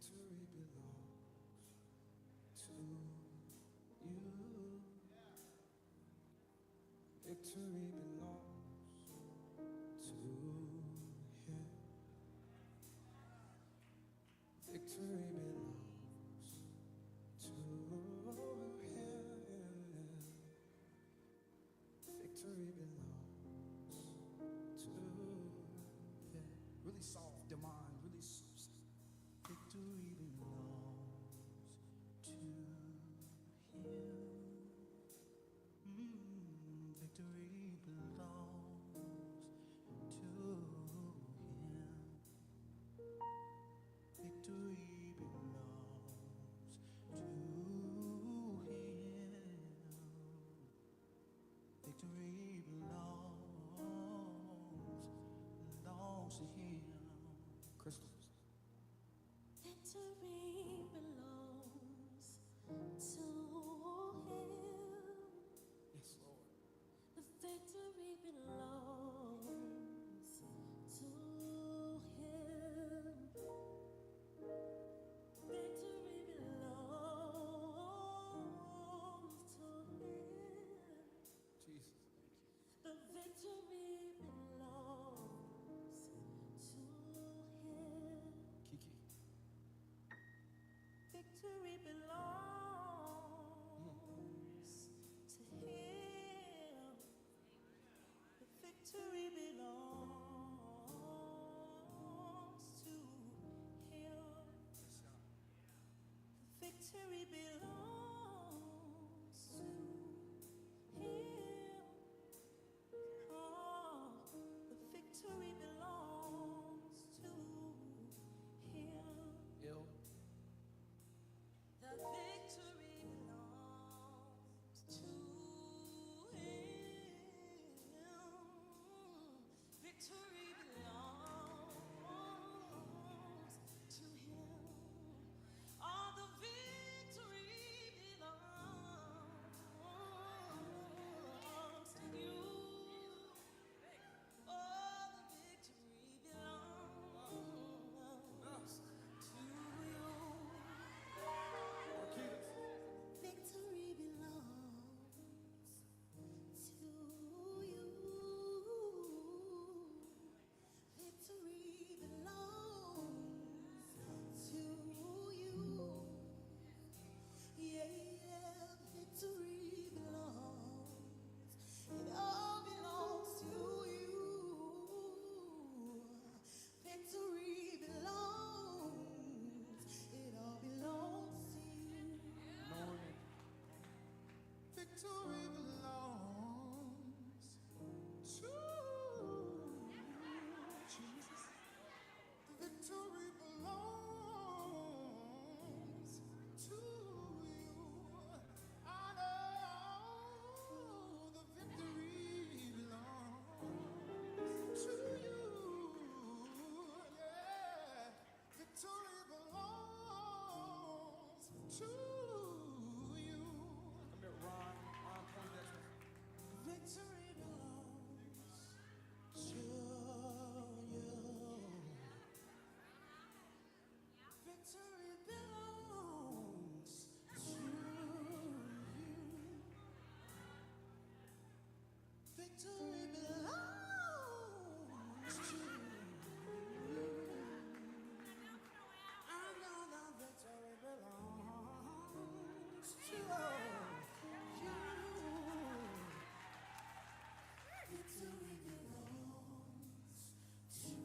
Victory belongs to you. Victory belongs to him. Victory belongs to him. Victory belongs to him. Really soft, Demond. Really soft. Victory belongs to him. Victory belongs to him. Victory belongs to him. Victory belongs to him. Crystal. Victory belongs to him. Yes, Lord. The victory belongs to him. Victory belongs to him. Jesus. Thank you. The victory belongs to him. Kiki. Victory belongs to him. The victory belongs to him. Yes, God. The victory belongs to him. Oh, the victory belongs to him. Ill. The victory belongs to him. Victory belongs to him. All the victory belongs to you. All the victory belongs to you. Marquita. Victory belongs to you. Victory belongs to you. Yeah, victory belongs. It all belongs to you. Victory belongs. It all belongs to you. Norman. Victory belongs to Jesus. The victory belongs to you. I know the victory belongs to you. Yeah, victory belongs to you. Come here, Ron. Ron Poindexter. Victory belongs to you. Victory belongs to you. Victory belongs to you. I know the victory belongs to you. Victory belongs to you.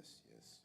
Yes, yes.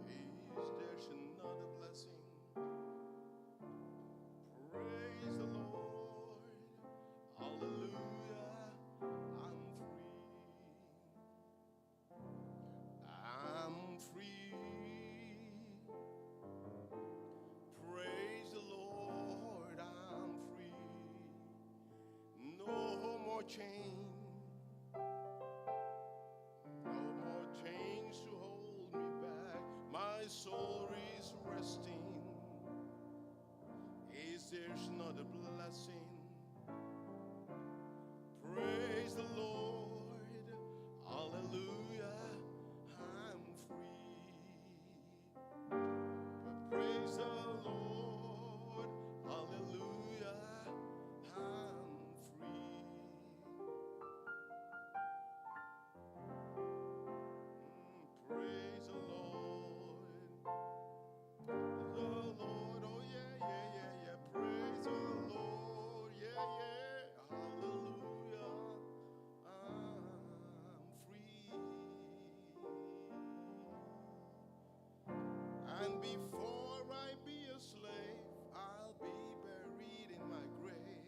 Is there's another blessing? Praise the Lord. Hallelujah. I'm free. I'm free. Praise the Lord. I'm free. No more chains. No more chains to hold me back. My soul is resting. Is there's not a blessing? Praise the Lord. Hallelujah. I'm free. But praise the Lord. Hallelujah. I'm free. Praise the Lord. The Lord, oh yeah, yeah, yeah, yeah. Praise the Lord, yeah, yeah. Hallelujah. I'm free. And before I be a slave, I'll be buried in my grave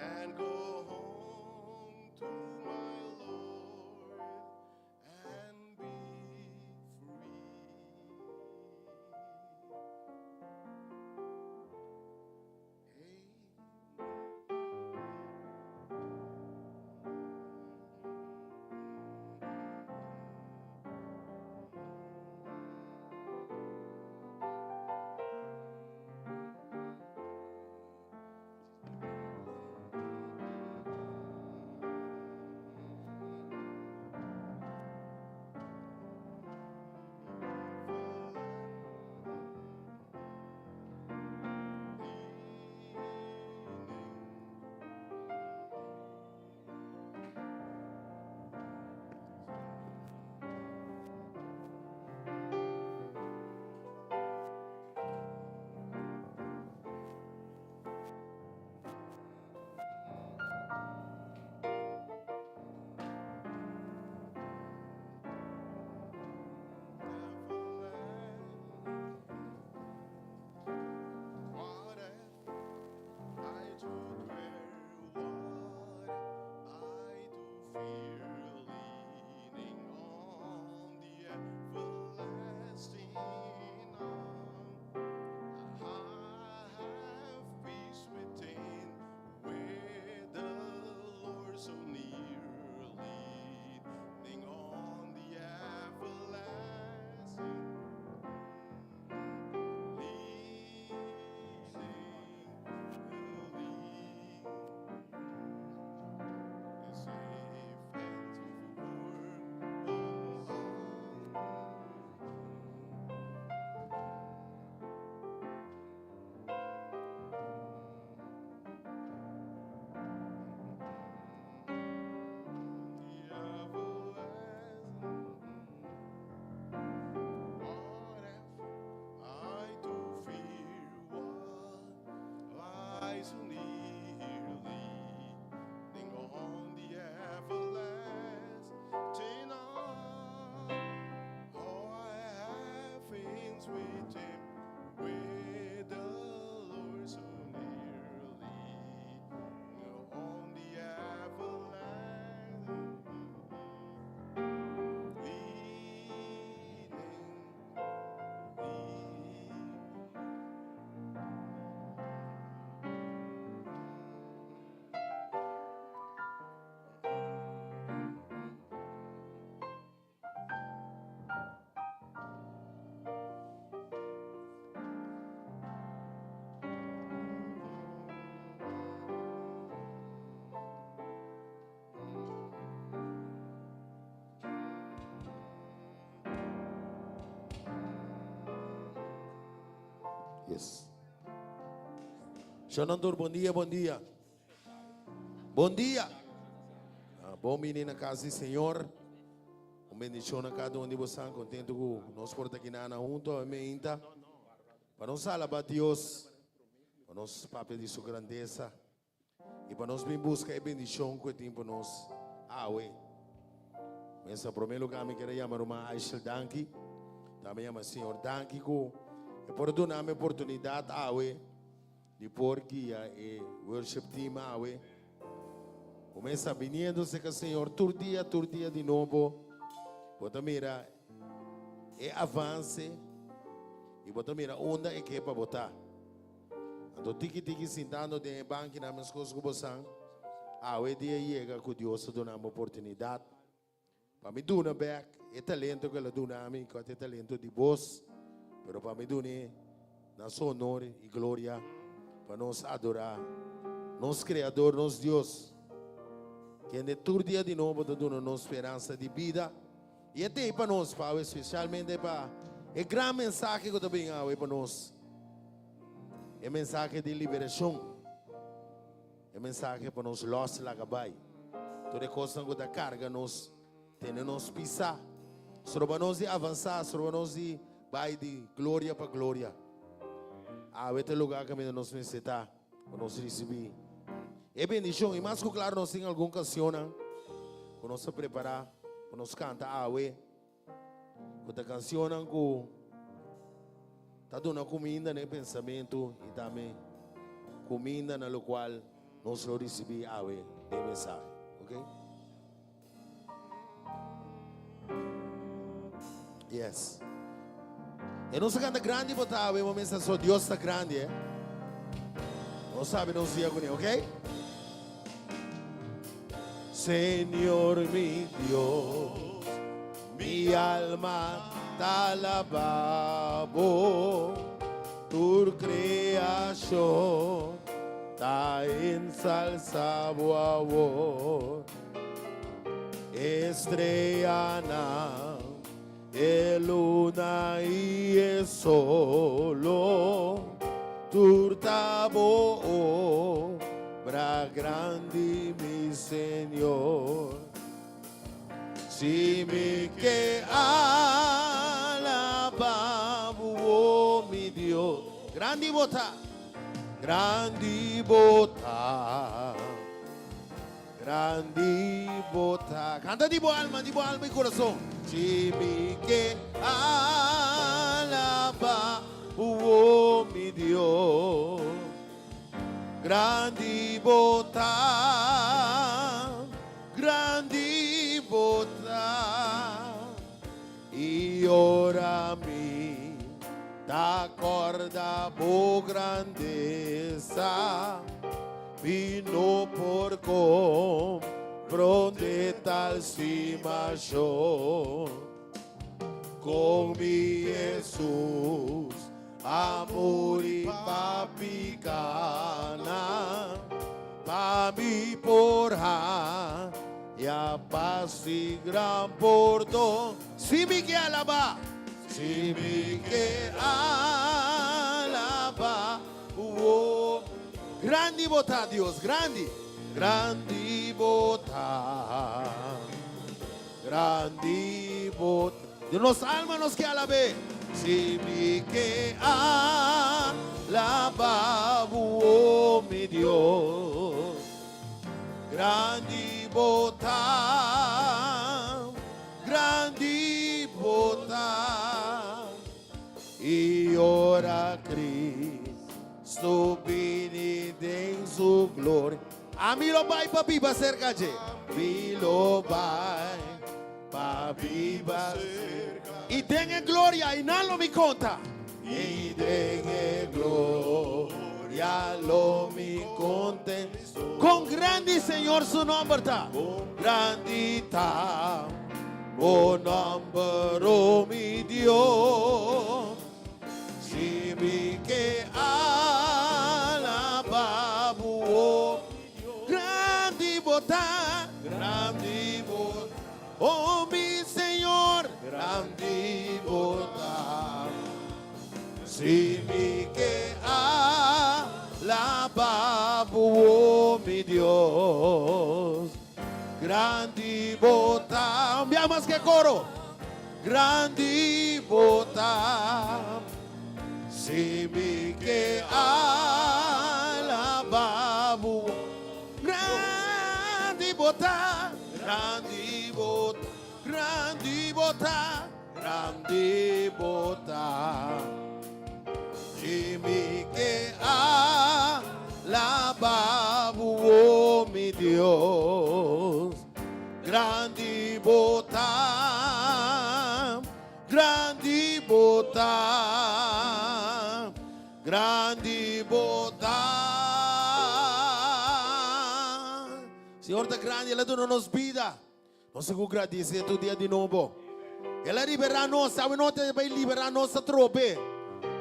and go home to my Lord and be free. What if I to dwell, what I do fear, leaning on the everlasting arm. I have peace within, with the Lord so near, leaning on the everlasting, leaning, leaning. Safe and to work on. The everlasting. What if I do fear what lies so nearly, leaning on the everlasting arm? Oh, I have things with him, with the Lord so nearly, on the everlasting, leaning, Yes. Shonantur, bon dia, bon dia. Bon dia. Ah, bon bini na kas di Señor. Un bendishon na kada un di bosan. Kontentu ku nos por ta kinana huntu awe meinta. Pa nos alabá Dios, pa nos papia di su grandesa. I pa nos bin buska e bendishon ku e tin pa nos awe. Mesa promé lugá mi kere yama ruman Aishel danki. Tambe yama Señor danki ku e por duna mi oportunidat awe di por guia e worship team awe. Ku mesa biniendo serka Señor tur dia, tur dia di nobo, bo ta mira e avanse i bo ta mira unda e ke pa bo ta. Anto tiki tiki sintando den e bankinan meskos ku bosan, awe dia yega ku Dios a duna mi oportunidat pa mi duna bek e talento ku el a duna mi, ku a ta e talento di bos, pero pa mi dun'e na su honor i gloria, pa nos adorá nos Kreador, nos Dios, kende tur dia di nobo ta duna nos speransa di bida. I e tei pa nos, pa awe, spesialmente pa e gran mensahe ku ta bin awe pa nos, e mensahe di liberashon, e mensahe pa nos lòs laga bai tur e kosnan ku ta karga nos, tene nos pisá, stroba nos di avansá, stroba nos di bai di gloria pa gloria. Awe ta e lugá kaminda nos mester ta pa nos risibí e bendishon. I mas ku klaru nos tin algun kansionnan ku nos a prepará pa nos kanta awe, ku ta kansionnan ku ta duna kuminda na e pensamentu i tambe kuminda na lokual nos lo risibí awe den mensahe. Ok? Yes. E nos a canta grandi bo ta awe, momento so Dios ta grandi, eh. Nos sabe nos dia kuné, ok? Señor mi Dios, mi alma ta alaba bo, tur creacion ta ensalsa bo awor. Estreanan, e luna i e solo, tur ta bo obra grandi, mi Señor. Si mi ke alaba bo, oh mi Dios. Grandi bo ta, grandi bo ta. Grandi bo ta. Canta di bo alma, di bo alma y corazon. Si mi ke alaba bo, oh mi Dios. Grandi bo ta, grandi bo ta. Y ora mi ta corda bo grandeza, mi no por comprende tal stimacion. Con mi Jesús a muri pa picanan, pa mi por haya pas y gran pordon. Si mi ke alaba, si mi ke alaba, oh. Grandi bo ta, Dios, grandi, grandi bo ta, grandi bo ta. Di nos alma nos ke alab'é. Si mi ke alaba bo, oh mi Dios. Grandi bo ta, grandi bo ta. I ora Cristo bini den su gloria. Ami lo bai pa biba serka dje. Mi lo bai pa biba serka. I den e gloria i nan lo mi konta. I den e gloria lo mi konten. Kon grandi Señor su nomber ta. Grandi ta bo nomber, o mi Dios. Si mi ke alaba bo, o Grandi bo ta, grandi bo ta, o mi Señor, grandi bo ta. Si mi ke. Grandi bo ta. Un bia mas ke koro. Grandi bo ta. Si mi ke alaba bo. Grandi bo ta. Grandi bo ta. Grandi bo ta. Grandi bo ta. Si mi ke alaba bo, oh mi Dios. Grandi bo ta, grandi bo ta, grandi bo ta. Señor ta grandi, El a duna nos bida. Nos tin ku gradisé tur dia di nobo. El a liberá nos, awe no ta bai liberá nos atrobe.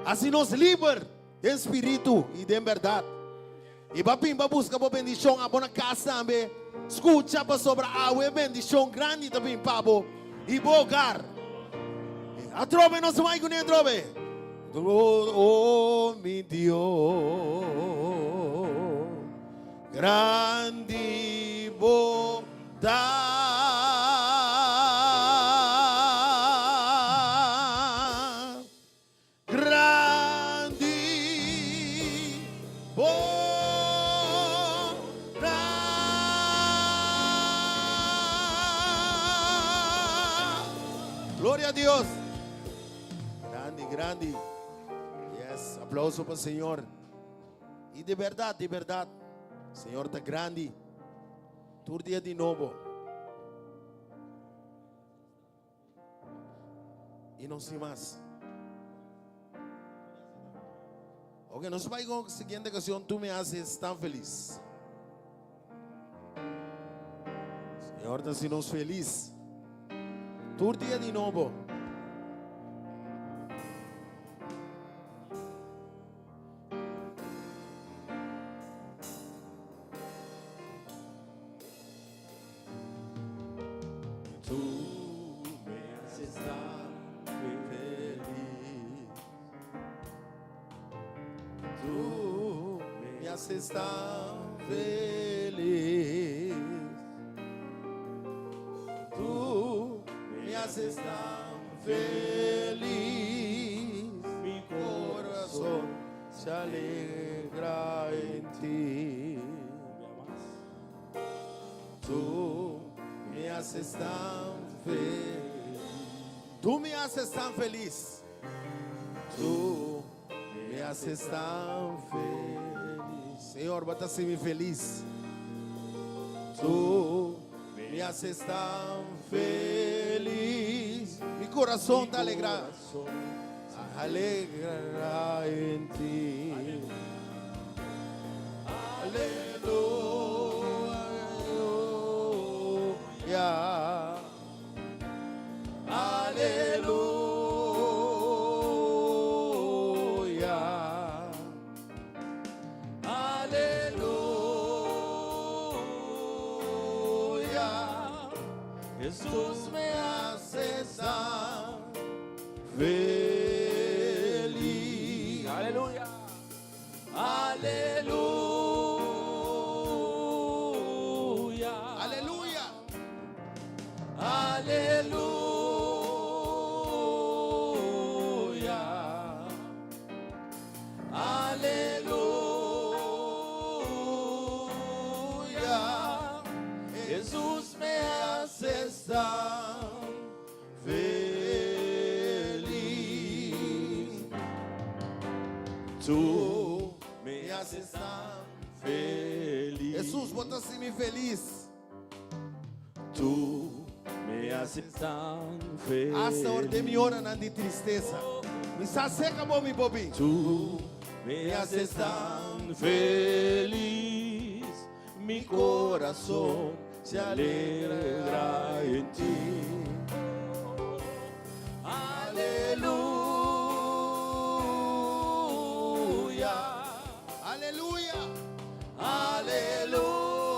Hasi nos liber den spiritu i den bèrdat. I bo a bin pa buska bo bendishon abo na kas tambe. Skucha pasobra awe bendishon grandi ta bin pa bo i bo hogar. Atrobe nos bai kuné atrobe. O mi Dios, grandi bo ta. Grandi bo ta. Gloria a Dios. Grandi, grandi. Yes, aplauso pa Señor. Y di berdad, di berdad, Señor ta grandi. Tur dia di nobo. Y no sin mas. Ok, nos vai con siguiente canción, Tú me haces tan feliz. Señor ta haci nos feliz. Tur dia di nobo. Tu me haces tan feliz. Tu me haces tan feliz. Tu me haces tan feliz. Mi corazón se alegra en ti. Tú me haces tan feliz. Tú me haces tan feliz. Tú me haces tan feliz. Señor, bo ta haci mi feliz. Tú me haces tan feliz. Mi corazón ta alegra. Alegra en ti. Aleluya. Aleluya. Aleluya. Jesús me hace tan feliz. Aleluya. Aleluya. Aleluya. Aleluya. Aleluya. Jesús me hace tan feliz. Tú me haces tan feliz. Jesús, bo ta haci mi feliz. Tú me haces tan feliz. Hasta ora den mi oranan di tristesa. Mi sa seca bo mi por bin. Tú me haces tan feliz. Mi corazón se alegra en ti. Aleluya. Aleluya. Aleluya.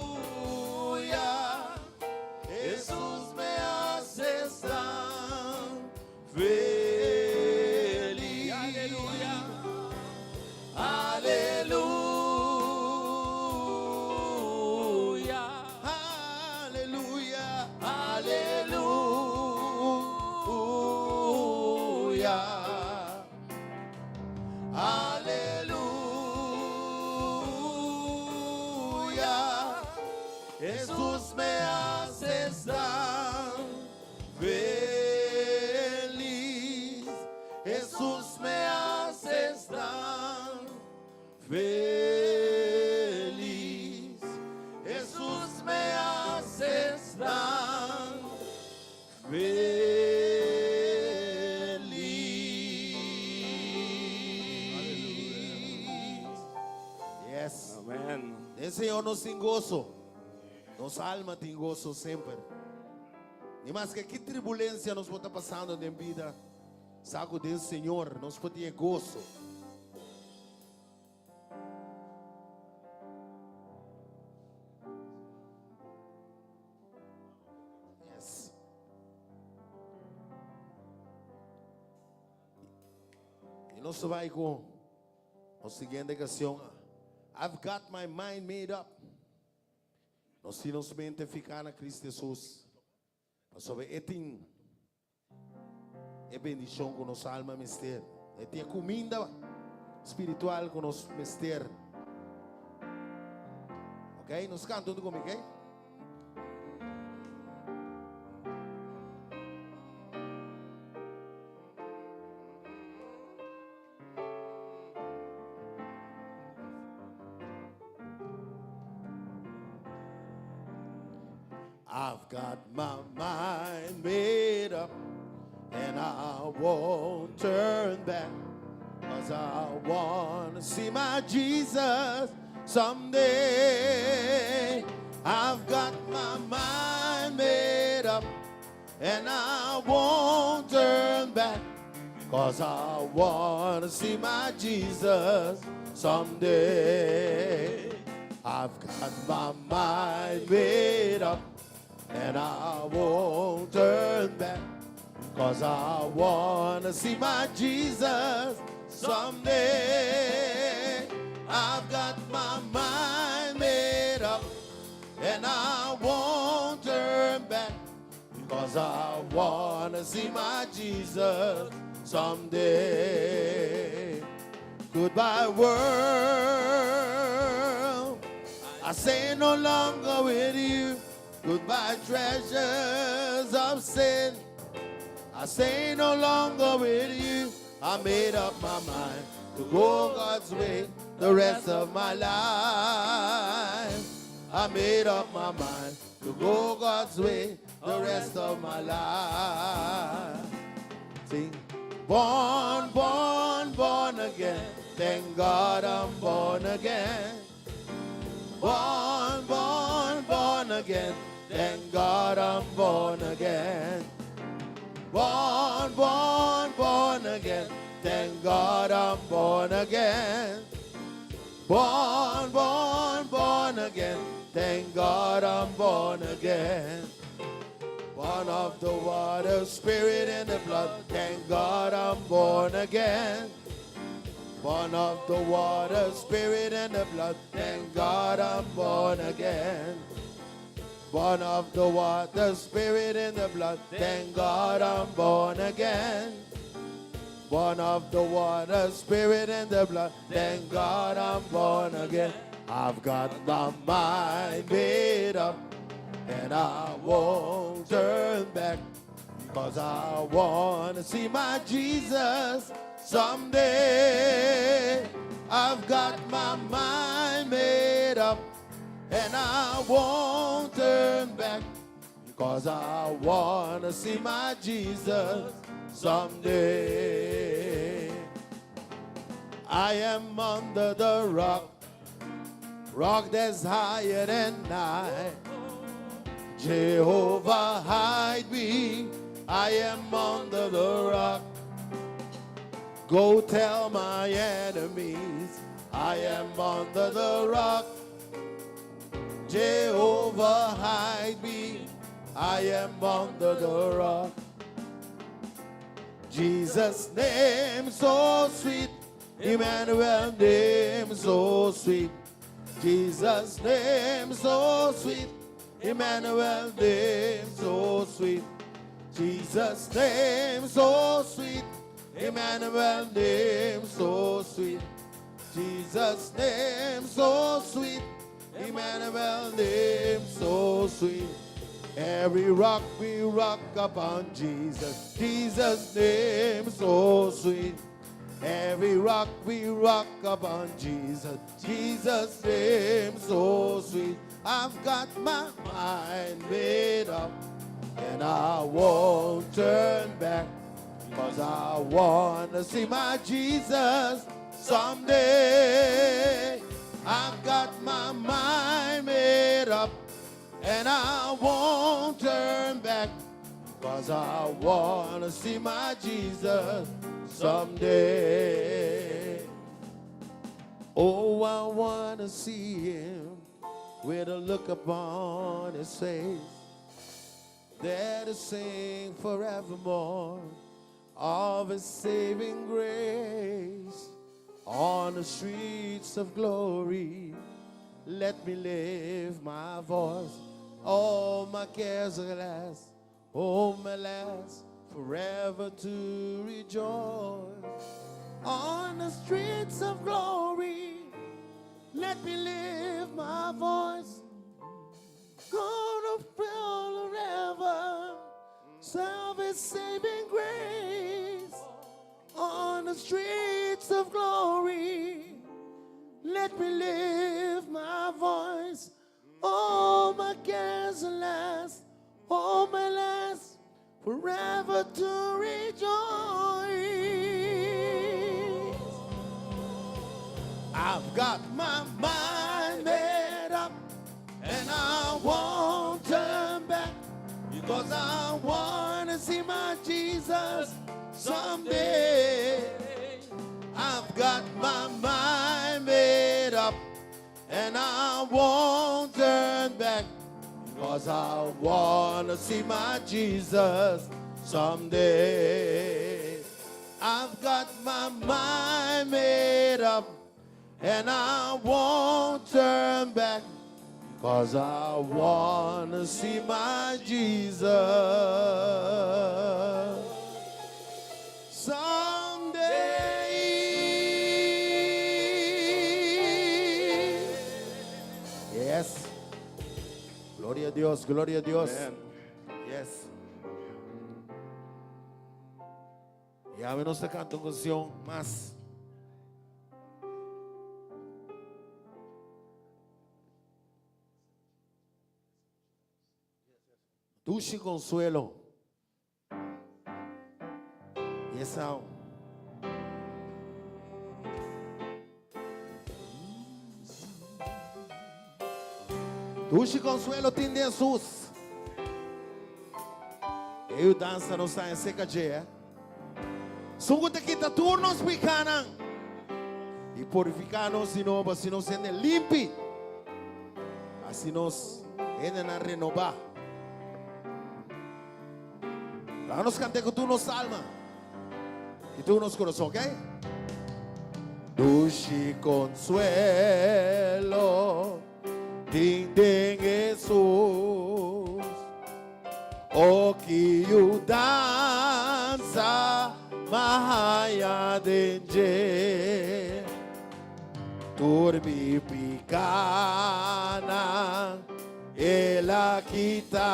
Aleluya. Jesús me haces tan feliz. Jesús me haces tan feliz. Jesús me haces tan feliz. Jesús me haces tan feliz. Yes. Amen. Den Señor nos tin goso. Nos alma tin goso semper. Ni maske ki tribulencia nos por ta pasando den bida, sa cu den Señor nos por tin e goso. Yes. Y nos ta bay cu nos siguiente canción. I've got my mind made up. Nos tin nos mente fica na Cristo Jesus. Pasobra e tin e bendicion cu nos alma mester. E tin e cuminda spiritual cu nos mester. Ok, nos canta hunto cu mi, ok? I've got my mind made up and I won't turn back Cause I wanna see my Jesus someday I've got my mind made up and I won't turn back Cause I wanna see my Jesus someday I've got my mind made up and I won't turn back Cause I wanna see my Jesus someday I've got my mind made up and I won't turn back Cause I wanna see my Jesus someday Goodbye world I say no longer with you Goodbye treasures of sin I say no longer with you I made up my mind to go God's way the rest of my life I made up my mind to go God's way the rest of my life Sing Born, born, born again Thank God I'm born again Born, born, born again Thank God I'm born again Born, born, born again Thank God I'm born again Born, born, born again Thank God I'm born again Born of the water, spirit and the blood Thank God I'm born again Born of the water, spirit and the blood Thank God I'm born again Born of the water, spirit and the blood Thank God I'm born again Born of the water, spirit and the blood Thank God I'm born again I've got my mind made up And I won't turn back Cause I wanna see my Jesus someday I've got my mind made up And I won't turn back Cause I wanna see my Jesus someday I am under the rock Rock that's higher than I Jehovah hide me I am under the rock Go tell my enemies I am under the rock Jehovah hide me I am under the rock Jesus name so sweet Emmanuel name so sweet Jesus name so sweet Emmanuel name so sweet Jesus name so sweet Emmanuel name so sweet Jesus name so sweet. Emmanuel name so sweet. Every rock we rock upon Jesus, Jesus name so sweet. Every rock we rock upon Jesus, Jesus name so sweet. I've got my mind made up and I won't turn back. Cause I wanna see my Jesus someday. I've got my mind made up and I won't turn back. Cause I wanna see my Jesus someday. Oh, I wanna see him with a look upon his face. There to sing forevermore of his saving grace on the streets of glory. Let me lift my voice, all my cares alas, oh my last, forever to rejoice. On the streets of glory, let me lift my voice. Gonna feel forever, self saving grace on the streets of glory. Let me lift my voice. All my cares alas, all my last, forever to rejoice. I've got my mind made up and I won't turn back because I want to see my Jesus someday. I've got my mind made up and I won't turn back because I want to see my Jesus someday. I've got my mind made up and I won't turn back cause I want to see my Jesus someday. Yes. Gloria a Dios, gloria a Dios. Amen. Yes. I awe nos ta kanta un kanshon mas. Dushi konsuelo. I esa. Dushi konsuelo tin den Hesus. E yudansa nos ta en seka dje, eh. Esun ku ta kita tur nos pikanan i purifiká nos di nobo, hasi nos hende limpi, hasi nos hendenan renobá. Laga nos kant'é ku tur nos alma i tur nos kurason, ok? Dushi konsuelo tin den Hesus, o ki yudansa m'a haña den dje. Tur mi pikanan El a kita.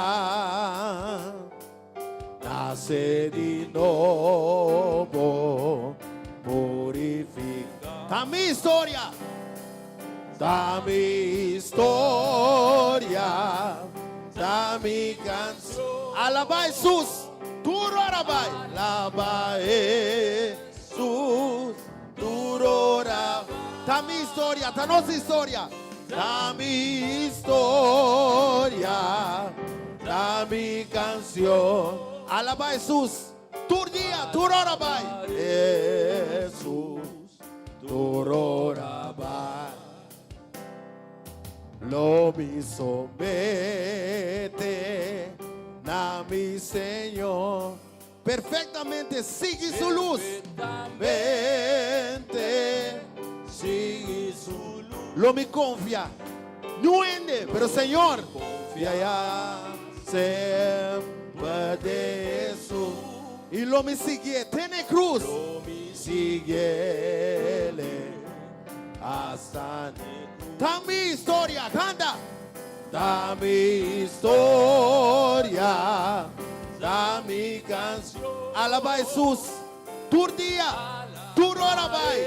Nase di nobo, purifica. Ta mi historia, ta mi historia, ta mi canción. Alaba Hesus, tur ora bai. Alaba Hesus, tur ora. Ta mi historia, ta nos historia. Ta mi historia, ta mi canción. Alaba Hesus, tur dia, tur ora bai. Hesus, tur ora bai. Lo mi somete na mi Señor. Perfectamente sigui su luz. Mente sigui su luz. Lo mi confia. Niun hende, pero Señor. Confia ya semper den Hesus. Y lo mi siguié te n'e cruz. Lo mi siguiele. Hasta Ta mi historia, canta! Ta mi historia, ta mi canción. Alaba Hesus tur dia, tur ora bai.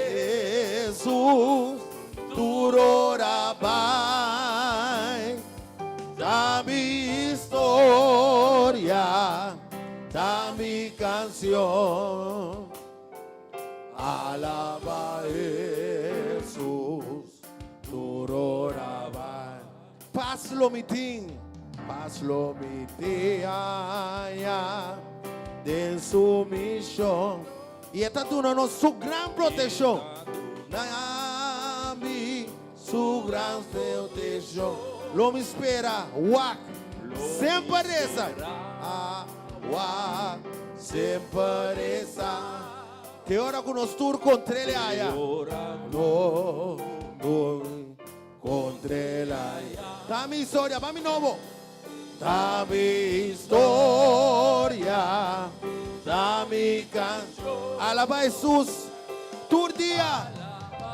Hesus tur ora bai. Ta mi historia, ta mi canción. Alaba Hesus tur ora bai. Pas lo mi tin, pas lo mi tin haña den su mishon. I e ta duna nos su gran protekshon. Na mi su gran protekshon. Lo mi spera, wak, semper resa. Ah, wak, semper resa. Te ora ku nos tur kontr'el haya. No, tur kontr'el haya. Ta mi historia, ba mi nobo. Ta mi historia, ta mi canción. Alaba Hesus tur dia,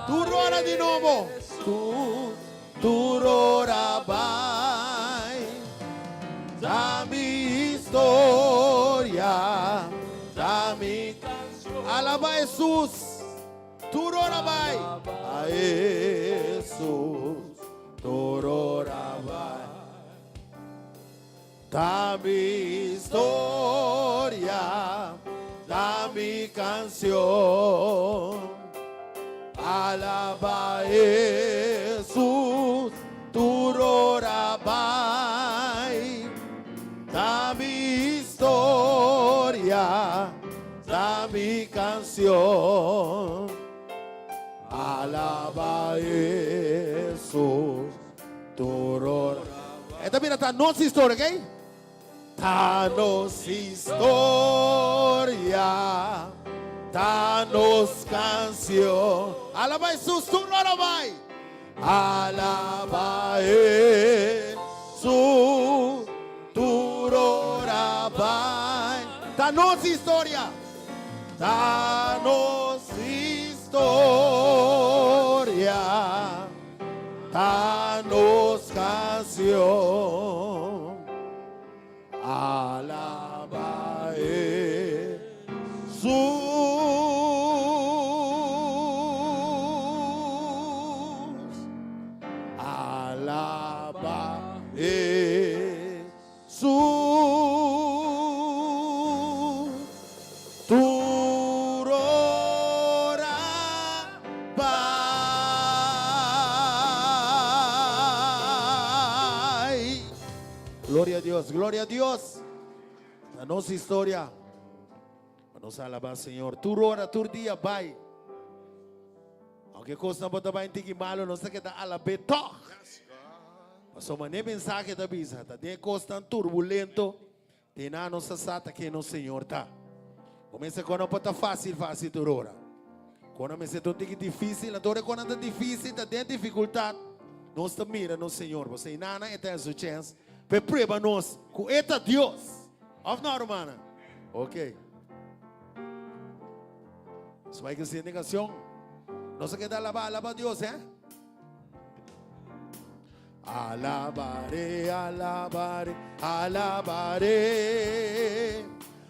tur ora di nobo. Tur, tur ora bai. Ta mi historia, ta mi canción. Alaba Hesus tur ora bai. A Hesus tur ora bai. Ta mi historia, ta mi canción. Alaba Hesus, tur ora bai. Ta mi historia, ta mi canción. Alaba Hesus, tur ora. E ta bira ta nos historia, ok? Ta nos historia, ta nos canción. Alaba Hesus, tur ora bai. Alaba Hesus, tur ora bai. Ta nos historia. Ta nos historia, ta nos canción. Alaba Hesus. Alaba Hesus. Tur ora bai. Gloria a Dios, gloria a Dios. Ta nos historia. Pa nos alaba Señor. Tur ora, tur dia bai. Aunke kosnan por ta bai tiki malo, nos ta keda alab'é tòg. Pasobra manera e mensahe ta bisa, ta den e kosnan turbulento, den nan nos ta sa ta ken nos Señor ta. Bo mester kon no por ta fásil fásil tur ora. Kon a mester ta un tiki difísil, anto ora e konnan ta difísil, ta den difikultat, nos ta mira nos Señor. Pasobra einanan e ta haña su chèns pa e prueba nos ku e ta Dios. Òf no, rumannan? Oke. Nos bai ku siguiente canción. Nos a keda alaba, alaba Dios, eh? Alabaré, alabaré, alabaré.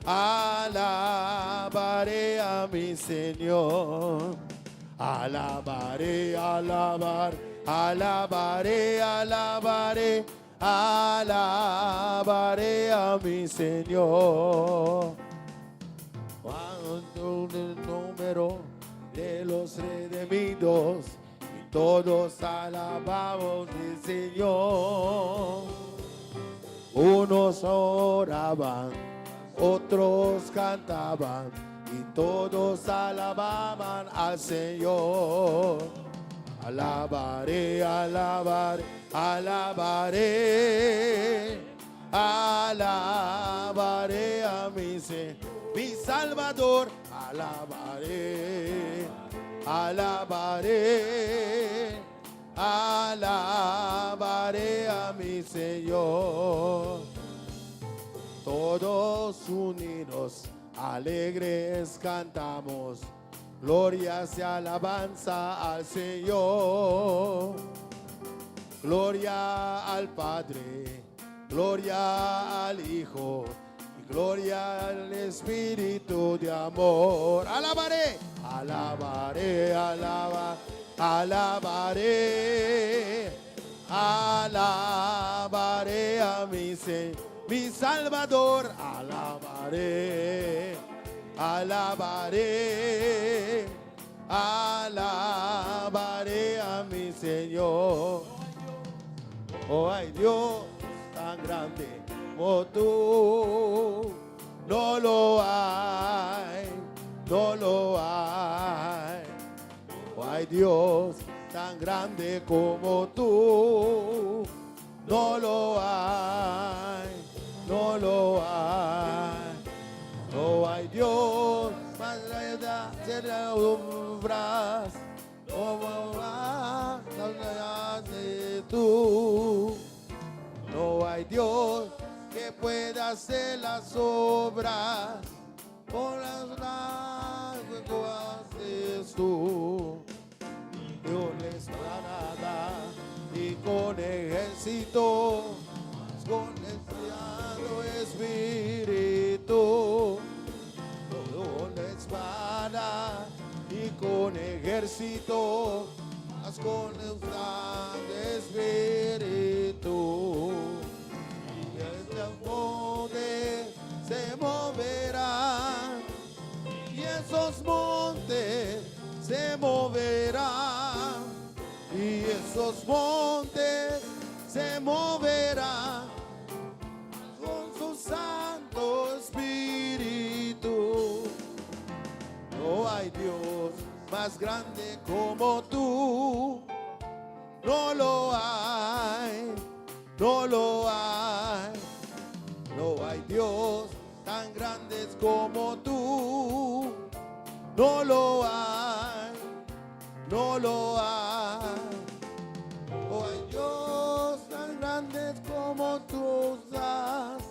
Alabaré a mi Señor. Alabaré, alabaré, alabaré, alabaré. Alabaré a mi Señor. Cuando el número de los redimidos y todos alabamos al Señor. Unos oraban, otros cantaban y todos alababan al Señor. Alabaré, alabaré, alabaré, alabaré a mi Señor, mi Salvador. Alabaré, alabaré, alabaré a mi Señor. Todos unidos, alegres cantamos. Glorias y alabanza al Señor. Gloria al Padre, gloria al Hijo y gloria al Espíritu de amor. Alabaré, alabaré, alaba, alabaré, alabaré a mi Señor, mi Salvador. Alabaré, alabaré, alabaré a mi Señor. Oh, ay Dios tan grande como tú, no lo hay, no lo hay. Oh, ay Dios tan grande como tú, no lo hay, no lo hay. No hay Dios más grande obras, como haces tú. No hay Dios que pueda hacer las obras por las que haces tú. Dios les nada y con ejército, con el Santo Espíritu. Con espada y con ejército, mas con el Santo Espíritu. Y este monte se moverá, y esos montes se moverán, y esos montes se moverán con su Santo Espíritu. No hay Dios más grande como tú. No lo hay, no lo hay. No hay Dios tan grande como tú. No lo hay, no lo hay. No hay Dios tan grande como tú estás.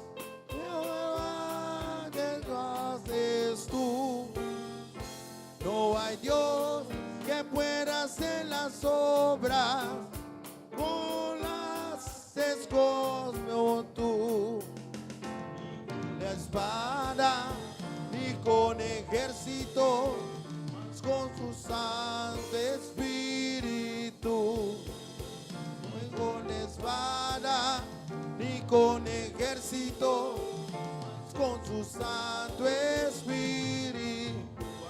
Que haces tú. No hay Dios que pueda hacer las obras con las haces como tú. La espada ni con ejército, mas con su Santo Espíritu. Ni con espada ni con ejército, mas con su Santo Espíritu.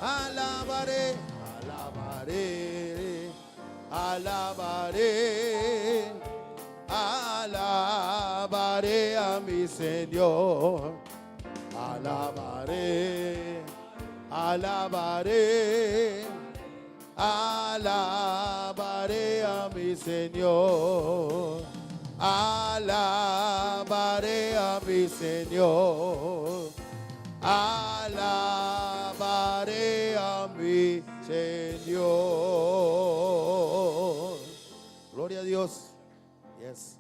Alabaré, alabaré, alabaré, alabaré a mi Señor. Alabaré, alabaré, alabaré a mi Señor. Alabaré a mi Señor. Alabaré a mi Señor. Gloria a Dios. Yes.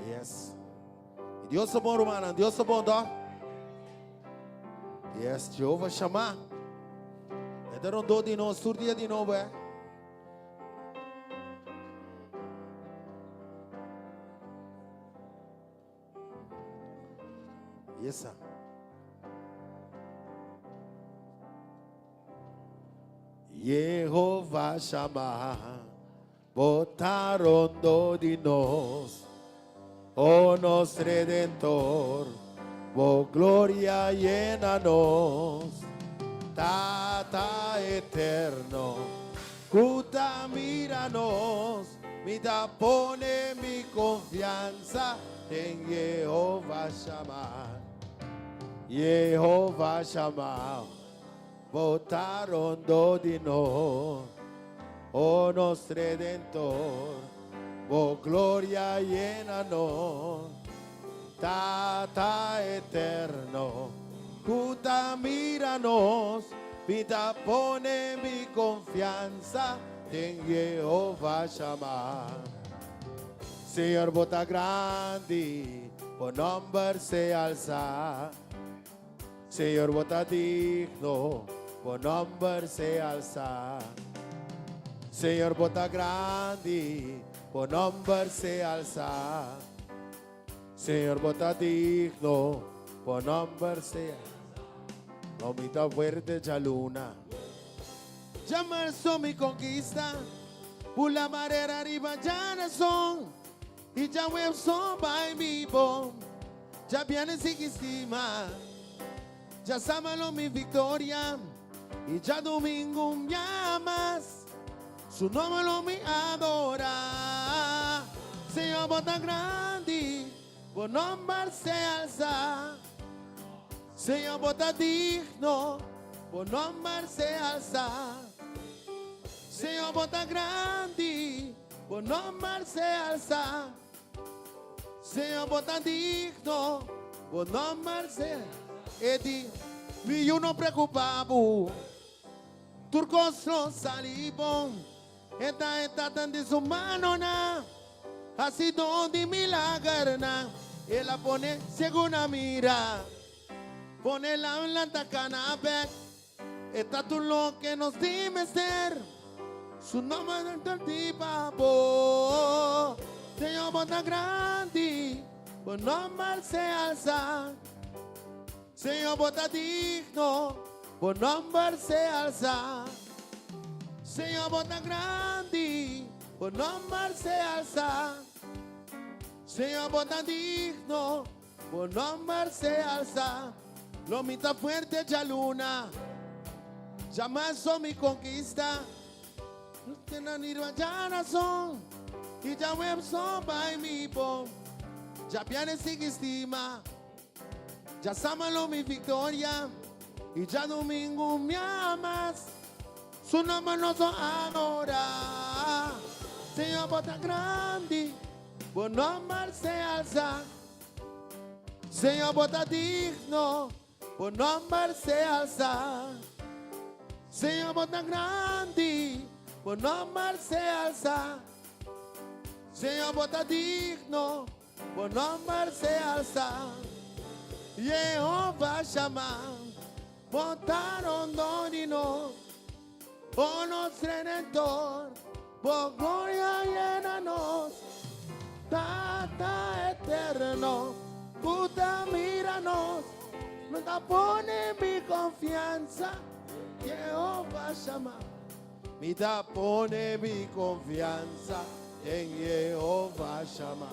Yes. Y Dios ta bon, rumannan. Dios ta bon, toch? Yes, Jehovah Shammah. E ta rondó di nos tur dia di nobo, eh? Yes, sir. Jehovah Shammah, bo ta rondó di nos, oh nos Redentor, bo gloria yena nos, Tata eterno, ku ta mira nos, mi ta pone mi konfiansa den Jehovah Shammah. Jehovah Shammah, bo ta rondó di nos, oh nos Redentor, bo gloria yena nos, Tata eterno, ku ta mira nos, mi ta pone mi konfiansa den Jehovah Shammah. Señor bo ta grandi, bo nomber sea alzá. Señor bo ta digno, bo nomber sea alzá. Señor bo ta grandi, bo nomber sea alzá. Señor bo ta digno, bo nomber sea. No mi ta fuerte djaluna. Djamarzo mi conquista, bula barera riba djarason y djahuebso bai mi bon. Djabièrnè sigui stima, djasabado mi victoria y djadomingo un bia mas su nomber lo mi adora. Señor bo ta grandi, bo nomber sea alza. Señor bo ta digno, bo nomber sea alza. Señor bo ta grandi, bo nomber sea alza. Señor bo ta digno, bo nomber sea. E di, mi yu no preocupa bo, tur cos lo sali bon. E ta e Tata di su manonan, hasidó di milagernan. El a pone siegunan mira, pone lamnan ta kana bek. E ta tur loke nos tin mester, su nomber ta di pa bo. Señor, bo ta grandi, bo nomber sea alsa. Señor, bo ta digno, bo nomber sea alsa. Señor, bo ta grandi, bo nomber sea alsa. Señor, bo ta digno, bo nomber sea alsa. Lo mi ta fuerte djaluna, djamarzo mi conquista. Djarason y djahuebso bai mi bon. Djabièrnè sigui stima. Djasábado mi victoria y djadomingo mi amas. Su nomber nos lo adora. Señor bo ta grandi, bo nomber sea alza. Señor bo ta digno, bo nomber sea alza. Señor bo ta grandi, bo nomber sea alza. Señor bo ta digno. Bo nomber sea alsá, Yehova Shama, bo ta rondó di nos, o nos Redentor, bo gloria yena nos. Tata eterno, ku ta mira nos, no ta pone mi konfiansa, Yehova Shama. Mi ta pone mi konfiansa den Yehova Shama.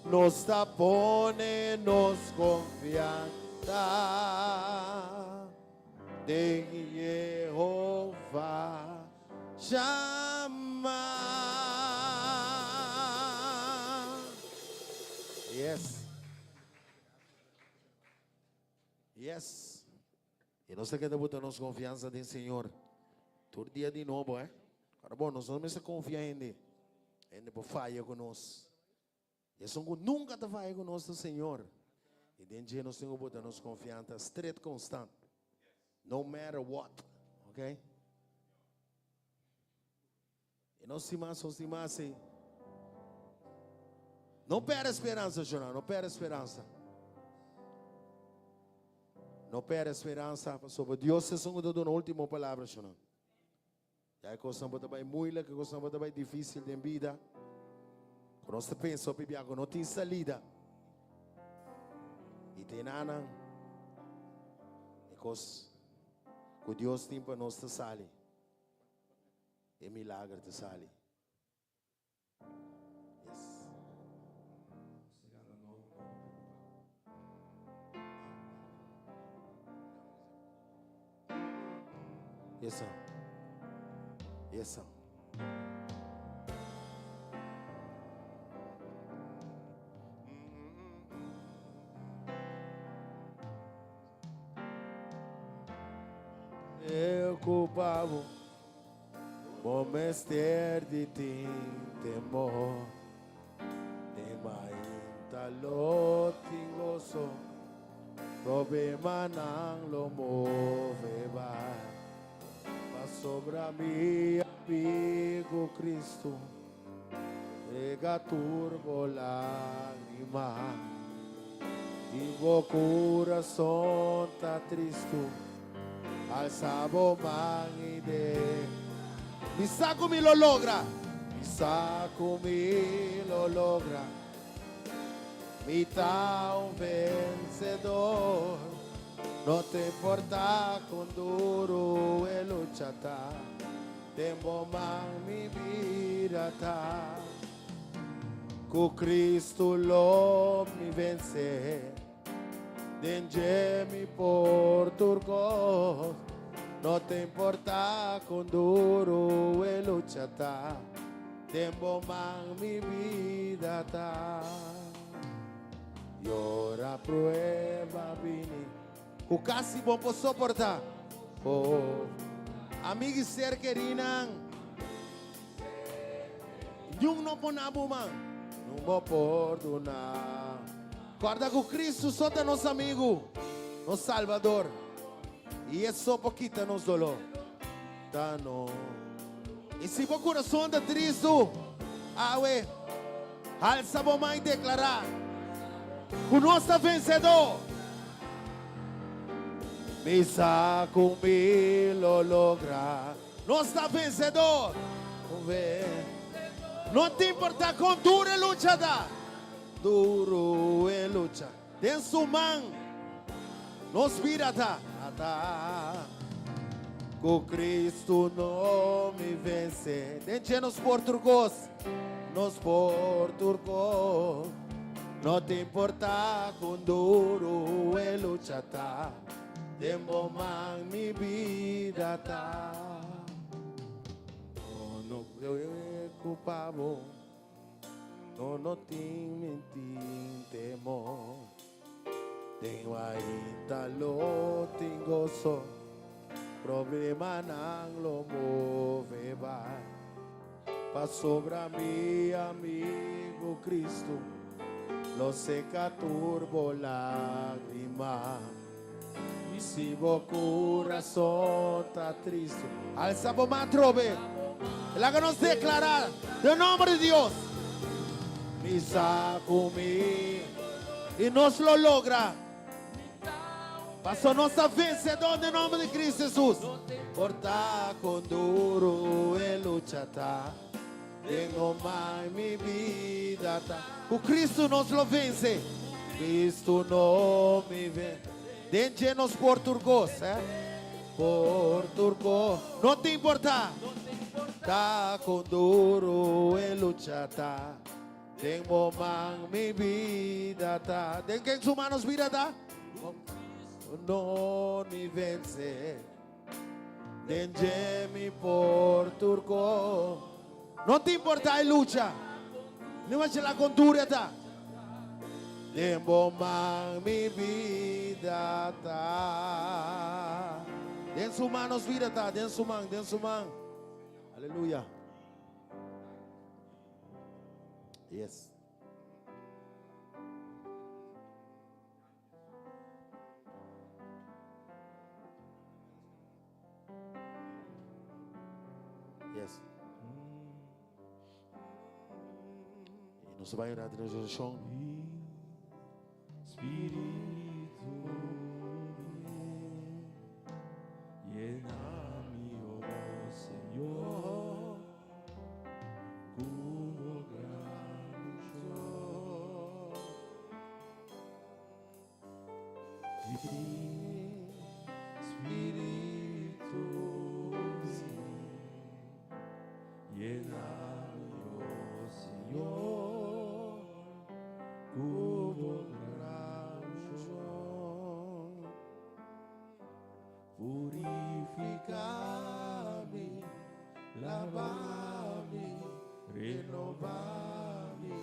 Nos ta pone nos konfiansa den Yehova Shama. Yes. Yes. I nos ta keda buta nos konfiansa den Señor tur dia di nobo, eh. Ora bon, nos no mester konfia hende. Hende por faya ku nos. Esun ku nunka ta faya ku nos ta Señor. I den dje nos tin ku buta nos konfiansa stret konstant. No matter what. Ok? I nos stima, nos stima si. No perde speransa, Jonah, no perde speransa. No perde speransa, pasobra Dios esun ku ta duna último palabra, Jonah. Ya e kosnan bo ta bai moeilijk, e kosnan bo ta bai difícil den bida. Ku nos ta pensa hopi bia ku no tin salida. I te nanan, e kos ku Dios tin pa nos ta sali. E milager ta sali. Yes. Yes, sir. Yes, sir. Preocupa bo. Bo mester di tin temor. Den mainta lo tin goso, Problemanan lo move bai. Pasobra mi amigo Cristo. Sega tur bo lágrima I bo kurason ta tristu Alsa bo man i de Mi sa ku mi lo logra Mi sa ku mi lo logra Mi ta un vensedor No ta importa kon duru e lucha ta Den bo man mi bida ta. Ku Cristo lo mi vense. Den dje mi por tur kos. No ta importa kon duru e lucha ta. Den bo man mi bida ta. I ora prueba bini. Ku kasi bo por soportá. Oh, amigu i ser kerinan, niun no por na bo man. Niun bo por duna. Kòrda ku Kristu so ta nos amigu, nos Salbador, i e so por kita nos doló. Ta no. I si bo kurason ta tristu awe, halsa bo man i deklará ku nos ta vensedó. Mi sa ku mi lo logra. Nos ta vensedó. No ta importá kon duru e lucha ta. Duru e lucha. Den su man nos bida ta. Ata ku Cristo no mi vense. Den dje nos por tur kos, nos por tur kos. No ta importa kon duru e lucha ta, den bo man mi bida ta. No preocupa bo. No no tin mi tin temor. Den ainda lo tin goso. Problemanan lo move bai. Pasobra mi amigo Cristo lo seca tur bo lagrima. Y si bo curason ta tristo. Alza bo man atrobe. Laga nos declara den nomber di Dios. Mi sa cu mi. Y nos lo logra. Paso nos ta vencedor den nomber di Cristo Jesus. Por ta con duro e lucha ta. Den no man mi bida ta. Ku Cristo nos lo vence. Cristo no mi vence. Den dje nos por tur cos, eh. Por tur cos. No ta importa. Ta con duro e lucha ta. Den bo man mi bida ta. Den ken su man nos bida ta? No mi vence. Den dje mi por tur ko. No ta importa e lucha, ni masha la kon dura ta. Den bo man mi bida ta. Den su man nos bida ta, den su man, den su man. Aleluya. Yes. Yes. Y nos va a orar de oración. Espíritu, llena mi, oh Señor, con gran unción. Spiritu, yena mi, oh Señor, ku bo gran unshon. Purifiká mi, laba mi, renobá mi,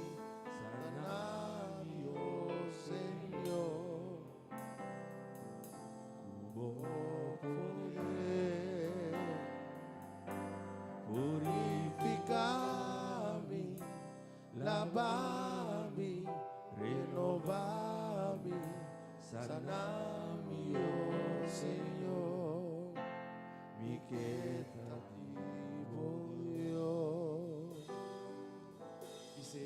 sana mi, oh Señor. Ku bo poder. Purifiká mi, laba mi, renobá mi, sana mi, oh Señor. Mi ke ta di bo Dios. Bis'é.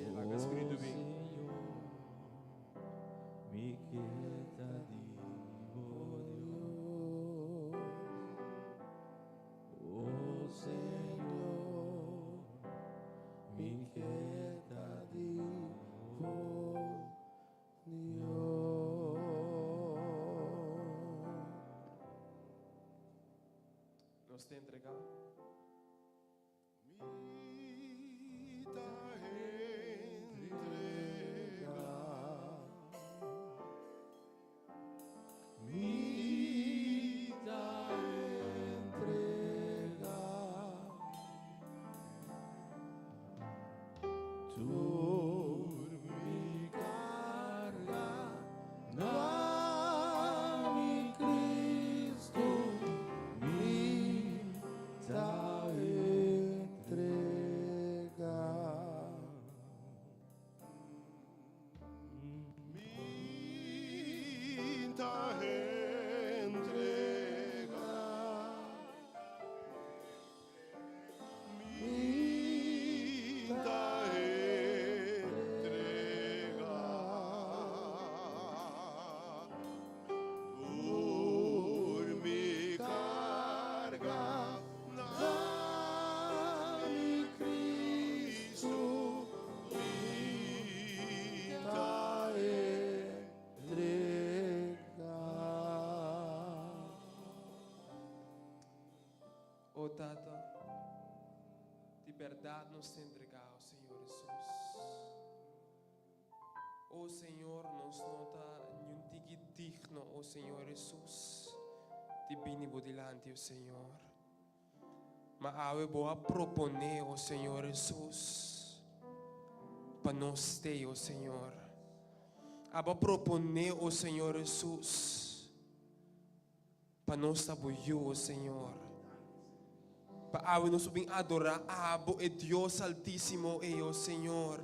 Nos ta entregá. Mi ta entregá. Mi ta entregá. Tur mi karga na mi Kristu mi ta entregá. Mi ta entregá. Mi ta entregá. Tur mi karga na mi Kristu mi ta Entregá. O Tata, di bèrdat nos ta entregá, o Señor Hesus. O Señor, nos no ta niun tiki digno, o Señor Hesus, di bini bo dilanti, o Señor. Ma awe bo a proponé, o Señor Hesus, pa nos stei, o Señor. Abo a proponé, o Señor Hesus, Pa nos ta bo yu, o Señor. Pa awe nos por bin adorá abo, e Dios Altísimo ei, o Señor.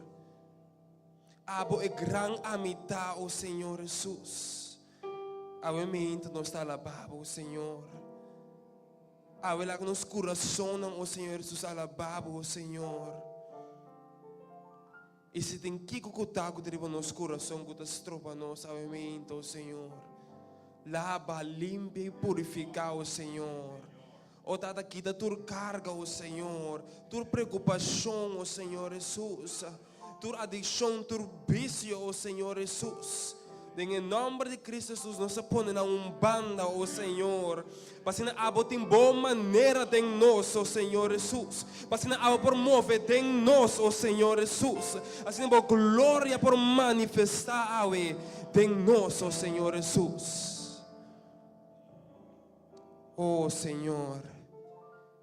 Abo e gran amitá, o Señor Hesus. Awe meinta nos ta alabá bo, o Señor. Awe laga nos kurasonnan, o Señor Hesus, alabá bo, o Señor. I si tin kiko ku ta ku ta riba nos kurason ku ta stroba nos awe meinta, o Señor, laba, limpia i purifiká, o Señor. O Tata, kita tur karga, o Señor, tur preokupashon, o Señor Hesus, tur adikshon, tur bisio, o Señor Hesus. Den e nòmber di Cristo Hesus nos a pone na un banda, o Señor, pa asina abo tin bo manera den nos, o Señor Hesus, pa asina abo por move den nos, o Señor Hesus, asina bo gloria por manifestá awe den nos, o Señor Hesus. O Señor,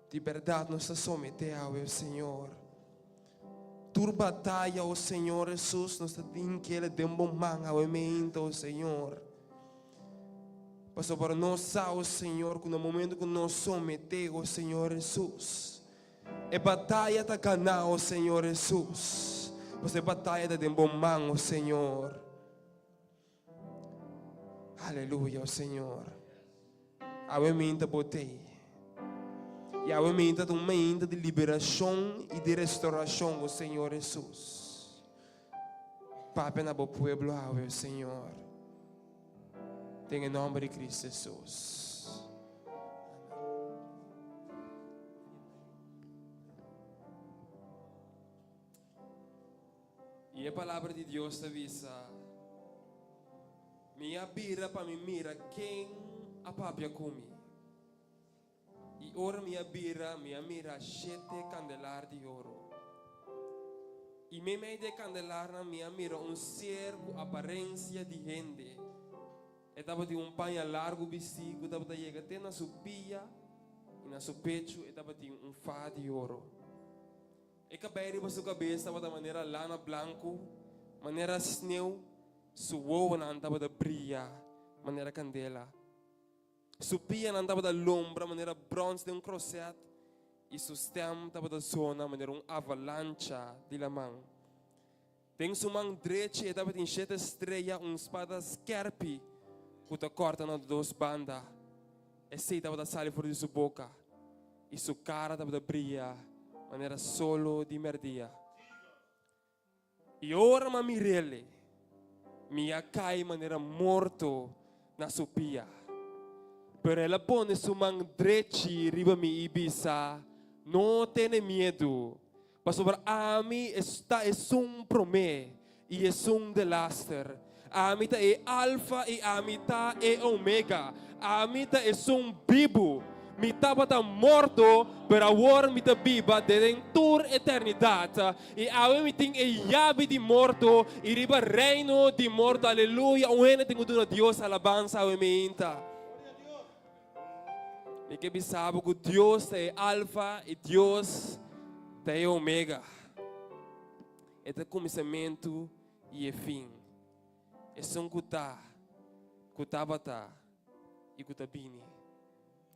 di bèrdat nos ta someté awe, o Señor. Tur bataya, o Señor Hesus, nos ta tin kere den bo man awe meinta, o Señor. Pasobra nos sa, o Señor, ku na momento ku nos someté, o Señor Hesus, e bataya ta ganá, o Señor Hesus. Pasobra e bataya ta den bo man, o Señor. Aleluya, o Señor. Awe meinta bo tei. I awe meinta ta un meinta di liberashon i di restaurashon, o Señor Hesus. Papia na bo pueblo awe, o Señor. Den e nomber di Cristo Hesus. I e Palabra di Dios ta bisa, Mi a bira pa mi mira ken a papia ku mi. I ora mi a bira, mi a mira shete kandelar di oro. I meimei di e kandelarnan mi a mira un ser ku aparensia di hende. E tabatin un paña largu bistí ku tabata yega te na su pia, i na su pechu e tabatin un faha di oro. E kabei riba su kabes tabata manera lana blanku, manera sneu, su wowonan tabata bria manera kandela. Su pianan tabata lombra manera bròns den un krosèt, i su stèm tabata zona manera un avalancha di laman. Den su man drechi e tabatin shete strea, un spada skèrpi ku ta kòrta na dos banda. Esei tabata sali for di su boka, i su kara tabata bria manera solo di mèrdia. I ora mi a mir'el, mi a kai manera morto na su pia. Pero el a pone su man drechi riba mi i bisa, No tene miedu, Pasobra ami ta esun promé i esun delaster. Ami ta e Alfa i ami ta e Omega. Ami ta esun bibu. Mi tabata morto, pero awor mi ta biba den tur eternidat, i awe mi tin e yabi di morto i riba reino di morto. Aleluya! Un hende tin ku duna Dios alabansa awe meinta. Mi ke bisa bo ku Dios ta e Alfa i Dios ta e Omega. E ta kuminsamentu i e fin. Esun ku ta, ku tabata i ku ta bini.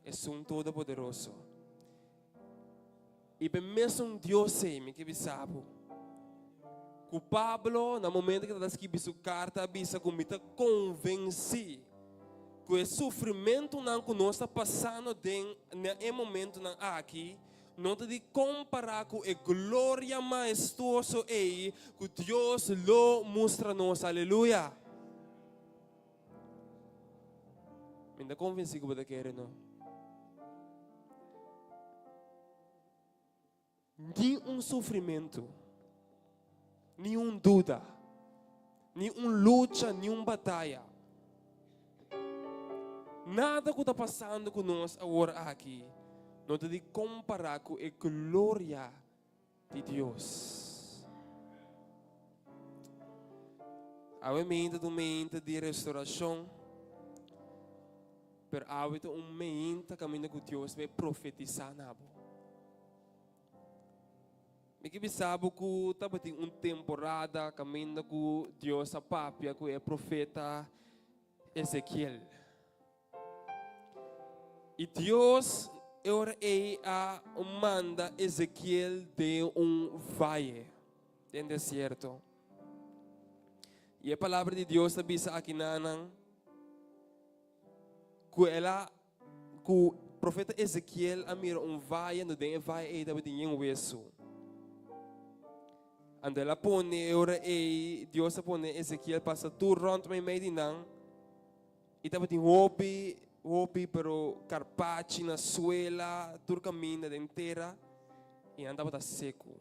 Esun Todopoderoso. I p'e mesun Dios ei mi ke bisa bo ku Pablo na momento ku e tabata skibi su karta a bisa ku mi ta konvensí ku e sufrimentunan ku nos ta pasando den na e momentunan aki no ta di kompará ku e gloria maestuoso ei ku Dios lo mustra nos. Aleluya! Mi ta konvensí ku bo ta kere no. Ni un sufrimentu, ni un duda, ni un lucha, ni un bataya. Nada ku ta pasando ku nos awor aki no ta di kompará ku e gloria di Dios. Awe meinta ta un meinta di restaurashon, pero awe ta un meinta kaminda ku Dios bai profetisá na bo. Mi ke bisa bo ku tabatin un temporada kaminda ku Dios a papia ku e profeta Ezekiel. I Dios e ora ei a manda Ezekiel den un vaye, den desierto. I e palabra di Dios ta bisa akinanan ku el a ku profeta Ezekiel a mira un vaye, no den e vaye ei tabatin yen wesu. Anto el a pone e ora ei, Dios a pone Ezekiel pasa tur rònt meimei di nan. I tabatin hopi, hopi, pero karpachi na suela, tur kaminda den tera, i nan tabata seku.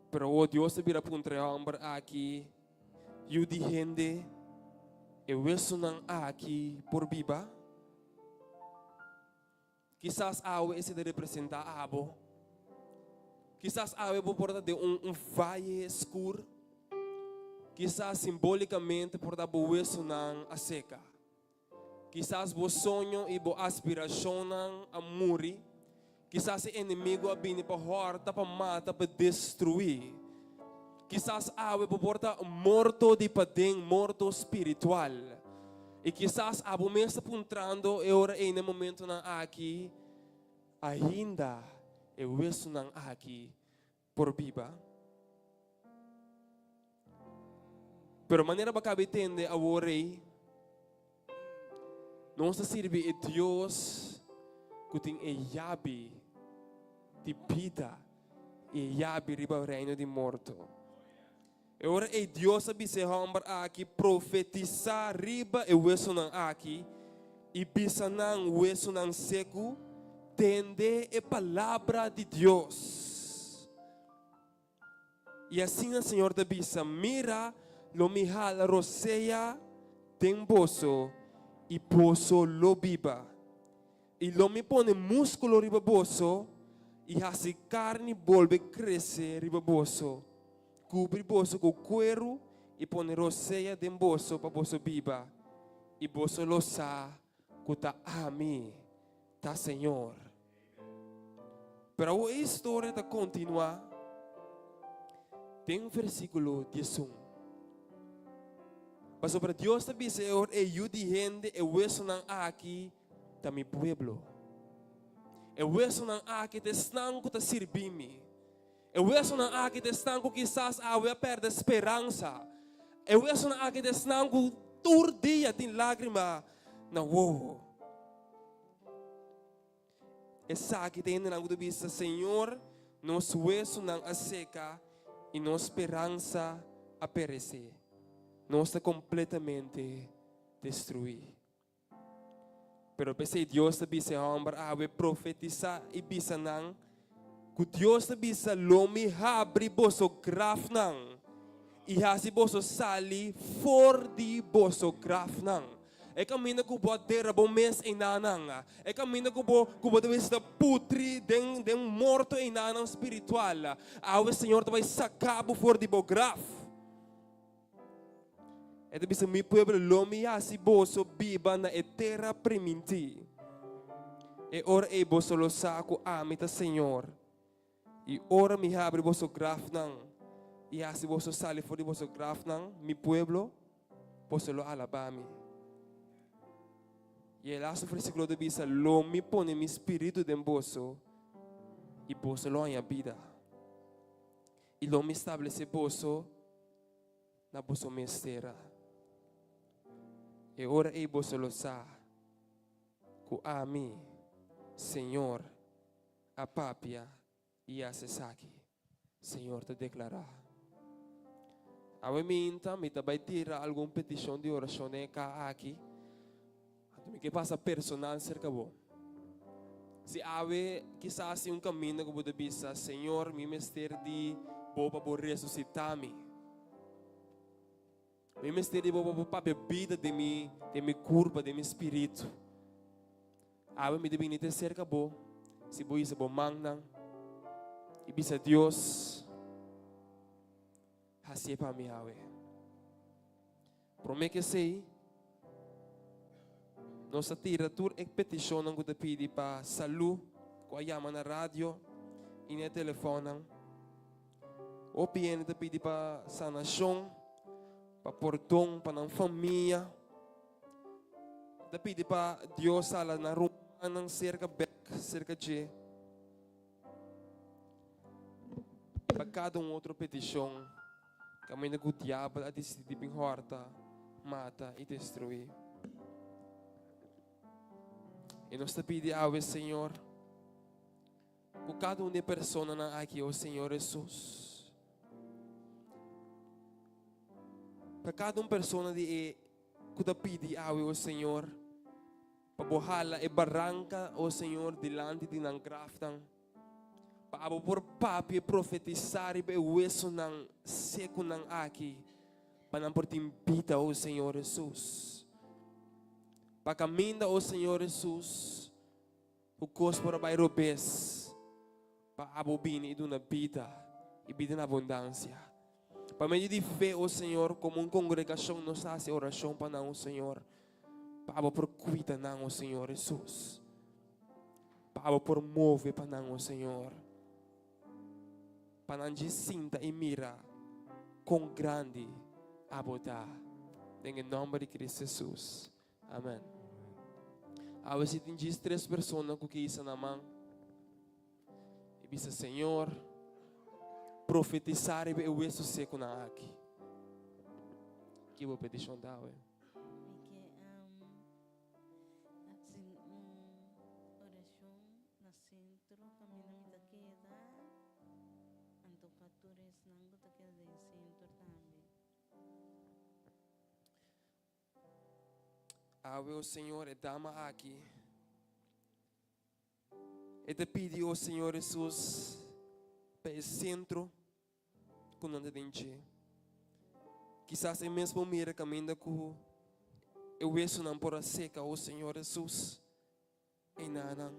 Pero awor Dios ta bira puntra e hòmber aki, Yu di hende, e wesunan aki por biba? Kisas awe esei ta representá abo. Kisas awe bo por ta den un un vaye skur. Kisas simbolikamente por ta bo wesunan a seka. Kisas bo soño i bo aspirashonnan a muri. Kisas e enemigu a bini pa hòrta, pa mata, pa destruí. Kisas awe bo por ta morto di paden, morto spiritual. I kisas abo mes ta puntrando e ora ei na e momentonan aki, Ainda e wesunan aki por biba? Pero manera bo a kaba di tende awor ei, nos ta sirbi e Dios ku tin e yabi di bida i e yabi riba reino di morto. E ora ei Dios a bisa e hòmber aki, Profetisá riba e wesunan aki i bisa nan, Wesunan seku, tende e palabra di Dios. I asina Señor ta bisa, Mira, lo mi hala rosea den boso, i boso lo biba. I lo mi pone múskulo riba boso i hasi karni bolbe krese riba boso, kubri boso ku kueru i pone rosea den boso pa boso biba, i boso lo sa ku ta ami ta Señor. Pero awor e historia ta kontinuá den versíkulo diesun. Pasobra Dios ta bisa e ora e yu di hende, e wesonan aki ta mi pueblo. E wesonan aki ta esnan ku ta sirbi mi. E wesonan aki ta esnan ku kisas awe a pèrdè speransa. E wesonan aki ta esnan ku tur dia tin lágrima na wowo. Esaki ta hendenan ku ta bisa, Señor, nos wesonan a seka i nos speransa a peresé. Nos ta kompletamente destruí. Pero p'esei Dios ta bisa e hòmber awe, Profetisá i bisa nan ku Dios ta bisa, Lo mi habri boso grafnan i hasi boso sali for di boso grafnan. E kaminda ku bo a dera bo mes einanan. E kaminda ku bo ku bo ta bisa ta putri den den morto einanan spiritual. Awe Señor ta bai saka bo for di bo graf. E ta bisa, Mi pueblo, lo mi hasi boso biba na e tera primintí. E ora ei boso lo sa ku ami ta Señor. I ora mi habri boso grafnan i hasi boso sali for di boso grafnan, mi pueblo, boso lo alabá mi. I e lastu versíkulo ta bisa, Lo mi pone mi spiritu den boso, i boso lo haña bida. I lo mi stablesé boso na boso mes tera. E ora ei boso lo sa ku ami, Señor, a papia i hasi esaki, Señor ta deklará. Awe minta mi ta bai tira algun petishon di orashon den e kaha aki. Anto mi ke pasa personal serka bo. Si awe kisas tin un kaminda ku bo ta bisa, Señor, mi mester di bo pa bo resusitá mi. Mi mester di bo pa bo papia bida den mi, den mi kurpa, den mi spiritu. Awe mi ta bini te serka bo, si bo hisa bo mannan i bisa Dios, hasié pa mi awe. Promé ku esei, nos a tira tur e petishonnan ku ta pidi pa salú ku a yama na radio i na e telefònnan. Hopi hende ta pidi pa sanashon, pa pordon pa nan famia. Ta pidi pa Dios hala nan rumannan serka bèk serka dje. Pa kada un otro petishon. Kaminda ku diabel a disidí di bin hòrta, mata i destruí. I nos ta pidi awe, Señor, ku kada un di e personanan aki, o Señor Hesus, pa kada un persona di e ku ta pidi awe, o Señor, pa bo hala e baranka, o Señor, dilanti di nan grafnan. Pa abo por papia i profetisá riba e wesonan sekunan aki, pa nan por tin bida, o Señor Hesus. Pa kaminda, o Señor Hesus, ku kos por a bai robes, pa abo bini i duna bida, i bida na abundansia. Pa medio di fe, o Señor, komo un kongregashon nos ta hasi orashon pa nan, o Señor, pa abo por kuida nan, o Señor Hesus. Pa abo por move pa nan, o Señor. Pa nan djis sinta i mira kon grandi abo ta. Den e nòmber di Cristo Hesus. Amen. Awe si tin djis tres persona ku ke hisa nan man i bisa, Señor, profetisá riba e wesu sekunan aki. Ki bo petishon ta awe? Mi ke hasi un orashon na sentro kaminda mi ta keda, anto pa tur esnan ku ta keda den sentro tambe. Awe, o Señor, e dama aki, e ta pidi, o Señor Hesus, pa e sentro ku nan ta den dje. Kisas e mes por mira kaminda ku e wesonan por a seka, o Señor Hesus. Einanan.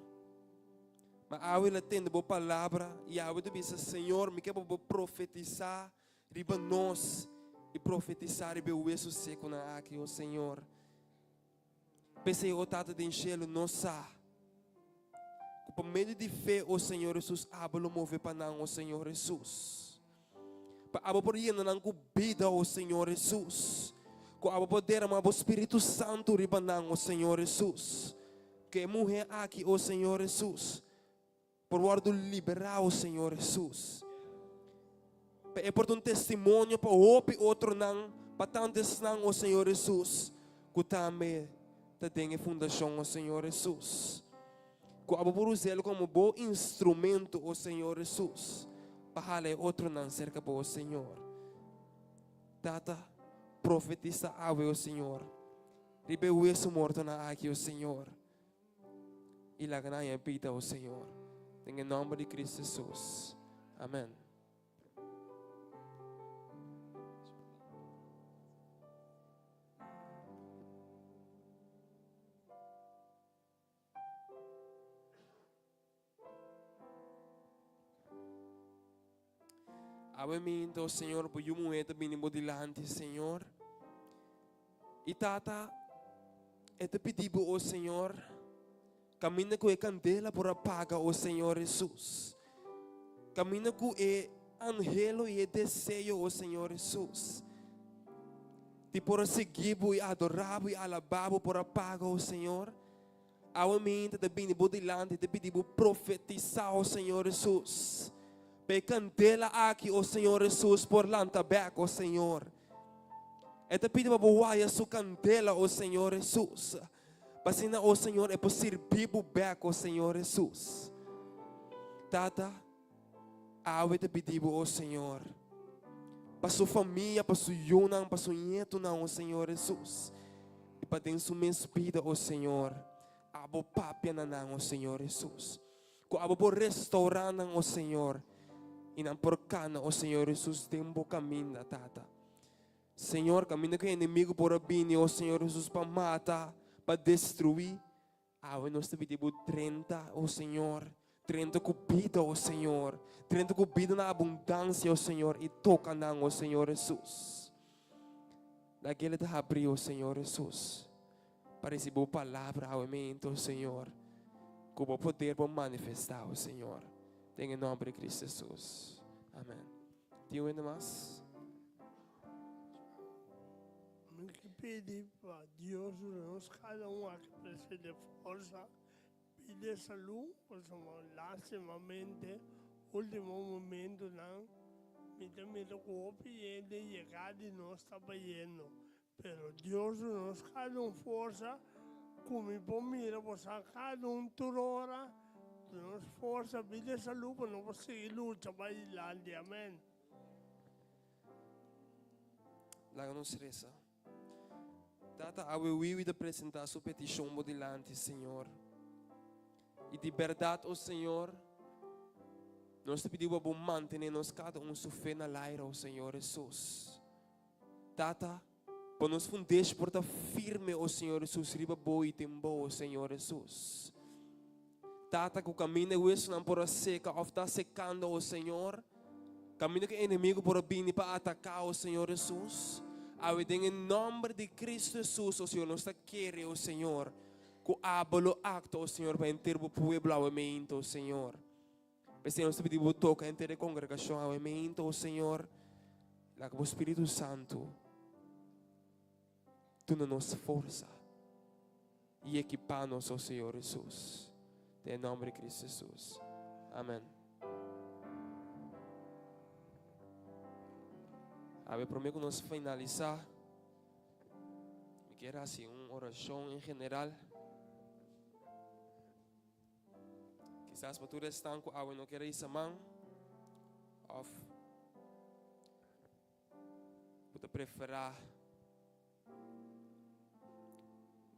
Ma awe el a tende bo palabra i awe ta bisa, Señor, mi ke pa bo profetisá riba nos i profetisá riba e wesu sekunan aki, o Señor. P'esei, o Tata den shelu, nos sa ku pa medio di fe, o Señor Hesus, abo lo move pa nan, o Señor Hesus. Pa abo por yena nan ku bida, o Señor Hesus. Ku abo por derama bo Spiritu Santu riba nan, o Señor Hesus. Ku e muhé aki, o Señor Hesus, por wòrdu liberá, o Señor Hesus. Pa e por ta un testimonio pa hopi otronan, pa tantu esnan, o Señor Hesus, ku tambe ta den e fundashon, o Señor Hesus. Ku abo por usa el komo bo instrumento, o Señor Hesus, pa hala e otronan serka bo, o Señor. Tata, profetisa awe, o Señor, riba e wesu mortonan aki, o Señor, i laga nan haña bida, o Señor. Den e nòmber di Cristo Hesus. Amèn. Awe minto, Señor, bo yu muhé ta bini bo dilanti, Señor. I Tata, e ta pidi bo, o Señor, kaminda ku e kandela por a paga, o Señor Hesus. Kaminda ku e anhelo i e deseo, o Señor Hesus, di por a sigui bo i adorá bo i alabá bo por a paga, o Señor. Awe minta ta bini bo dilanti ta pidi bo profetisá, o Señor Hesus. Pa e kandela aki, o Señor Hesus, por lanta bèk, o Señor. E ta pidi pa bo waya su kandela, o Señor Hesus. Pa asina, o Señor, e por sirbi bo bèk, o Señor Hesus. Tata, awe ta pidi bo, o Señor, pa su famia, pa su yunan, pa su ñetunan, o Señor Hesus. I pa den su mes bida, o Señor, abo papia na nan, o Señor Hesus. Ku abo por restaurá nan, o Señor, i nan por kana, o Señor Hesus, den bo kaminda, Tata. Señor, kaminda ku e enemigu por a bini, o Señor Hesus, pa mata, pa destruí, awe nos ta pidi bo drenta, o Señor, drenta ku bida, o Señor, drenta ku bida na abundansia, o Señor, i toka nan, o Señor Hesus. Lag'el ta habrí, o Señor Hesus, pa recibi bo palabra awe mente, o Señor, ku bo poder por manifestá, o Señor, den e nomber di Cristo Hesus. Amén. Tin un hende mas? Mi ke pidi pa Dios duna nos kada un aki presente forsa, pidi salú, pasobra lastimamente ultimo momentonan mi ta mira ku hopi hende yega di nos ta bayendo, pero Dios duna nos kada un forsa ku mi por mira boso kada un tur ora, duna nos forsa, pidi salú pa nos por sigui lucha bai dilanti, amen. Laga nos resa. Tata, awe Wiwi ta presentá su petishon bo dilanti, Señor. I di bèrdat, o Señor, nos ta pidi bo pa bo mantené nos kada un su fe na laira, o Señor Hesus. Tata, pa nos fundeshi por ta firme, o Señor Hesus, riba bo i den bo, o Señor Hesus. Tata, ku kaminda e wesunan por a seka òf ta sekando, o Señor, kaminda ku e enemigu por a bini pa ataká, o Señor Hesus, awe den e nòmber di Kristu Hesus, o Señor, nos ta kere, o Señor, ku abo lo aktua, o Señor, pa henter bo pueblo awe meinta, o Señor. P'esei nos ta pidi bo toka henter e kongregashon awe meinta, o Señor, laga bo Spiritu Santu duna nos forsa. I ekipá nos, o Señor Hesus. Den e nòmber di Cristo Hesus. Amen. Awe promé ku nos finalisá, mi kier hasi un orashon en general. Kisas pa tur esnan ku awe no kier hisa man òf ku ta preferá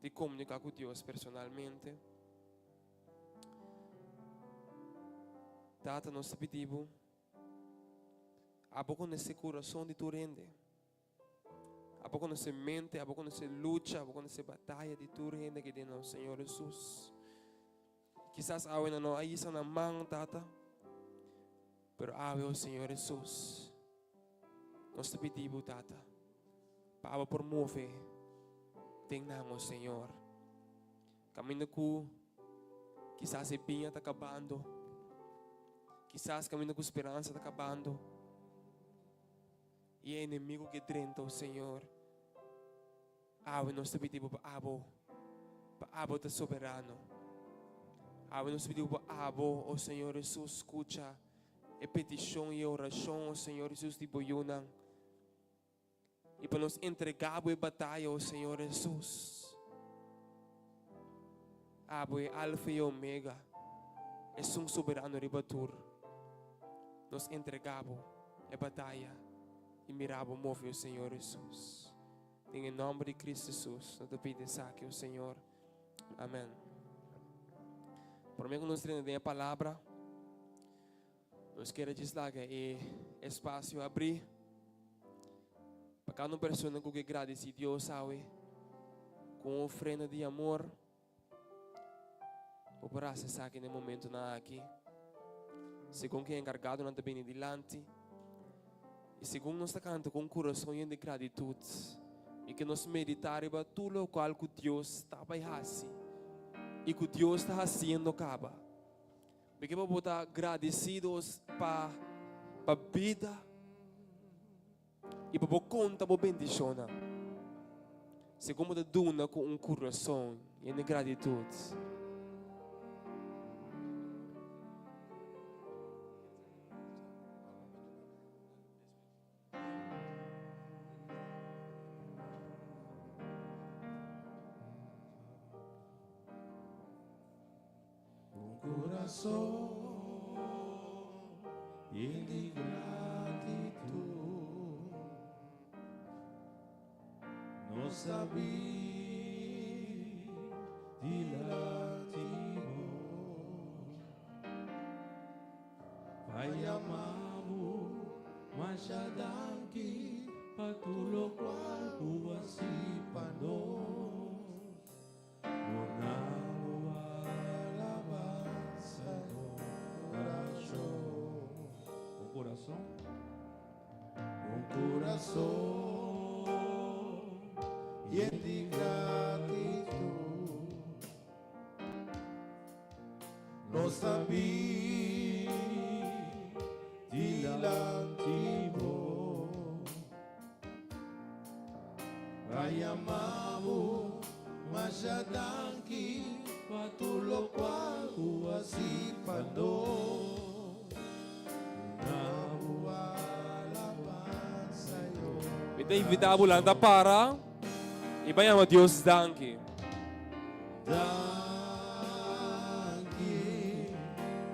di komuniká ku Dios personalmente. Tata, nos ta pidi Bo, Abo konosé kurason di tur hende. Abo konosé mente, Abo konosé lucha, Abo konosé bataya di tur hende aki den nos, Señor Hesus. Kisas awe nan no a hisa nan man, Tata, pero awe, o Señor Hesus, nos ta pidi Bo, Tata, pa abo por move den nan, o Señor. Kaminda ku kisas e biña ta kabando, kisas kaminda ku speransa ta kabando, i e enemigo ke drenta, o Señor. Awe nos ta pidi Bo pa Abo, pa Abo ta soberano. Awe nos ta pidi Bo pa Abo, o Señor Hesus, skucha e petishon i e orashon, o Señor Hesus, di Bo yunan. I pa nos entregá Bo e bataya, o Señor Hesus. Abo e Alfa i Omega, esun soberano riba tur. Nos entregá Bo e bataya i mira Bo move, o Señor Hesus. Den e nòmber di Cristo Jesus nos ta pidi esaki, o Señor. Amèn. Promé ku nos drenta den e palabra, nos kere djis laga e espasio abrí pa kada un persona ku ke gradisí Dios awe ku un ofrenda di amor. Bo por hasi esaki na e momentonan aki. Segun ku e enkargadonan ta bini dilanti. I segun nos ta kanta ku un kurason yen di gratitut i ke nos meditá riba tur lokual ku Dios ta bai hasi i ku Dios ta hasiendo kaba. Mi ke pa bo ta gradisidos pa pa bida i pa bo konta bo bendishonnan. Segun bo ta duna ku un kurason yen di gratitut. Un kurason yen di gratitut Nos ta bin dilanti bo. Pa yama bo masha danki pa tur lokual ku bo a hasi pa nos. Duna bo alabansa orashon. Un kurason. Un kurason yen di gratitut. Nos ta bin dilanti bo Pa yama bo masha danki pa tur lokual ku hasi pa nos. Duna bo alabansa yo. Mi ta invitá bo lanta para i bai yama Dios danki. Danki,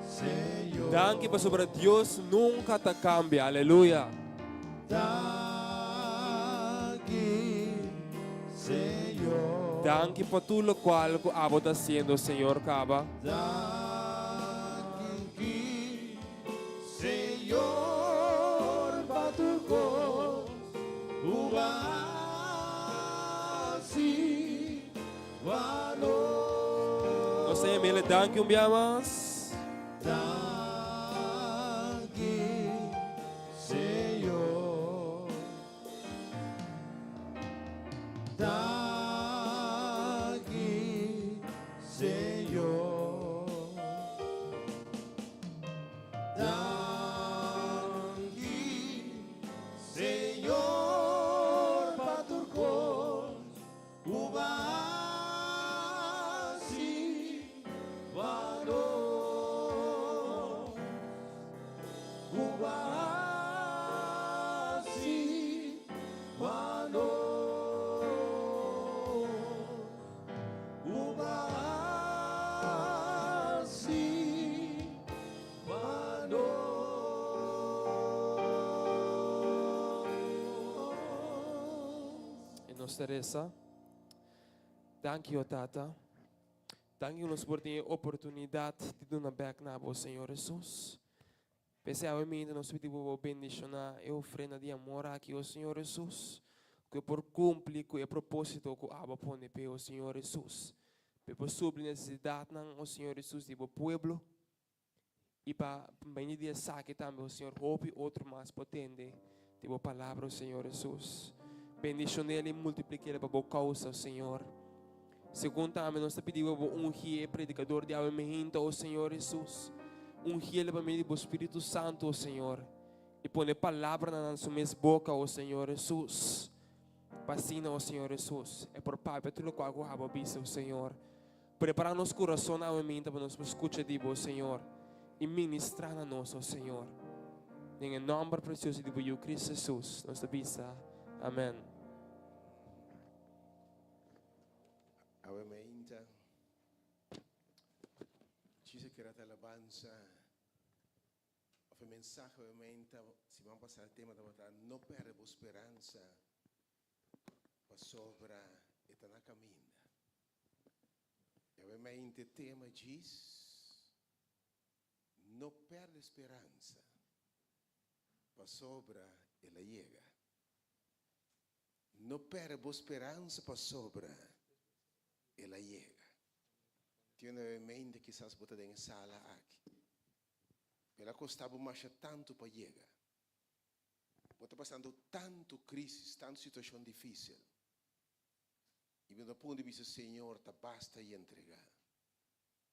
Señor. Danki pasobra Dios nunka ta kambia. Aleluya. Danki, Señor. Danki pa tur lokual ku abo ta hasiendo, Señor, kaba. Danki, Señor, pa tur kos ku bo a hasi. Nos ta yam'El danki un bia mas. Danki, Señor. Danki, Señor. Danki, Señor, pa tur kos. Ku ba hasi pa nos? Ku ba hasi pa nos? Ku ba hasi pa nos? E nos ta resa, Danki, o Tata. Danki ku nos por tin e oportunidat di duna bèk na bo, Señor Hesus. P'esei awe minta nos pidi bo bo bendishoná e ofrenda di amor aki, o Señor Hesus, ku e por kumpli ku e propósito ku abo a pone p'e, o Señor Hesus. P'e por supli nesesidatnan, o Señor Hesus, di bo pueblo. I pa medio di esaki tambe, o Señor, hopi otro mas por tende di bo palabra, o Señor Hesus. Bendicionel i multipliquel pa bo causa, o Señor. Segun tambe nos ta pidi bo bo ungi e predicador di awe mehinta, o Señor Hesus. Ungiel pa medio di bo Spiritu Santo, o Señor. I pone palabranan na su mes boca, o Señor Hesus. Pa asina, o Señor Hesus, e por papia tur locual cu abo a bisa, o Señor. Prepará nos kurason awe minta pa nos por skucha di Bo, Señor, i ministrá na nos, o Señor. Den e nòmber presioso di Bo Yu Cristo Jesus, nos ta bisa, Amèn. Awe meinta, djis a keda ta alabansa of e mensahe awe meinta, siman pasá e tema tabata No pèrdè bo speransa pasobra e ta na kaminda. Awe mente tema djis, No perde speransa, pasobra el a yega. No perde bo speransa pasobra el a yega. Tin un awe mente kisas bo ta den e sala aki. El a kosta bo masha tantu pa yega. Bo ta pasando tantu crisis, tantu situacion dificil. Y bo ta punto di bisa, Señor, ta basta y entrega.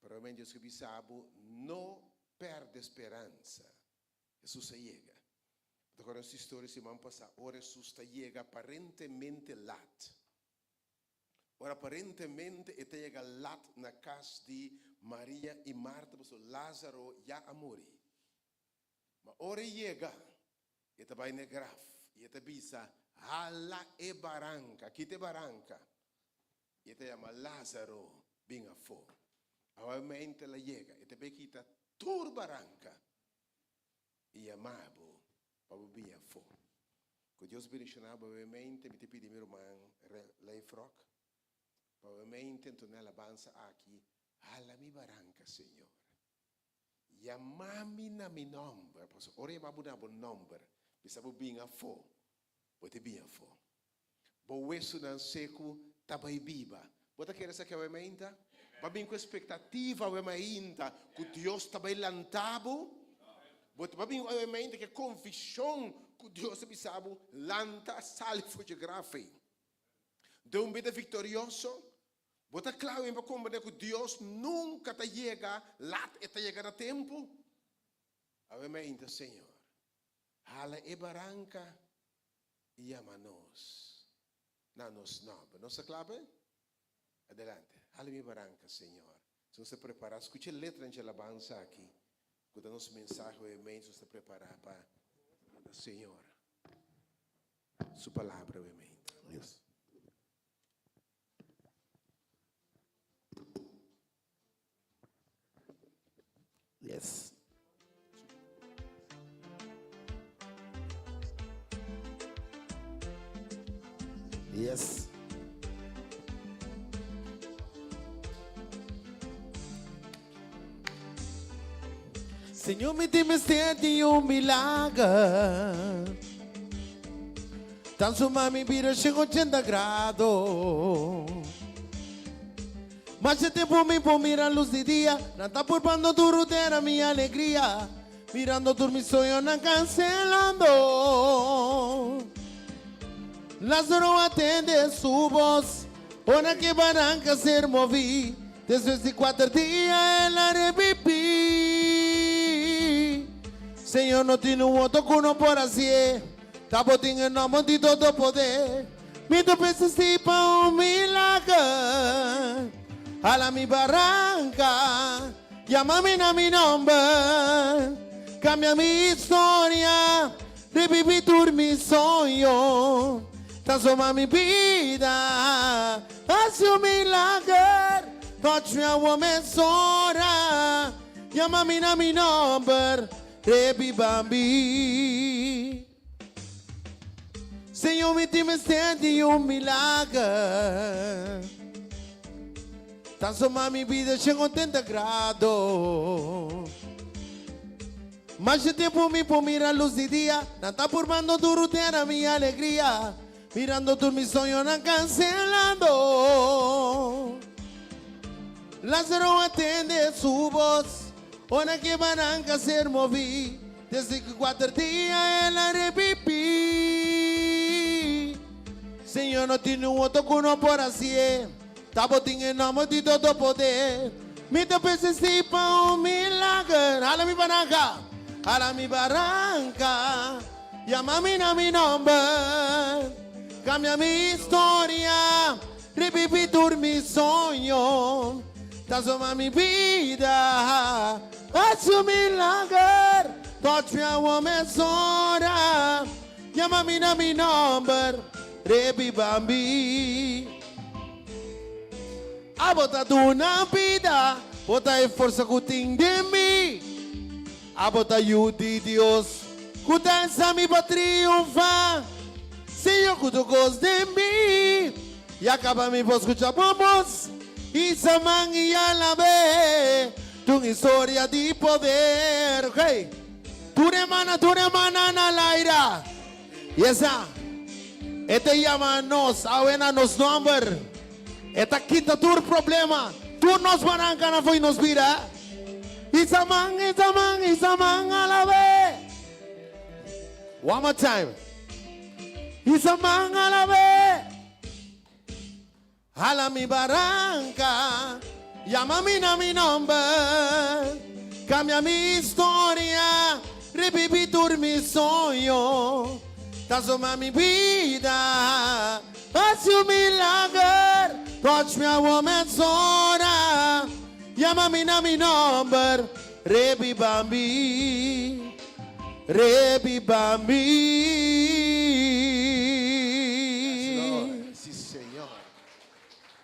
Pero amen Dios ke bisa bo, no perde speransa. Jesus a yega. Bo ta acorda nos historia siman pasa, ora Jesus ta yega aparentemente lat. Ora aparentemente e ta yega lat na cas di Maria y Marta pasobra Lazaro ya a muri. Ma ora e yega, e ta bai na e graf y e ta bisa, Hala e baranca, kita e baranca. Y e ta yama Lazaro bin afó. Awe-mente el a yega, e ta bay kita tur baranca y yama bo pa bo bin afó. Cu Dios bendiciona bo awe-mente, mi ta pidi mi ruman Leifrock pa awe-mente entona e alabansa aki, Hala mi baranca, Señor. Yama mi na mi nomber, pasobra ora yama bo na bo nomber, bisa bo bin afó, bo ta bin afó. Bo wesunan seku ta bai biba. Bo ta kere esaki awe mainta? Bo a bin ku espektativa awe mainta ku Dios ta bai lanta bo? Bo ta bin awe mainta ku e konvikshon ku Dios a bisa bo, Lanta, sali for dje graf ei. Den un bida viktorioso, bo ta kla awe pa komprende ku Dios nunka ta yega lat, e ta yega na tempu? Awe mainta, Señor, hala e baranka i yama nos na nos nòmber. Nos ta kla p'e? Adelante. Hala mi baranka, Señor. Si nos ta prepará, skucha e letra dje alabansa aki, ku ta nos mensahe hoy mei, si nos ta prepará pa manda Señor Su palabra hoy mei. Yes. Yes. Yes. Señor, mi tin mester di un milager. Transforma mi bida 180 grado. Masha tempu mi por mira lus di dia, nan ta purbando duru dera mi alegria, mirando tur mi soñonan cancelando. Lázaro a tende su bos, ora ke baranca ser moví, despues di cuater dia el a reviví. Señor no tin un otro cu no por hacié, ta bo tin e nomber di todo poder. Mi ta persistí pa un milager. Hala mi baranka, yama mi na mi nomber. Kambia mi historia, reviví tur mi soño. Transforma mi bida, hasi un milager. Touch mi awor mesora, yama mi na mi nomber, reviva mi. Señor mi tin mester di un milager Transforma mi bida 180 grado Masha tempo mi por mira luz di dia Nan ta purbando duru tera mi alegria Mirando tur mi soñonan cancelando Lázaro a tende su voz Ora ke baranca ser moví Desde ku kuater dia el a rebibí. Señor no tin un otro ku no por hasié. Ta bo tin e nòmber di todo poder. Mi ta persistí pa un milager. Hala mi baranka, hala mi baranka. Yama mi na mi nòmber. Kambia mi historia, rebibí tur mi soño. Transforma mi bida. Hasi un milager, touch mi awor mesora. Yama mi na mi nomber, rebiba mi. Abo ta duna bida, bo ta e forsa ku tin den mi. Abo ta yu di Dios, ku ta alsa mi pa triunfa. Señor ku tur kos den mi, ya kaba mi por skucha bo bos. Isa man i alab'é. Tun historia di poder. Ok. Tur e mana, tur e mana na laira. Yesa. E ta yama nos awe na nos nomber. E ta kita tur problema. Tur nos barancanan fo'i nos bida. Isa man, isa man, isa man alab'é. One more time. Hisa man alab'é. Hala mi baranka, yama mi na mi nòmber, kambia mi historia, reviví tur mi soño, transformá mi bida, hasi un milager, touch mi awor mesora, yama mi na mi nòmber, reviva mi, reviva mi. Yes, Lord. Sí, Señor.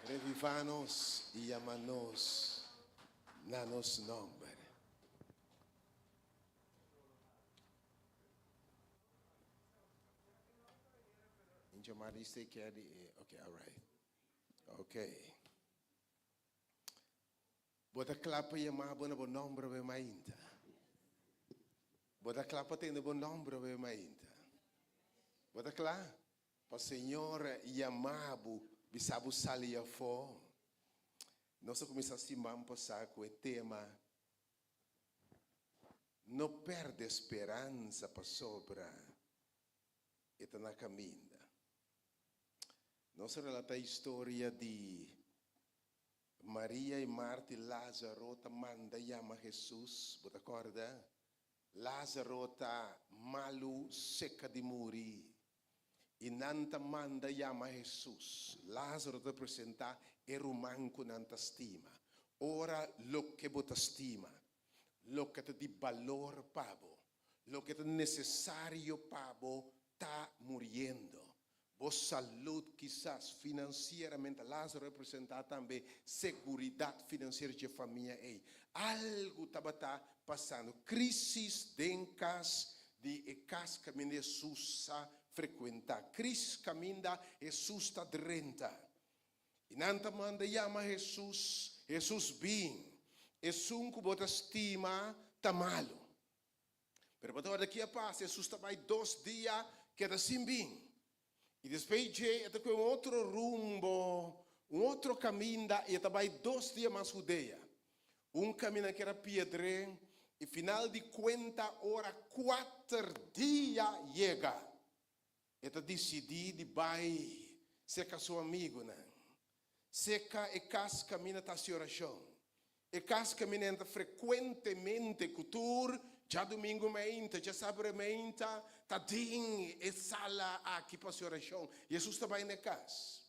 Revivanos y llamanos na nos nomber. Injo Mariste Kelly. Okay, all right. Okay. Bo ta kla pa yama bo na bo nomber awe mainta? Bo ta kla pa tende bo nomber awe mainta? Bo ta kla pa Señor yama bo, bisa bo sali afó? Nos a kuminsá siman pasá ku e tema No pèrdè speransa pasobra e ta na kaminda. Nos a relatá historia di Maria i Marta i Lázaro ta manda yama Hesus. Bo ta kòrda? Lázaro ta malu seka di muri, i nan ta manda yama Hesus. Lázaro ta presentá e ruman ku nan ta stima. Ora loke bo ta stima, loke ta di balor pa bo, loke ta nesesario pa bo ta muriendo, Bo salud kisas financieramente, Lázaro representa tambe seguridad financiero dje famia ei. Algu tabata pasando, crisis den cas di e cas caminda Jesus sa frecuenta, crisis caminda Jesus ta drenta. I nan ta manda yama Jesus, Jesus bin, esun cu bo ta stima ta malu. Pero bo ta wòrdu ki a pasa, Hesus ta bai dos dia keda sin bin. I despues dje e ta kohe un otro rumbo, un otro kaminda i e ta bai dos dia mas Hudea. Un kaminda ku era piedré i final di kuenta ora kuater dia yega, e ta disidí di bai serka su amigunan. Seka e kas kaminda ta hasi orashon. E kas kaminda nan ta frekuentemente ku tur djadumingu meinta, djasabra meinta ta den e sala aki pa hasi orashon. Hesus ta bai na e kas.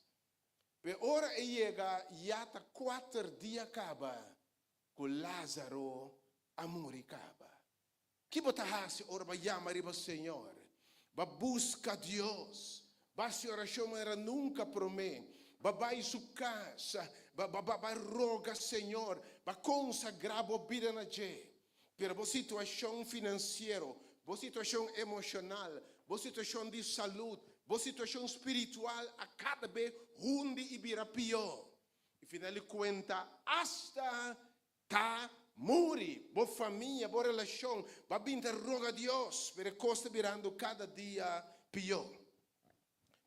Pero ora e yega ya ta kuater dia kaba ku Lázaro a muri kaba. Ki bo ta hasi ora bo a yama riba Señor? Bo a buska Dios, bo a hasi orashon manera nunka promé, bo a bai su kas, bo a roga Señor, bo a konsagrá bo bida na dje. Pero bo situashon finansiero, bo situashon emoshonal, bo situashon di salud, bo situashon spiritual a kada be hundi i bira pió. I final di kuenta, asta Ta muri, bo famia, bo relashon, bo a bin ta roga Dios, pero e kos ta birando kada dia pió.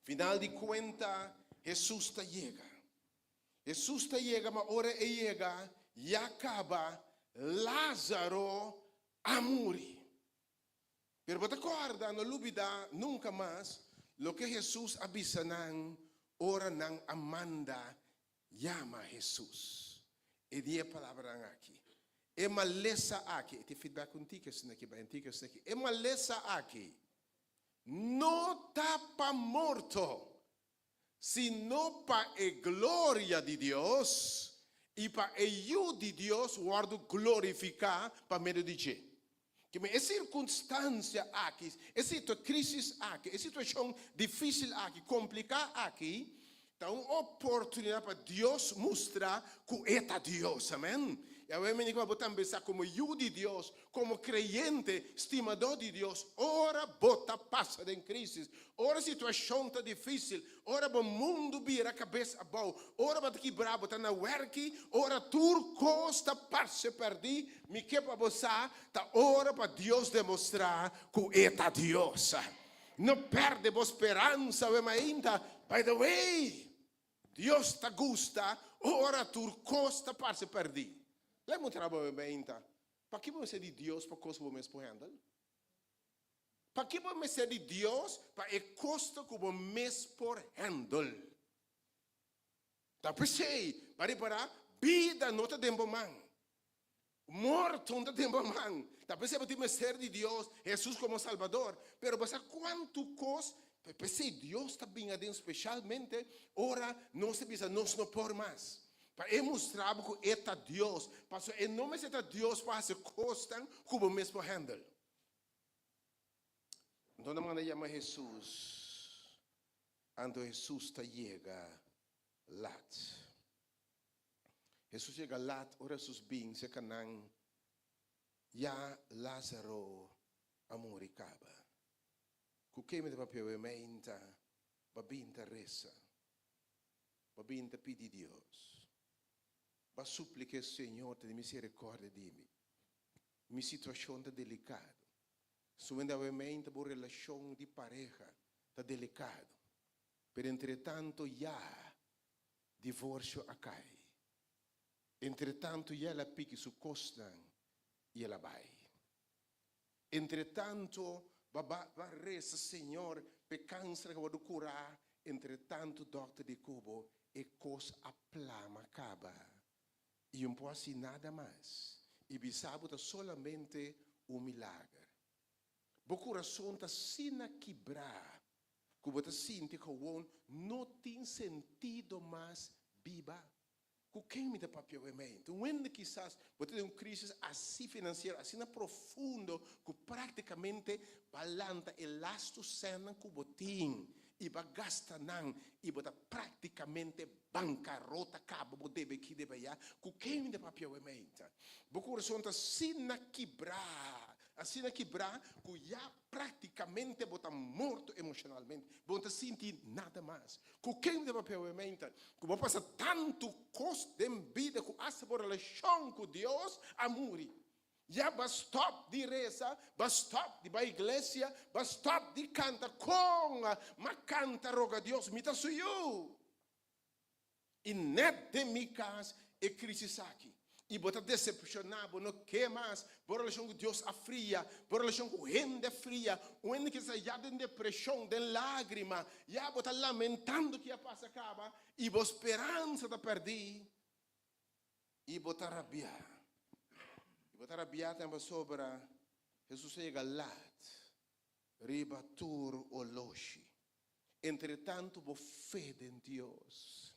Final di kuenta, Hesus ta yega. Hesus ta yega, ma ora e yega, ya kaba Lázaro a muri. Pero bo ta kòrda, no lubidá nunka mas loke Hesus a bisa nan ora nan a manda Yama Hesus. E di e palabranan aki. E malesa aki, e tin feedback un tiki asina aki, bai un tiki asina aki. E malesa aki no ta pa morto, sino pa e gloria di Dios i pa e Yu di Dios wòrdu glorifiká pa medio di dje. Kimen e sirkunstansia aki, e situa krisis aki, e situashon difisil aki, kompliká aki, ta un oportunidat pa Dios mustra ku E ta Dios. Amen. I awe mi ku abo tambe sa komo yu di Dios, komo kreyente, stimadó di Dios, ora bo ta pasa den krisis, ora situashon ta difisil, Ora bo mundu bira kabes abou, ora bo ta kibrá, bo ta na wèrki, ora tur kos ta parse pèrdí, mi ke pa bo sa, ta ora pa Dios demostrá ku e ta Dios. No pèrdè bo speransa awe mainta. By the way, Dios ta gusta ora tur kos ta parse pèrdí. Lei mutra bo awe mainta, paki bo mester di Dios pa kos ku bo mes por hèndel? Paki bo mester di Dios pa e kos ku bo mes por handle? Ta p'esei, pa ripará, bida no ta den bo man. Morto no ta den bo man. Ta p'esei bo tin mester di Dios, Hesus komo Salbador. Pero bo sa kuantu kos, p'esei Dios ta bin aden spesialmente ora nos ta bisa nos no por mas. Pa e mustra bo ku e ta Dios. Pasobra e no mester ta Dios pa hasi kosnan ku bo mes por handle. Anto nan manda yama Hesus. Anto Hesus ta yega lat. Hesus yega lat, ora Hesus bin serka nan, ya Lázaro a muri kaba. Ku ke mi ta papia awe meinta? Ba bin ta resa. Ba bin ta pidi Dios. Ba suplika e Señor tene misericordia di mi. Mi situashon ta delikado. Sumente awe meinta bo relashon di pareha ta delikado. Pero entretanto ya divorsio a kai. Entretanto ya el a piki su kosnan i el a bai. Entretanto ba ba resa Señor p'e kanser a wòrdu kurá. Entretanto dòkter di ku bo e kos a plama kaba i un por hasi nada mas i bisa bo ta solamente un milager. Bo kurason ta asina kibrá ku bo ta sinti gewoon no tin sentido mas biba. Ku ken mi ta papia awe? Un hende kisas bo ta den un krisis asi finansiero, asina profundo ku praktikamente bo a lanta e lastu sènnan ku bo tin i bo a gasta nan i bo ta praktikamente bankarota kaba, bo debe aki debe aya. Ku ken mi ta papia awe? Bo kurason ta asina kibrá, asina kibrá ku ya Práktikamente bo ta morto emoshonalmente, bo no ta sinti nada mas. Ku ken ta papia obviamente? Ku bo pasa tantu kos den bida ku asta bo relashon ku Dios a muri. Ya bo a stòp di resa, bo a stòp di bai iglesia, bo a stòp di kanta kon m'a kanta roga Dios, mi ta su yu. I nèt den mi kas e krisis aki. I bo ta desepshoná, bo no ke mas, bo relashon ku Dios a fria, bo relashon ku hende a fria, un hende ke sa ya den depreshon, den lágrima, ya bo ta lamentando ke a pasa kaba, i bo speransa ta pèrdí, i bo ta rabiá. I bo ta rabiá tambe pasobra Hesus a yega lat riba tur oloshi. Entretantu bo fe den Dios,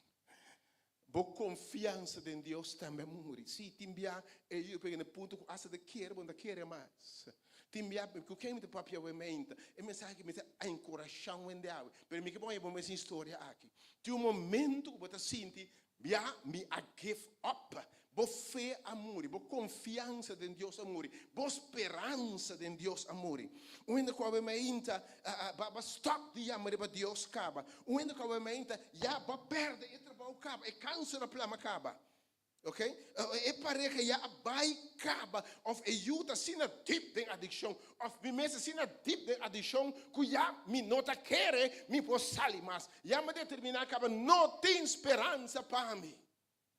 bo konfiansa den Dios tambe a muri. Sí, tin bia e yu pega na e punto ku asta ta kere, bo no ta kere mas. Tin bia ku ken mi ta papia awe meinta, e mensahe aki mester a enkurashá un hende awe. Pero mi ke pon e bo mes historia aki. Tin un momento ku bo ta sinti Bia mi a give up. Bo fe a muri, bo konfiansa den Dios a muri, bo speransa den Dios a muri. Un hende ku awe mainta ba ba stòp di yama riba Dios kaba. Un hende ku awe mainta ya bo a pèrdè e trabou kaba, e kanser a plama kaba. Ok, e pareha ya a bai kaba òf e yu ta asina dip den adikshon òf mi mes asina dip den adikshon ku ya mi no ta kere mi por sali mas. Ya mi a determiná kaba no tin speransa pa mi.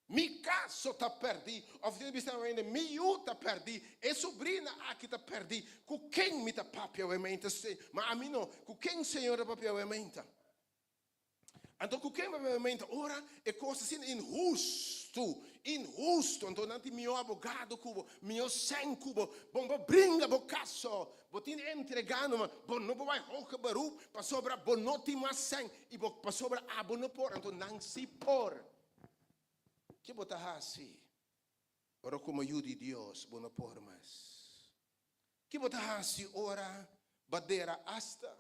Mi kaso ta pèrdí. Òf tin bisa ainda, mi yu ta pèrdí, e subrina aki ta pèrdí. Ku ken mi ta papia awe mainta? Ma ami no. Ku ken Señor ta papia awe mainta? Anto ku ken papia awe mainta? Ora e kos ta asina inhustu, inhustu, anto nan tin mihó abogado ku bo, mihó sèn ku bo. Bon, bo bringa bo kaso. Bo tin di entregá numa, bo no por bai hoge beroep pasobra bo no tin mas sèn i bo pasobra abo no por, anto nan sí por. Ke bo ta hasi ora komo yu di Dios bo no por mas? Ke bo ta hasi ora bo a dera asta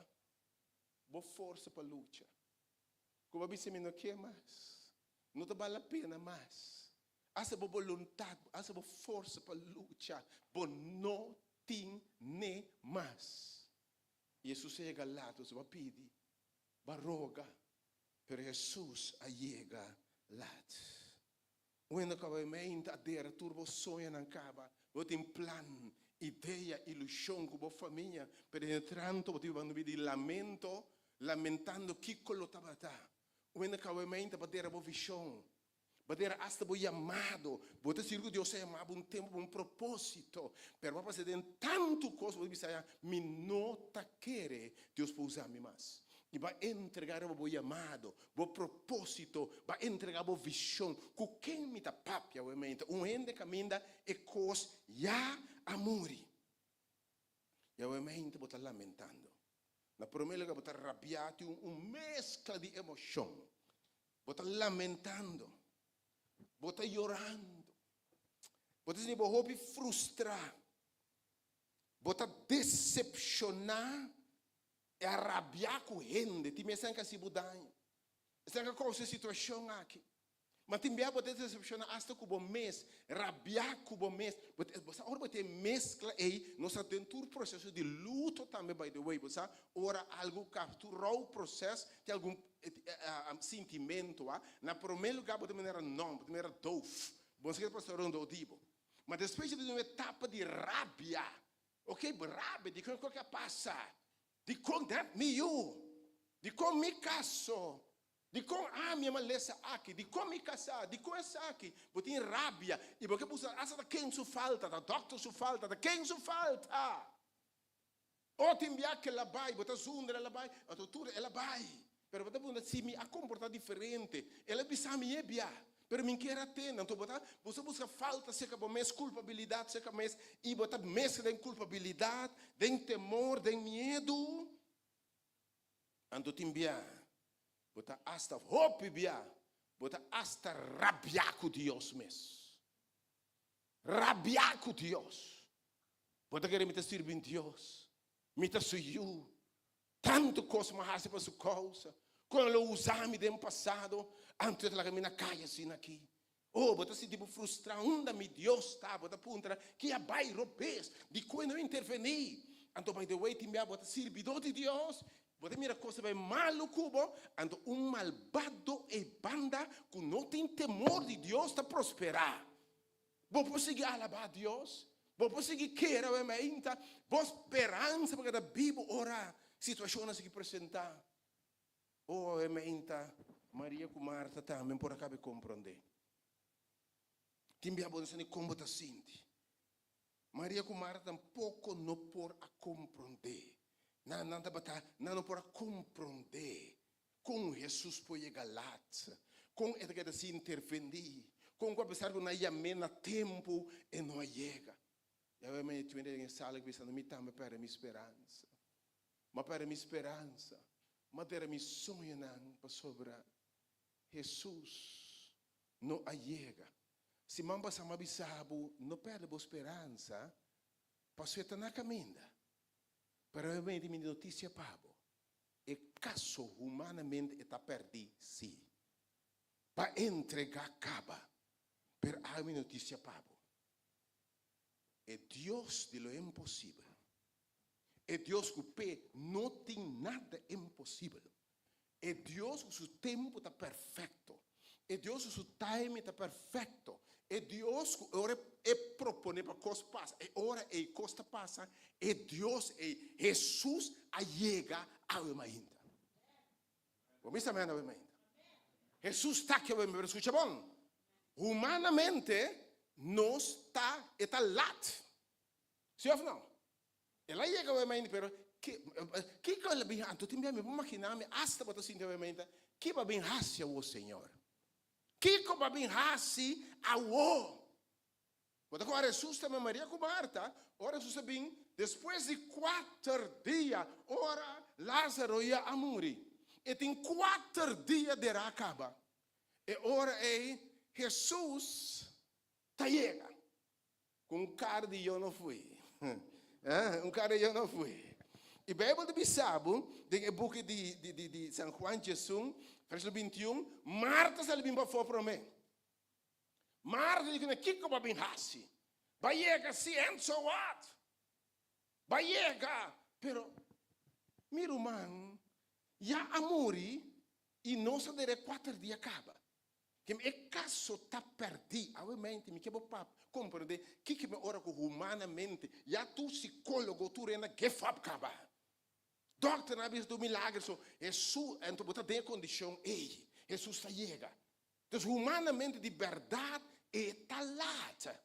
bo forsa pa lucha? Ku bo a bisa mi no ke mas, no ta bal la pena mas. Asta bo boluntat, asta bo forsa pa lucha, bo no tin ne mas. Jesus a yega laat, bo a pidi, bo a roga, pero Jesus a yega laat. Un hende ku a bai meinta a dera tur bo soñonan kaba, bo tin plan, idea, ilushon ku bo famia, pero entretanto bo ta biba un bida di lamento, lamentando kiko lo tabata. Un hende ku a bai meinta bo a dera bo vishon. Bo ta dera asta bo yamado. Bo ta sinti ku Dios a yama bo un tempu pa un propósito. Pero bo a pasa den tantu kos, bo ta bisa ya, Mi no ta kere Dios por usa mi mas. I bo a entregá riba bo yamado, bo propósito, bo a entregá bo vishon. Ku ken mi ta papia awe? Un hende kaminda e kos ya a muri. I awe mente bo ta lamentando. Na promé lugar bo ta rabiá, tin un meskla di emoshon. Bo ta lamentando. Bo ta yorando. Bo ta sinti bo hopi frustrá. Bo ta desepshoná i a rabiá ku hende. Tin esnan ku a hasi bo daño. Esnan ku a kousa e situashon aki. Ma tin bia bo ta desepshoná asta ku bo mes, rabiá ku bo mes. Bo ta, bo sa ora bo ta e meskla ei, nos ta den tur proseso di luto tambe by the way, bo sa ora algu kap tur rou proses tin algun sintimento a. Na promé lugá bo ta manera numb, bo ta manera doof, bo no sa ke ta pasa rondó di bo. Ma despues bo ta den un etapa di rabia, ok, bo rabia dikon kiko a pasa, dikon dat mi yu, dikon mi kaso, Dikon ami e malesa aki? Dikon mi kasá? Dikon esaki? Bo tin rabia i bo ke buska asta ta ken su falta, ta dòkter su falta, ta ken su falta. O tin bia ke el a bai, bo ta zundra el a bai, anto tur el a bai. Pero bo ta puntra, si mi a komportá diferente, el a bisa mi e bia, pero mi kier a tende. Anto bo ta buska buska falta serka bo mes, kulpabilidat serka mes, i bo ta meskla den kulpabilidat, den temor, den miedu. Anto tin bia bo ta asta, hopi bia bo ta asta rabia ku Dios mes. Rabia ku Dios. Bo ta kere mi ta sirbi Dios, mi ta su yu, tantu kos mi a hasi pa su kousa, kon el a usa mi den pasado, anto e ta laga mi na kaya asina aki. Oh, bo ta sinti bo frustrá, unda mi Dios ta? Bo ta puntra, ki a bai robes? Dikon e no intervení? Anto by the way, tin bia bo ta sirbidó di Dios, bo ta mira kos ta bai malu ku bo, anto un malbado ei banda ku no tin temor di Dios ta prosperá. Bo por sigui alabá Dios? Bo por sigui kere awe mainta? Bo speransa pa keda bibu ora situashonnan sigui presentá? Oh, e meinta, Maria ku Marta tambe por a kabe komprondé. Tin bia bo no sa ni kon bo ta sinti. Maria ku Marta tampoko no por a komprondé. Nan, nan tabata, nan no por a komprondé kon Hesus por yega lat, kon e ta keda sin intervendí, kon ku apesar ku nan a yam'é na tempu, e no a yega. Yahweh mei twende den e sala bisando, Mi tambe pèrdè mi speransa. M'a pèrdè mi speransa, m'a dera mi soñonan pasobra Hesus no a yega. Siman pasá m'a bisa bo no pèrdè bo speransa pasobra e ta na kaminda. Pero awe mei di mi notisia pa bo, e kaso humanamente e ta pèrdí sí. Pa entregá kaba, pero awe mi notisia pa bo, e Dios di lo imposibel E Dios ku p'e no tin nada imposibel. E Dios ku su tempu ta perfekto. E Dios ku su timing ta perfekto. E Dios ku ora e proponé pa kos pasa, e ora ei kos ta pasa, e Dios ei, Hesus a yega awe mainta. Bo mester amen awe mainta. Hesus ta aki awe mainta, pero skucha bon, humanamente nos ta, e ta lat. Si of no? El a yega awe mainta, pero kiko el a bin anto tin bia mi por magina mi asta bo ta sinti awe mainta, ki bo a bin hasi awo Señor? Kiko bo a bin hasi awo? Bo ta kòrda Hesus ta Maria ku Marta, ora Hesus a bin despues di kuater dia, ora Lázaro ya a muri. E tin kuater dia derá kaba. E ora ei Hesus ta yega. Ku un kar di yo no fui. Un kar di yo no fui. I Beibel ta bisa bo den e buki di di di di San Juan diesun, versíkulo bintiun, Marta sali bin pafó promé. Marta di kuné, Kiko bo a bin hasi? Bo a yega si, and so what? Bo a yega, pero mi ruman ya a muri i nos a dere kuater dia kaba. Kem e kaso ta pèrdí. Awe mente mi ke bo pap komprendé kiko mi ora ku humanamente ya tur sikólogo tur hende a give up kaba. Dòkternan a bisa tur milager so Hesus anto bo ta den e kondishon ei Hesus ta yega. Dus humanamente di bèrdat e ta lat.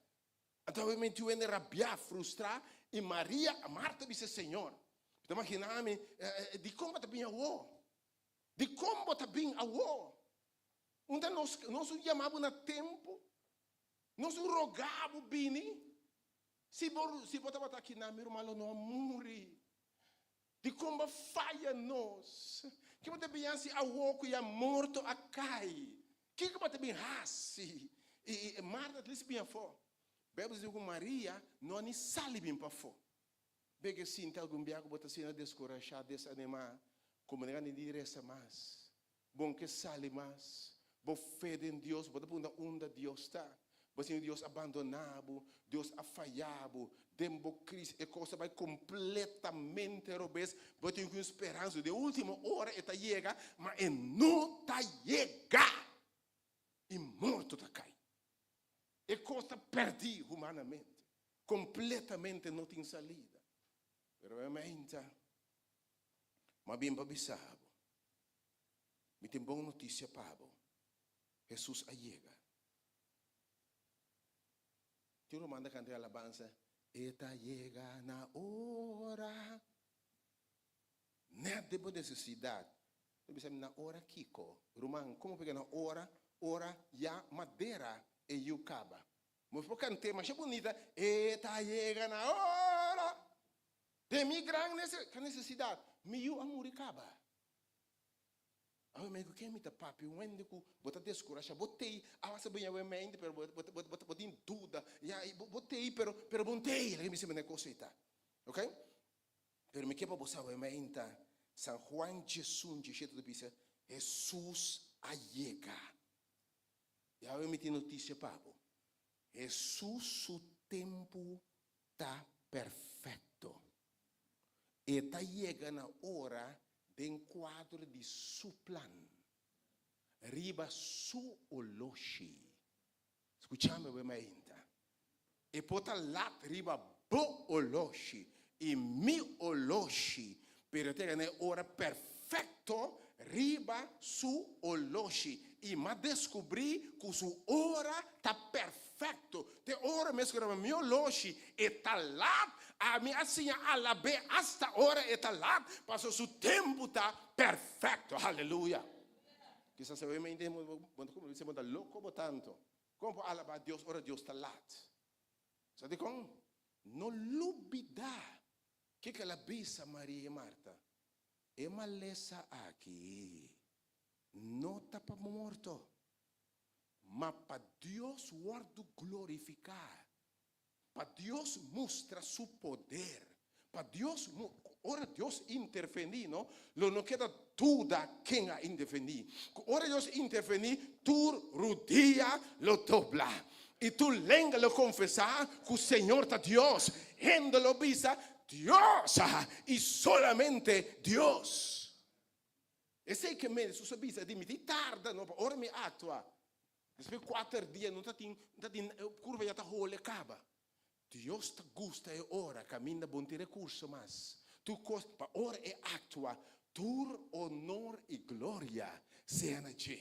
Anto obviamente yu hende rabiá, frustrá, i Maria, Marta bisa, Señor, mi ta imaginá mi, dikon bo ta bin awor? Dikon bo ta bin awor? Unda nos, nos un yama bo na tempu? Nos un rogá bo bini? Si bo, si bo tabata akinan, mi ruman lo no a muri. Dikon bo a faya nos? Ke bo ta bin hasi awor ku ya morto a kai? Kiko bo ta bin hasi? I Marta at least bin afó. Beibel ta di ku Maria no a ni sali bin pafó. Beke sinti algun bia ku bo ta asina deskurashá, desanimá, ku bo no gana di resa mas. Bon ke sali mas. Bo fe den Dios, bo ta punta unda Dios ta. Bo sinti Dios a bandona bo, Dios a faya bo. Den bo kris e kos ta bai kompletamente robes. Bo tin ku un speransa den ultimo ora e ta yega, ma e no ta yega i morto ta kai. E kos ta pèrdí humanamente, kompletamente no tin salida. Pero e meinta, m'a bin pa bisa bo. Mi tin bon notisia pa bo, Hesus a yega. Tin ruman ta kanta e alabansa, E ta yega na ora. Nèt den bo nesesidat. Ta bisa mi, Na ora kiko? Ruman, komo pega na ora, ora ya madera e yu kaba? Bo por kant'é masha bunita, E ta yega na ora. Den mi gran nesesidat, mi yu a muri kaba. Awe mi ku ken mi ta papia? Un hende ku bo ta deskurashá. Bo tei, awa sa biña awe mente, pero bo bo bo bo tin duda. Ya, bo tei, pero pero bo no tei. Laga mi sibi na e kos ei ta. Ok? Pero mi ke pa bo sa awe mente, San Juan 11, 17 ta bisa, Hesus a yega. I awe mi tin notisia pa bo. Hesus su tempu ta perfecto. E ta yega na ora den cuadro di su plan, riba su oloshi. Scucha mi awe mainta. E por ta lat riba bo oloshi y mi oloshi, pero e ta yega na e ora perfecto riba su oloshi. Y m'a descubri cu su ora ta perfecto. Te ora mes cu riba mi oloshi e ta lat, ami a siña alab'é hasta ora e ta lat, pasobra su tempu ta perfecto. Haleluya! Kisas awe mente bo ta cuminsa bisa bo ta loco bo tanto. Con bo por alaba Dios ora Dios ta lat? Sa dicon? No lubida kico el a bisa Maria y Marta, E malesa aki no ta pa morto, ma pa Dios wòrdu glorifiká, pa Dios mustra su poder, pa Dios ora Dios intervení no, lo no keda duda ken a intervení. Ku ora Dios intervení tur rudia lo dobla i tur lenga lo konfesá ku Señor ta Dios. Hende lo bisa, Dios i solamente Dios. Esei ke men Hesus a bisa di mi tin tarda no pa ora mi aktua. Despues kuater dia no ta tin no ta tin kurva ya ta hole kaba. Dios ta gusta e ora kaminda bo no tin rekurso mas. Tur kos pa ora e aktua tur honor i gloria sea na dje.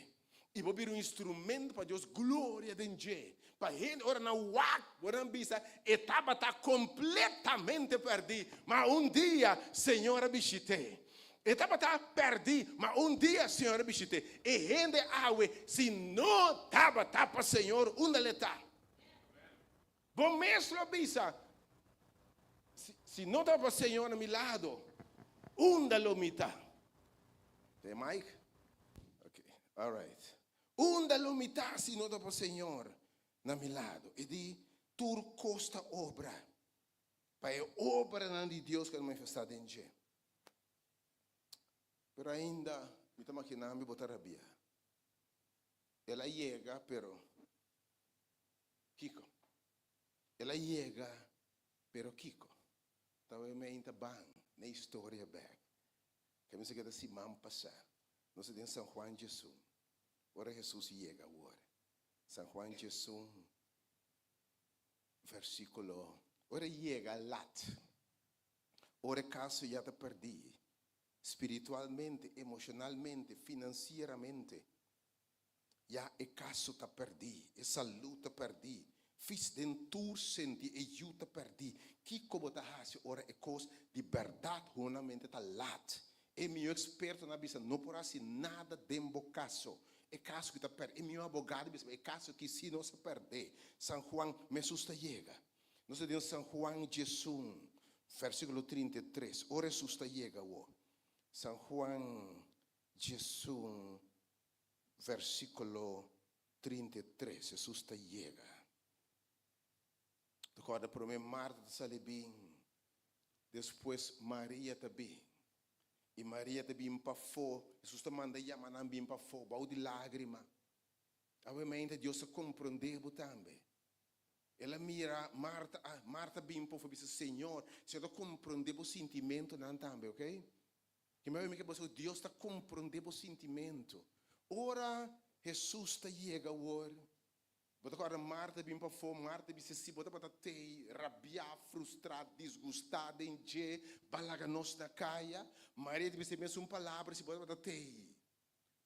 I bo bira un instrumento pa Dios gloria den dje. Pa hende ora nan wak bo nan bisa e tabata kompletamente pèrdí, ma un dia Señor a bishit'é. E tabata pèrdí, ma un dia Señor a bishit'é. E hende awe si no tabata pa Señor unda lo e ta? Bo mes lo bisa, Si no tabata pa Señor na mi lado, unda lo mi ta? Te mic? Ok, all right. Unda lo mi ta si no ta pa Señor na mi lado? E di, Tur kos ta obra pa e obranan di Dios ku a manifestá den dje. Pero ainda mi ta maginá mi bo ta rabia. El a yega, pero kiko? El a yega, pero kiko? Tawe mi ainda ban na e historia bek. Ke mi sa keda siman pasá. Nos ta den San Juan 11. Ora Hesus yega awor. San Juan 11, versíkulo. Ora e yega lat. Ora e kaso ya ta pèrdí. Spiritualmente, emoshonalmente, finansieramente. Ya e kaso ta pèrdí, e salú ta pèrdí, fis den tur sentí e yu ta pèrdí. Kiko bo ta hasi ora e kos di bèrdat hunamente ta lat? E mihó ekspertonan a bisa no por hasi nada den bo kaso. E kaso ki ta pèrdí. E mihó abogado a bisa e kaso ki si nos a pèrdé. San Juan Mesus ta yega. Nos ta den San Juan 11, vèrsikulo 33. Ora Hesus ta yega awor. San Juan 11, Versíkulo 33, Hesus ta yega. Ta kòrda promé Marta ta sali bin, despues Maria ta bin. I Maria ta bin pafó, Hesus ta manda yama nan bin pafó, bou di lágrima. Awe mainta Dios ta komprondé bo tambe. El a mira Marta, a Marta bin pafó bisa, Señor, Señor ta komprondé bo sintimentunan tambe, oké? Ki mei mi ke bo Dios ta komprondé bo sintimentu. Ora Hesus ta yega awor, bo ta kòrda Marta bin pafó, Marta bisa si bo tabata tei, rabiá, frustrá, disgustá den dje, ba laga nos na kaya. Maria ta bisa e mesun palabra si bo tabata tei.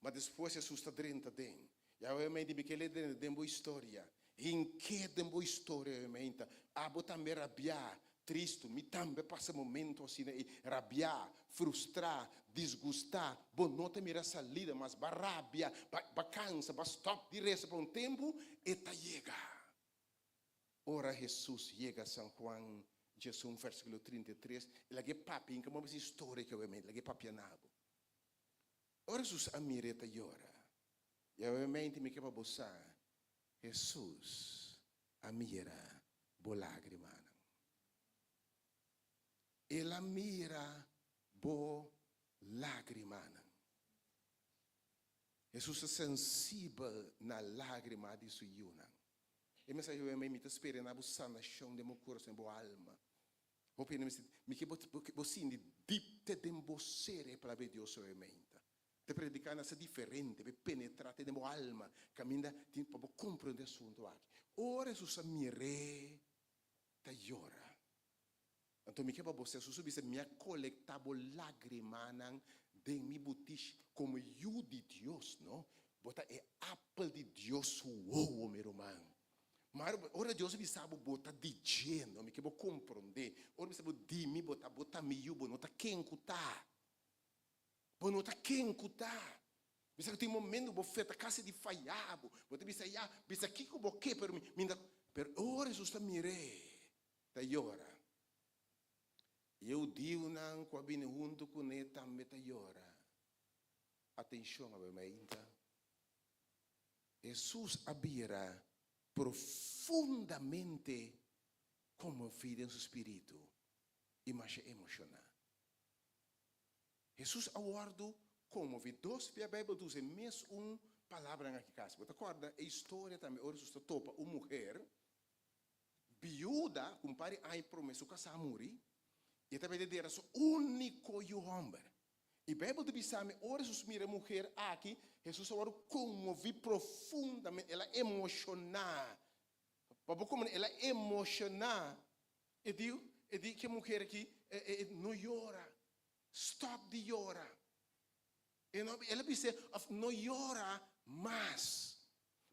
Ma despues Hesus ta drenta den. Yahweh mei di mi ke lei drenta den bo historia. Hink'é den bo historia, Yahweh mei ta. Abo tambe rabiá, tristu. Mi tambe pasa momento asina ei, rabiá, frustrá, disgustá. Bo no ta mira salida mas. Ba rabia, ba ba kansa, ba stòp di resa pa un tempu, e ta yega. Ora Hesus yega San Juan 11 versíkulo 33, e lag'é papia, hinka bo mes historia ku Yahweh mei, lag'é papia na bo. Ora Hesus a mir'é ta yora, Yahweh menti mi ke pa bo sa, Hesus a mira bo lágrimanan. El a mira bo lágrimanan. Hesus ta sensibel na lágrima di su yunan. E mensahe Yahweh mi ta spera na bo sanashon den bo kurason, den bo alma. Hopi hende mester, mi ke bo bo sinti dipte den bo ser e palabra di Dios hoy meinta. Te prediká nan sa diferente, be penetrá te den bo alma, kaminda tin pa bo komprondé asuntu aki. Ora Hesus a mir'é ta yora. Anto mi ke pa bo sa, Hesus a bisa, Mi a kolektá bo lágrimanan den mi butishi komo yu di Dios, no? Bo ta e apel di Dios su wowo, mi ruman. Maar ora Dios a bisa bo, bo ta di dje, no? Mi ke bo komprondé. Ora bisa bo di mi, bo ta, bo ta mi yu, bo no ta ken ku ta. Bo no ta ken ku ta. Bisa ku tin momento bo fe ta kasi di faya bo. Bo ta bisa ya, bisa kiko bo ke, pero mi, mi ta, pero ora Hesus ta mir'é, ta yora. I e hudiunan ku a bini huntu kuné tambe ta yora. Atenshon, awe mainta. Hesus a bira profundamente konmoví den su spiritu i masha emoshoná. Hesus a wòrdu konmoví. Dos bia Beibel ta usa e mesun palabranan aki kasi. Bo ta kòrda e historia tambe ora Hesus ta topa un muher biuda ku un par di aña promé su kasá a muri i e ta bai dera su úniko yu hòmber. I Beibel ta bisa mi, ora Hesus mira e muher aki, Hesus a wòrdu konmoví profundamente, el a emoshoná. Pa bo komprendé, el a emoshoná. E di, e di ku e muher aki, e, e, no yora, stòp di yora. E no, el a bis'é, òf no yora mas.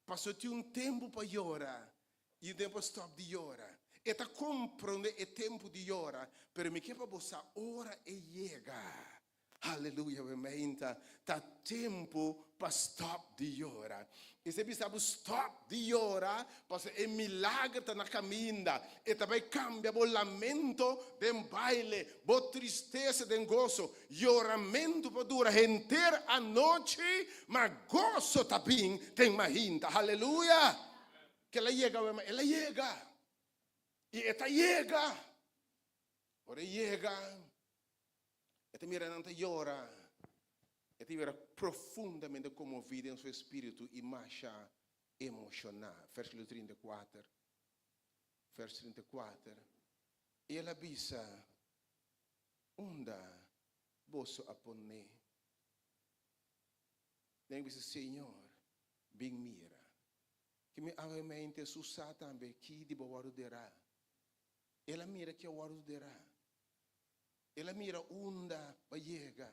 Pasobra tin un tempu pa yora i un tempu pa stòp di yora. E ta komprondé e tempu di yora, pero mi ke pa bo sa ora e yega. Aleluya, gemeente, ta tempu pa stòp di yora. I si e bisa bo stòp di yora, pasobra e milager ta na kaminda. E ta bai kambia bo lamento den baile, bo tristesa den goso. Yoramentu por dura henter anochi, ma goso ta bin den mahinta. Haleluya! Ke el a yega awe, ma el a yega. I e ta yega. Ora e yega, e ta mira nan ta yora. E ta bira profundamente konmoví den su espíritu i masha emoshoná. Versíkulo 34. Vers 34. I el a bisa. Unda boso a pon'é? Den bisa, Señor, bin mira. Ki mi awe mente su sa tambe ki di bo wòrdu derá. El a mira ki a wòrdu derá. El a mira unda bo yega.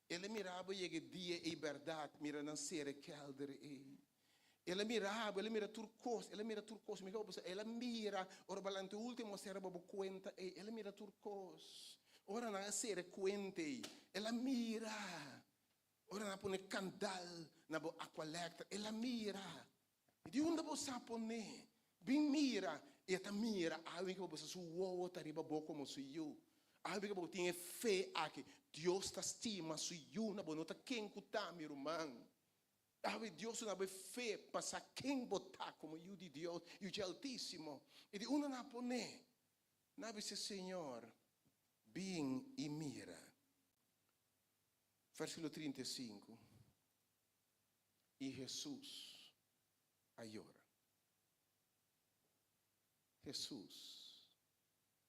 El a mira bo yega e dia ei bèrdat, mira nan sera e kèlder ei. El a mira bo, el a mira tur kos, el a mira tur kos. Mi kaba el a mira ora bo lanta último sera bo kuenta ei, el a mira tur kos. Ora nan a sera e kuenta ei, el a mira. Ora nan a pone kandal na bo aqualectra, el a mira. I di unda bo sa pone? Bin mira. I e ta mira awe ku bo sa su wowo ta riba bo komo su yu. Awe ku bo tin e fe aki. Dios ta stima su yunan. Bo no ta ken ku ta, mi ruman. Awe Dios duna bo e fe pa sa ken bo ta komo yu di Dios, yu dje Altísimo. I di unda nan a pone? Nan a bisa, Señor, bin i mira. Versíkulo 35. I Hesus a yora. Hesus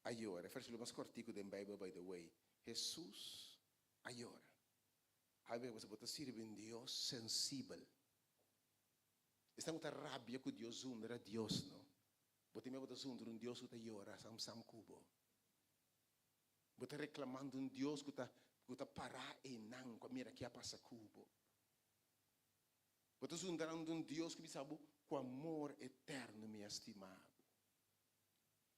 a yora. E versíkulo mas kòrtiku den Beibel, by the way. Hesus a yora. Habi bo ta sirbi un Dios sensibel. Esnan ku ta rabia ku Dios zundra Dios, no. Bo tin miedu bo ta zundra un Dios ku ta yora sam sam ku bo. Bo ta reklamando un Dios ku ta ku ta pará einan ku a mira ke a pasa ku bo. Bo ta zundrando un Dios ku bisa bo, Ku amor eterno mi a stima bo.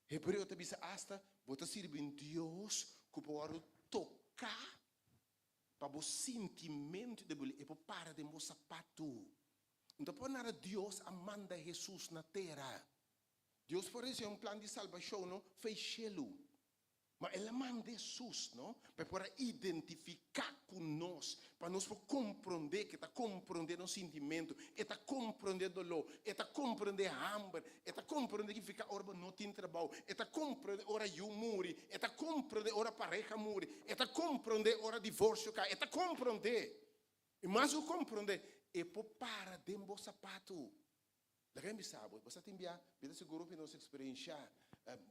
Hebreo ta bisa asta, Bo ta sirbi un Dios ku por wòrdu toká pa bo sintimentu i e por para den bo sapatu. No ta por nada Dios a manda Hesus na tera. Dios por risibi un plan di salbashon no fei shelu. Ma el a manda Hesus no pa e por a identifiká ku nos, pa nos por komprondé ku e ta komprondé nos sintimentu, e ta komprondé doló, e ta komprondé hamber, e ta komprondé ki fika ora bo no tin trabou, e ta komprondé ora yu muri, e ta komprondé ora pareha muri, e ta komprondé ora divorsio kai, e ta komprondé. I mas ku komprondé, e por para den bo sapatu. Laga mi bisa bo, bo sa tin bia, mi ta sigur hopi nos eksperenshá,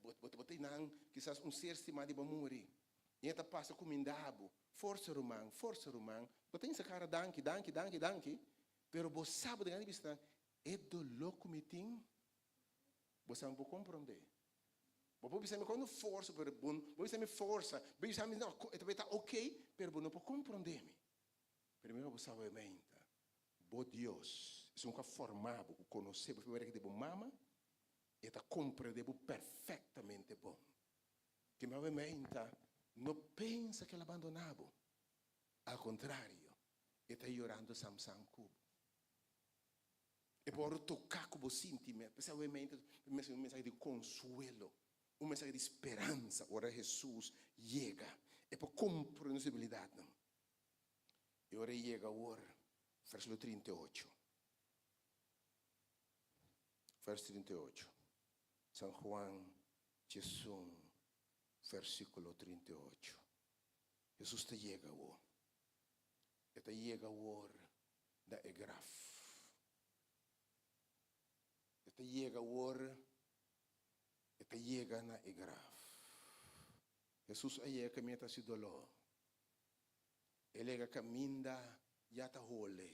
bo bo ta einan kisas un ser stimá di bo muri, i e ta pasa kumindá bo, forsa ruman, forsa ruman, bo ta insa kara danki, danki, danki, danki, pero bo sa bo den gana di bisa nan, e doló ku mi tin, bo sa mi por komprondé. Bo por bisa mi kono forsa, pero bo bo bisa mi forsa, bo bisa mi no, e ta bai ta okey, pero bo no por komprondé mi. Primero bo sa bo e meinta. Bo Dios, esun ku a forma bo, ku konosé bo for di bo mama, e ta komprendé bo perfektamente bon. Kima bo meinta, no pensa ku el a bandoná bo. Al kontrario, e ta yorando samsam ku bo. E por toká ku bo sintimentu. P'esei awe meinta mester un mensahe di konsuelo, un mensahe di speransa ora Hesus yega. E por komprendé nos debilidatnan. I ora e yega awor, versíkulo 38. Vers 38. San Juan 11, versíkulo 38. Hesus ta yega awor. E ta yega awor na e graf. E ta yega awor, e ta yega na e graf. Hesus a yega kaminda ta hasi doló. E lega kaminda ya ta hole.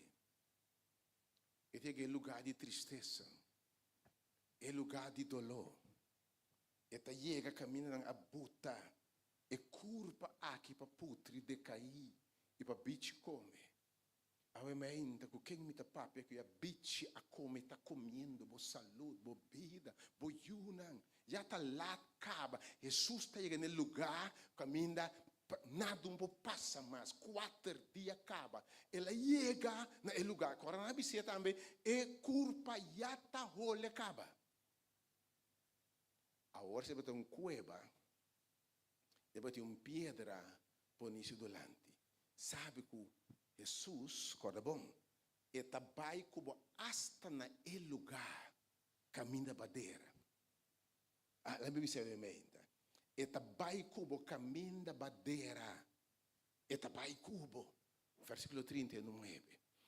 E ta yega e lugá di tristesa, e lugá di doló. E ta yega kaminda nan a buta e kurpa aki pa putri, dekaí i pa bichi kome. Awe mainta ku ken mi ta papia ku ya bichi a kome ta komiendo bo salud, bo bida, bo yunan. Ya ta lat kaba. Hesus ta yega na e lugá kaminda nada un por pasa mas. Kuater dia kaba. El a yega na e lugá. Ku ora nan a bis'é tambe, e kurpa ya ta hole kaba. Awor si e tabata un kueba, e tabatin un piedra poni su dulanti. Sabi ku Hesus, kòrda bon, e ta bai ku bo asta na e lugá kaminda badera. Ah, laat mi bisa e meinta. E ta bai ku bo kaminda badera. E ta bai ku bo. Versíkulo 39.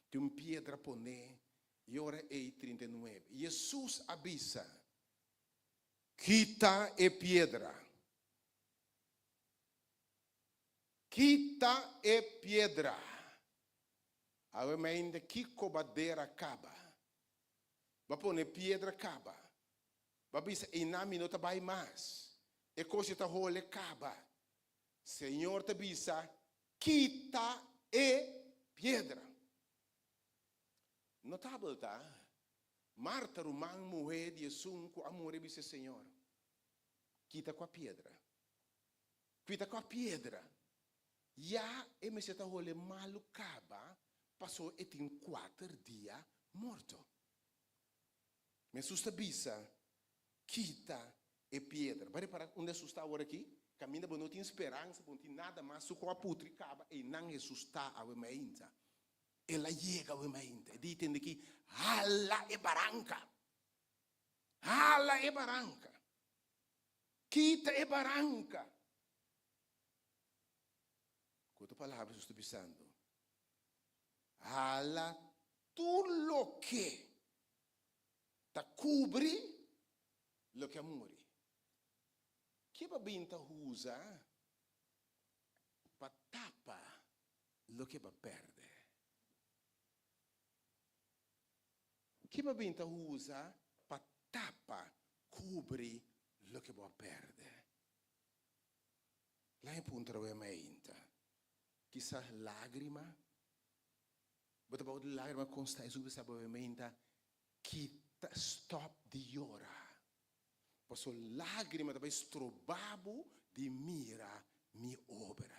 Tin un piedra poné i ora ei 39. Hesus a bisa, Kita e piedra. Kita e piedra. Awe mainta kiko badera kaba? Bo a pone piedra kaba. Bo a bisa, Einan mi no ta bai mas. E kos ya ta hole kaba. Señor ta bisa, Kita e piedra. Notabel ta. Marta, ruman muhé di esun ku a muri, a bisa, Señor, kita ku a piedra. Kita ku a piedra. Ya e mester ta hole malu kaba, pasobra e tin kuater dia morto. Hesus ta bisa, Kita e piedra. Bo a repara unda Hesus ta awor aki? Kaminda bo no tin speransa, bo no tin nada mas, su ku a putri kaba, einan Hesus ta awe mainta. El a yega awe mainta. E di tende ki, Hala e baranka! Hala e baranka! Kita e baranka! Ku otro palabra Hesus ta bisando, Hala tur loke ta kubri loke a muri. Ke bo a bin ta usa pa tapa loke bo a pèrdè? Ke bo a bin ta usa pa tapa, kubri loke bo a pèrdè? Laat mi puntra bo e mainta, kisas lágrima? Bo ta bou di lágrima konsta esun ku sa bo e mainta, kita stòp di yora. Paso lágrima ta bai stroba bo di mira mi obra.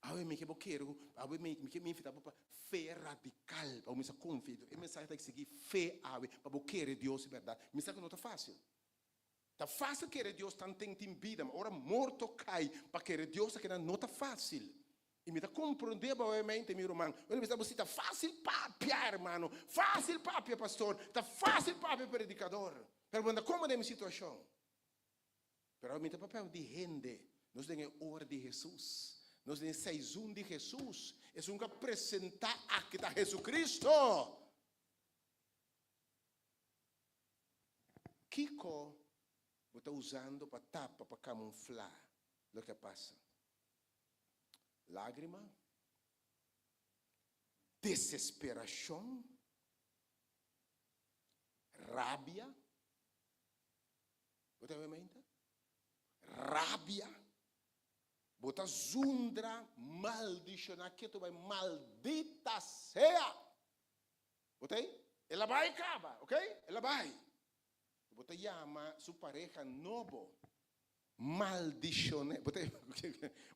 Awe mi ke bo kere ku, awe mi ke mi invita bo pa fe radikal, pa bo mester konfia. E mensahe ta eksigi fe awe, pa bo kere Dios di bèrdat. Mi sa ku no ta fásil. Ta fásil kere Dios tanten tin bida, ma ora morto kai, pa kere Dios akinan no ta fásil. I mi ta komprondé bo obviamente, mi ruman. Ora mi bisa bo si ta fásil papia, hermano, fásil papia, pastor, ta fásil papia, predikador, pero bo no ta komo den mi situashon. Pero mi ta papia di hende, nos den e ora di Hesus, nos den e seizun di Hesus, esun ku a presentá aki ta Hesukristo. Kiko bo ta usando pa tapa, pa kamuflá loke a pasa? Lágrima? Desesperashon? Rabia? Bo ta wementa? Rabia? Bo ta zundra, maldishoná, ketu bai maldita sea! Bo ta ei? El a bai kaba, ok? El a bai. Bo ta yama su pareha nobo maldishon'é. Bo ta ei?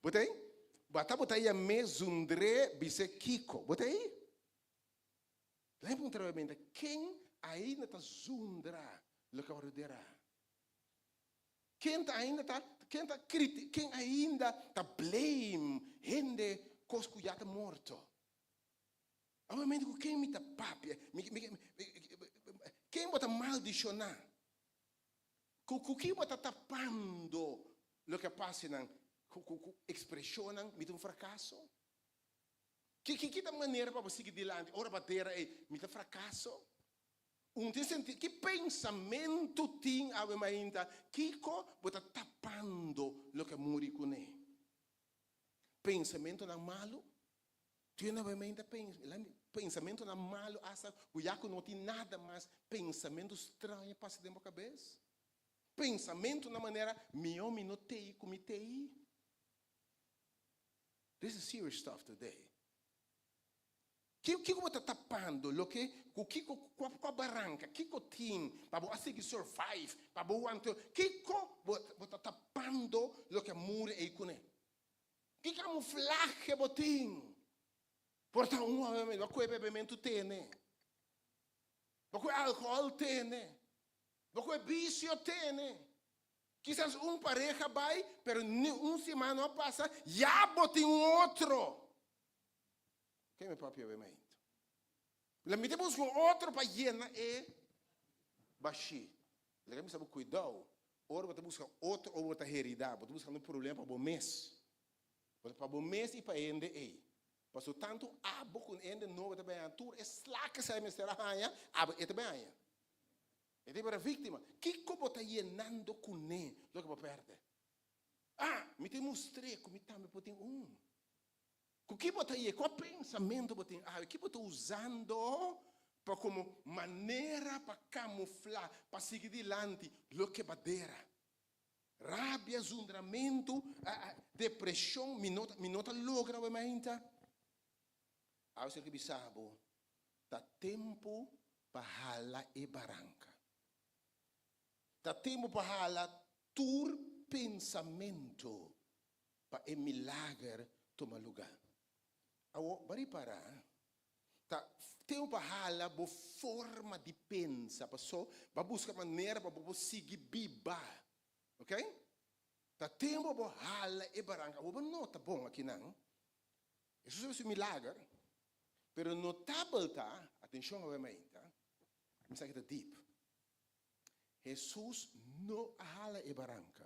Bo ta ei? Bo ta bo ta yam'é zundr'é bis'é kiko? Bo ta ei? Laga mi puntra nuevamente, ken ainda ta zundra loke a wòrdu derá? Ken ta ainda ta, ken ta kriti, ken ainda ta blame hende kos ku ya ta morto? Obviamente ku ken mi ta papia? Mi, mi, ken bo ta maldishoná? Ku, ku ki bo ta tapando loke a pasa nan? Ku, ku, ku ekspreshonnan mi ta un frakaso? Ki, ki, ki ta manera pa bo sigui dilanti ora bo a dera ei mi ta frakaso? Un tin sentido, ki pensamentu tin awe mainta? Kiko bo ta tapando loke a muri kuné? Pensamentunan malu? Tin obviamente pensamentonan malo hasta cu ya cu no tin nada mas pensamento straño pasa den bo cabes. Pensamentonan manera mihor mi no tey cu mi tey. This is serious stuff today. Kico bo ta tapando loke cu kico cua baranca kico tin pa bo a sigui survive pa bo wanta kico bo ta tapando loke a muri ey cune. Ki kamuflahe bo tin? Por ta un hoben bo kue bebementu tene, bo kue alkohòl tene, bo kue bisio tene. Kisas un pareha bai, pero ni un siman no a pasa, ya bo tin un otro. Ke mi papia bebementu? La mi ta buska un otro pa yena e bashí. Laga mi sa bo kuidou, ora bo ta buska otro ora bo ta heridá, bo ta buskando problema pa bo mes. Bo ta pa bo mes i pa e hende ei. Pasobra tantu abo ku e hende nobo ta bai haña tur e sla ku esei mester a haña, abo e ta bai haña. E ta bira víktima. Kiko bo ta yenando kuné loke bo pèrdè? Ah, mi ta mustr'é ku mi tambe por tin un. Ku ki bo ta ye? Kua pensamentu bo tin awe? Ki bo ta usando pa komo manera pa kamuflá, pa sigui dilanti loke badera? Rabia, zundramentu, depreshon, mi no mi no ta logra awe mainta. Awe ser ki bisa bo, ta tempu. pa hala e baranka. Ta tempu pa hala tur pensamentu pa e milager tuma lugá. Awor, bo a ripará? Ta tempu pa hala bo forma di pensa, paso bo a buska manera pa bo por sigui biba. Ok? Ta tempu pa bo hala e baranka. Awor bo nota bon akinan, Hesus a hasi un milager, pero notabel ta, atenshon awe mainta, mi sa ki ta deep, Hesus no a hala e baranka.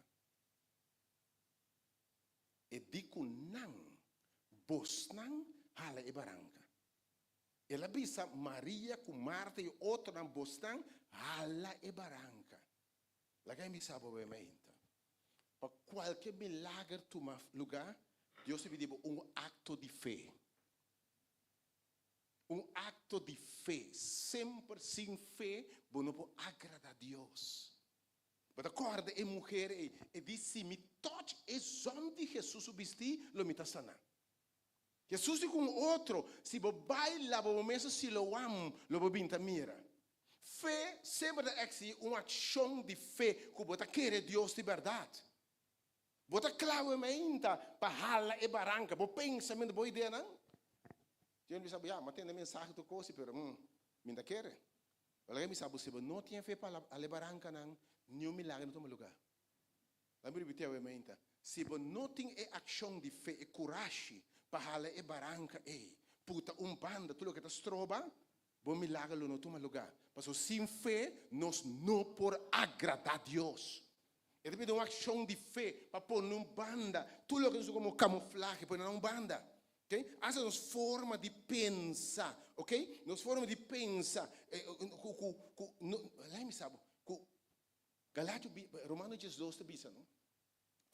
E di ku nan, Bosnan hala e baranka. El a bisa Maria ku Marta i otronan, Bosnan hala e baranka. Laga mi bisa bo mainta, pa kualke milager tuma lugá, Dios ta pidi bo un akto di fe. Un akto di fe. Semper sin fe bo no por agrada Dios. Bo ta kòrda e muher ei? E di, Si mi tòch e zòm di Hesus su bistí, lo mi ta saná. Hesus di ku un otro, Si bo bai laba bo mes na Siloam, lo bo bin ta mira. Fe semper ta eksihí un akshon di fe ku bo ta kere Dios di bèrdat. Bo ta kla awe mainta pa hala e baranka, bo pensamentu, bo ideanan? Dios bisa bo, ya, mi a tende mensahe tur kosi, pero mi ta kere. Laga mi sa bo, si bo no tin e fe pa hala e barankanan, niun milagro no tuma lugá. Laga mi ripití awe mainta, si bo no tin e akshon di fe, e kurashi pa hala e baranka ei, puta un banda tur loke ta stroba, bo milagro lo no tuma lugá. Pasobra sin fe nos no por agradá Dios. E ta pidi un akshon di fe pa pone un banda tur loke nos usa komo kamuflahe, pone nan un banda. Ok, asta nos forma di pensa, ok, nos forma di pensa ku ku ku no, laga mi sa bo, ku Galatio bi, Romano 12 ta bisa no,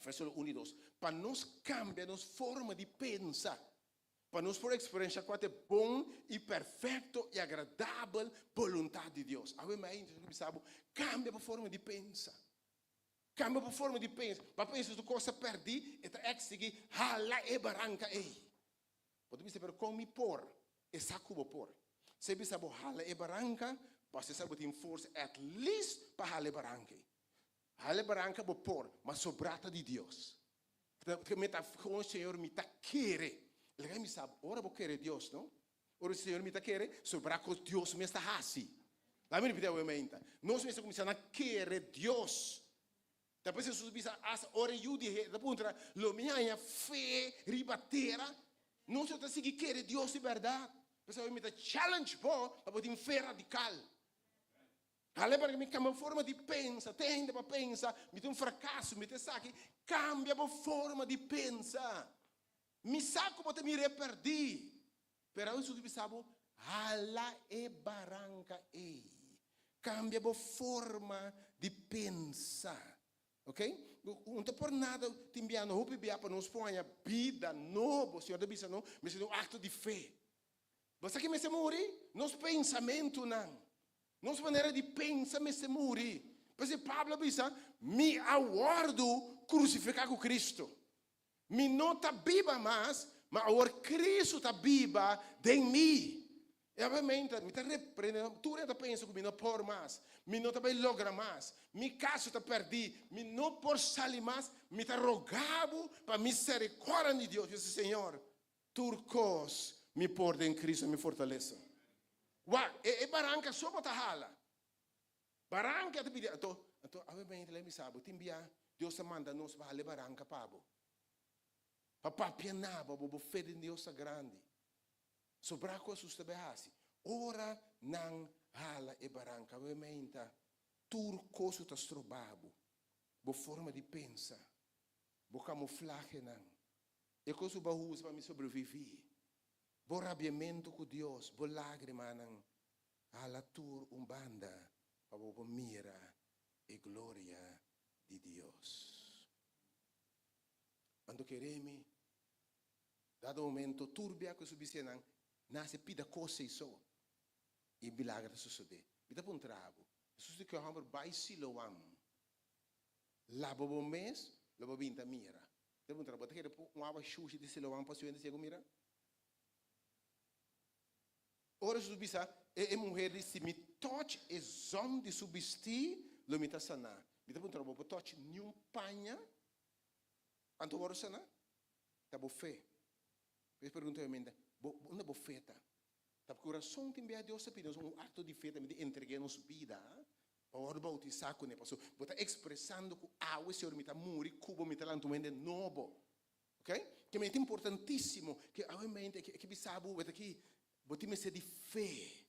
versíkulo un i dos, pa nos kambia nos forma di pensa, pa nos por eksperenshá kua ta e bon i perfekto i agradabel boluntat di Dios. Awe mainta mi bisa bo, kambia bo forma di pensa. Kambia bo forma di pensa. Pa pensa su kos a pèrdí, e ta eksigí hala e baranka ei. Bo ta bisa, pero kon mi por? E sa ku bo por. Si e bisa bo hala e baranka, pasobra e sa bo tin forsa at least pa hala e baranka ei. Hala e baranka bo por, ma sobrá ta di Dios. Mi ta gewoon, Señor, mi ta kere. Laga mi sa, ora bo kere Dios, no? Ora Señor, mi ta kere, sobrá kos Dios mes ta hasi. Laga mi ripití awe mainta. Nos mester kuminsá na kere Dios. Ta p'esei Jesus bisa, Asta ora e yu di hende ta puntra, Lo mi haña fe riba tera? Nos no ta sigui kere Dios di bèrdat. P'esei awe mi ta challenge bo pa bo tin fe radikal. Hale para mi kambia forma di pensa. Te hende pa pensa mi ta un frakaso, mi ta esaki. Kambia bo forma di pensa. Mi sa ku bo ta mir'é pèrdí. Pero awe Hesus bisa bo, hala e baranka ei. Kambia bo forma di pensa. Ok? Un ta por nada tin biaha hopi biaha pa nos por haña bida nobo. Señor ta bisa no, mester tin un akto di fe. Bo sa ki mester muri? Nos pensamentunan. Nos manera di pensa mester muri. P'esei Pablo a bisa, Mi a wòrdu krusifiká ku Kristu. Mi no ta biba mas, ma awor Kristu ta biba den mi. I obviamente mi ta reprende nan, tur hende ta pensa ku mi no por mas, mi no ta bai logra mas, mi kaso ta pèrdí, mi no por sali mas, mi ta roga bo pa miserikòrdia di Dios. Mi bisa, Señor, Tur kos mi por den Cristo mi fortalesa. Wak, e e baranka so bo ta hala. Baranka ta pidi, anto, anto awe mente lei mi sa bo, tin bia Dios ta manda nos pa hala e baranka pa bo. Pa papia na bo, bo fe den Dios ta grandi. Sobra ku Hesus ta bai hasi. Ora nan hala e baranka, awe meinta, tur kos ku ta stroba bo, bo forma di pensa, bo kamuflahenan, E kos ku bo a usa pa mi sobreviví, bo rabiamentu ku Dios, bo lágrimanan, hala tur un banda pa bo por mira e gloria di Dios. Anto kere mi, dado momento tur bia ku su bisianan nase pida kos ei so, i milager ta sosodé. Mi ta puntra bo, Hesus di ku e hòmber bai Siloam, laba bo mes, lo bo bin ta mira. Te puntra, bo ta kere pu un awa shushi di Siloam pa su hende ciego mira? Ora Jesus bisa e e muher di, si mi touch e zòm di su bistí, lo mi ta saná. Mi ta puntra bo, bo por touch niun paña anto wòrdu saná? Ta bo fe. P'es pregunta mi mente, bo, unda bo fe ta? Ta pa kurason tin bia Dios ta pidi nos un akto di fe tambe di entreg'é nos bida pa wòrdu boutisá kuné. Pasobra bo ta ekspresando ku awe, Señor, mi ta muri ku bo, mi ta lanta un hende nobo. Ok? Ke mente importantísimo ke awe mente ke bisa bo wet aki bo tin mester di fe.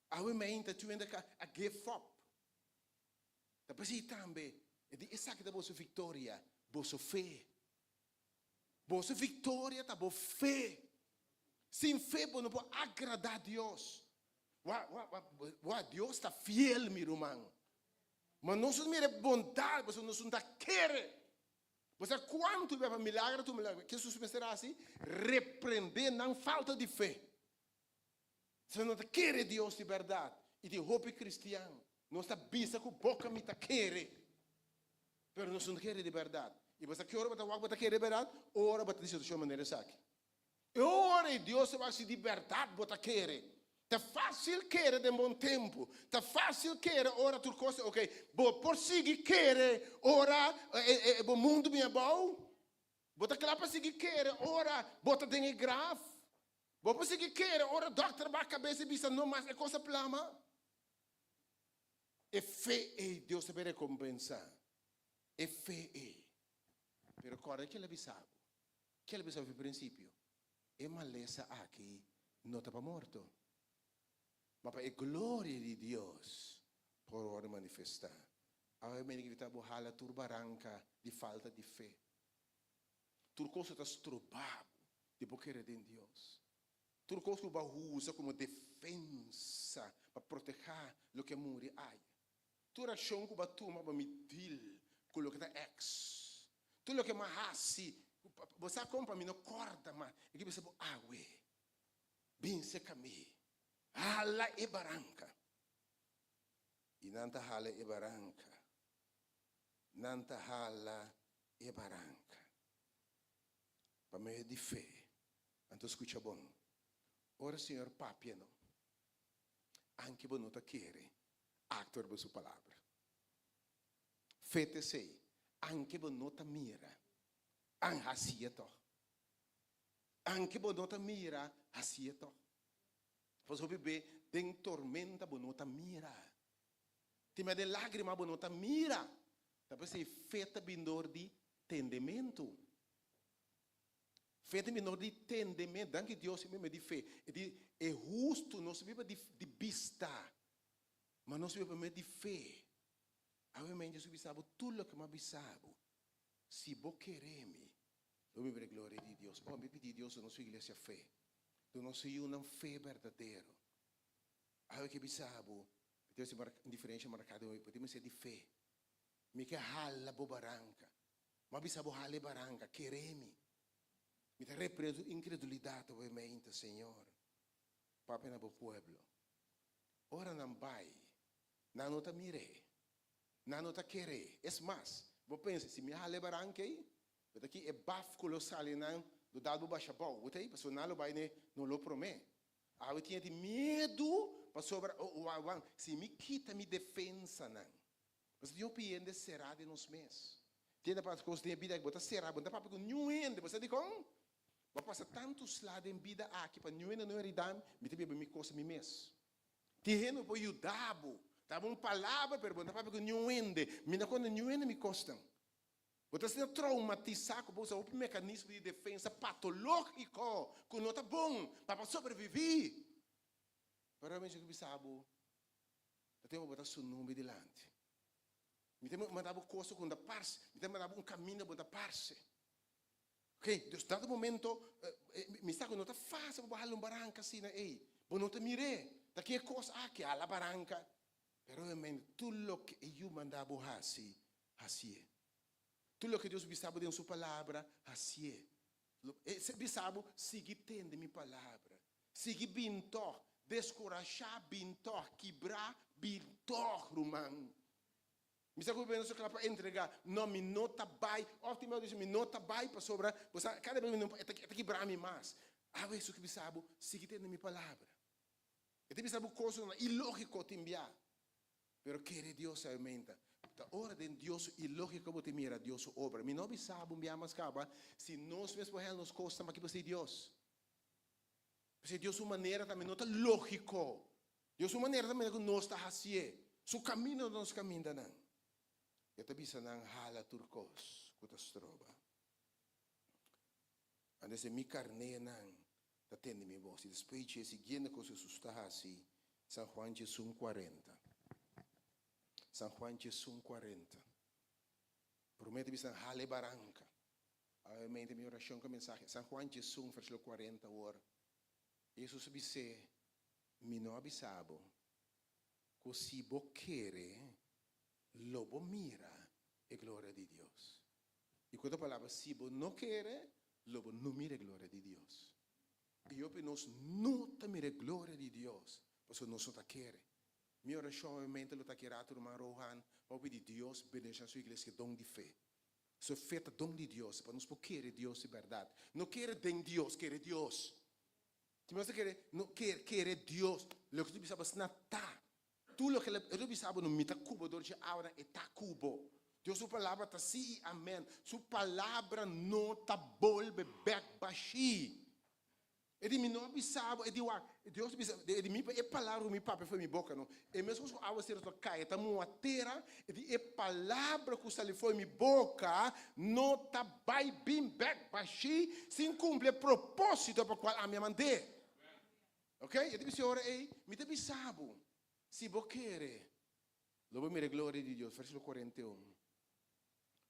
Awe mente tur hende ka a give up. Ta p'esei tambe e di esaki ta boso viktoria, boso fe. Boso viktoria ta bo fe. Sin fe bo no por agradá Dios. Wa, wa, wa, wa, Dios ta fiel, mi ruman. Ma nos no mira e bondat, pasobra nos no ta kere. Bo sa kuantu bia pa milagro tu milagro. Ke Jesus mester hasi? Reprende nan falta di fe. Se nan no ta kere Dios di bèrdat. I tin hopi kristian, nos ta bisa ku boka mi ta kere, pero nos no ta kere di bèrdat. I bo sa ki ora bo ta wak bo ta kere di bèrdat? Ora bo ta den situashon manera esaki. E ora ei Dios ta wak si di bèrdat bo ta kere. Ta fásil kere den bon tempu. Ta fásil kere ora tur kos ta oke. Bo por sigui kere ora e bo mundu bin abou? Bo ta kla pa sigui kere ora bo ta den e graf? Bo por sigui kere ora dòkter bak kabes i bisa no mas e kos a plama? E fe ei Dios ta bin rekompensá. E fe ei. Pero kòrda ke el a bisa bo. Ke el a bisa bo fi prinsipio. E malesa aki no ta pa morto, ma pa e gloria di Dios por wòrdu manifestá. Awe mi a grita bo hala tur baranka di falta di fe. Tur kos ku ta stroba bo di bo kere den Dios. Tur kos ku bo a usa komo defensa pa protehá loke a muri aya. Tur akshon ku bo a tuma pa mi deal ku loke ta eks. Tur loke mi a hasi, bo sa kon pa mi no kòrda mas. E ke bisa bo awe, bin serka mi, hala e baranka. I nan ta hala e baranka. Nan ta hala e baranka. Pa medio di fe. Anto skucha bon. Ora Señor papia no, anke bo no ta kere, aktua riba su palabra. Fe ta esei, anke bo no ta mira, an hasié tòg. Anke bo no ta mira, hasié tòg. Pasobra hopi be den tormenta bo no ta mira. Tin bia den lágrima bo no ta mira. Ta p'esei fe ta bin dor di tendementu. Fe ta bin dor di tendementu. Danki Dios si mi di fe. E di e hustu no ta biba di di bista, ma nos biba pa medio di fe. Awe men Jesus bisa bo tur loke mi a bisa bo. Si bo kere mi, lo mi mira e gloria di Dios. Oh, mi pidi Dios duna su iglesia fe. Duna su yunan fe berdadero. Awe ke bisa bo, mi ta hasi un diferensha marka den bo, bo tin mester di fe. Mi ke hala bo baranka. Mi a bisa bo hala e baranka, kere mi. Mi ta reprende tur inkredulidat awe meinta, Señor. Papia na bo pueblo. Ora nan bai, nan no ta mir'é. Nan no ta ker'é. Es mas, bo pensa, si mi hala e baranka ei, bo ta ki e baf ku lo sali nan lo dal bo basha abou. Bo ta ei? Pasobra nan lo bai n'e no lo promé. Awe tin e tin miedu pasobra, oh, wak, wak, si mi kita mi defensanan. Pasobra tin hopi hende será den nos mes. Tin hende pa kos den e bida aki, bo ta será, bo no ta papia ku niun hende. Bo sa dikon? Bo a pasa tantu sla den bida aki pa niun hende no heridá mi, mi ta biba mi kos mi mes. Tin hende ku por yuda bo, ta bo un palabra, pero bo no ta papia ku niun hende. Mi no konta niun hende mi kosnan. Bo ta asina traumatisá ku bo usa hopi mekanismo di defensa patológiko ku no ta bon pa bo sobreviví. Pero realmente ku bisa bo, ta tempu bo ta sunumbi dilanti. Mi ta manda bo kosa ku no ta parse, mi ta manda bo un kaminda ku no ta parse. Ok, dus dado momento, mi sa ku no ta fásil pa bo hala un baranka asina ei. Bo no ta mir'é, ta ke kos aki, hala baranka. Pero realmente tur loke e yu manda bo hasi, hasié. Tur loke Dios bisa bo den su palabra, hasié. E bisa bo, sigui tende mi palabra. Sigui bin tòg, deskurashá bin tòg, kibrá bin tòg, ruman. Mi sa ku bo no kla pa entregá. No, mi no ta bai. Òf tin mei di mi no ta bai pasobra bo sa kada bes mi no e ta kibra mi mas. Awe Hesus ke bisa bo, sigui tende mi palabra. E ta bisa bo kosnan ilógiko tin bia. Pero kere Dios a menta. Ta ora den Dios su ilógiko bo ta mira Dios su obra. Mi no bisa bo un bia mas kaba, si nos mes por hel nos kosnan paki bo si Dios. Pasobra Dios su manera tambe no ta lógiko. Dios su manera ta manera ku nos ta hasié. Su kaminda no ta nos kamindanan. E ta bisa nan hala tur kos ku ta stroba. Antes mi karnénan ta tende mi bos. I despues dje siguiente kos Hesus ta hasi, San Juan 11:40. San Juan 11:40. Promé ta bisa nan hala e baranka. Obviamente mi orashon ku e mensahe. San Juan 11 versíkulo 40 awor. Hesus a bis'é, Mi no a bisa bo ku si bo kere lo bo mira e gloria di Dios? I ku otro palabra, si bo no kere, lo bo no mira e gloria di Dios. I hopi nos no ta mira e gloria di Dios pasobra nos no ta kere. Mi orashon obviamente lo ta ki rato ruman Rohan pa pidi Dios bendiciona su iglesia ku e don di fe. Su fe ta don di Dios pa nos por kere Dios di bèrdat. No kere den Dios, kere Dios. Si nos ta kere, no kere, kere Dios. Loke tu bisa bo asina ta. Tur loke el a bisa bo no mita ku bo dor dje awanan e ta ku bo. Dios su palabra ta sí i amèn. Su palabra no ta bolbe bèk bashí. E di mi no a bisa bo, e di wak, Dios a bisa, e di mi e palabra ku mi papia for mi boka no. E meskos ku awaseru ta kai e ta muha tera, e di e palabra ku sali for mi boka no ta bai bin bèk bashí sin kumpli e propósito pa kual ami a mand'é. Ok, e ta bisa e ora ei, Mi ta bisa bo, si bo kere, lo bo mira e gloria di Dios. Versíkulo 41.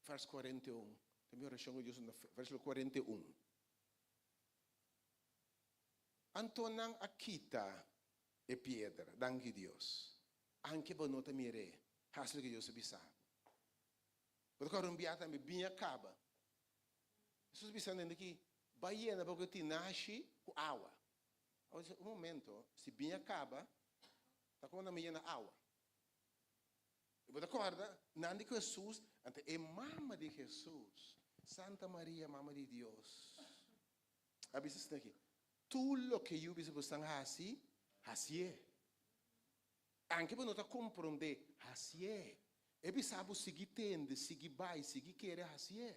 Vers 41. Ta mi orashon ku Dios Versíkulo 41. Anto nan a kita e piedra. Danki Dios. Anke bo no ta mir'é, hasi loke Dios a bisa bo. Bo ta kòrda un biaha tambe, biña kaba. Hesus bisa nan aki, Bai yena bo ku tinashi ku awa. Awa dice, un momento, si biña caba, ta como nan mi yena awa? Y bo ta corda, nan di cu Hesus, anto e mama di Hesus, Santa Maria, mama di Dios, a bisa asina aki, Tur loke yu bisa bosan haci, hacié. Anke bo no ta comprende, hacié. E bisa bo sigui tende, sigui bai, sigui kere, hacié.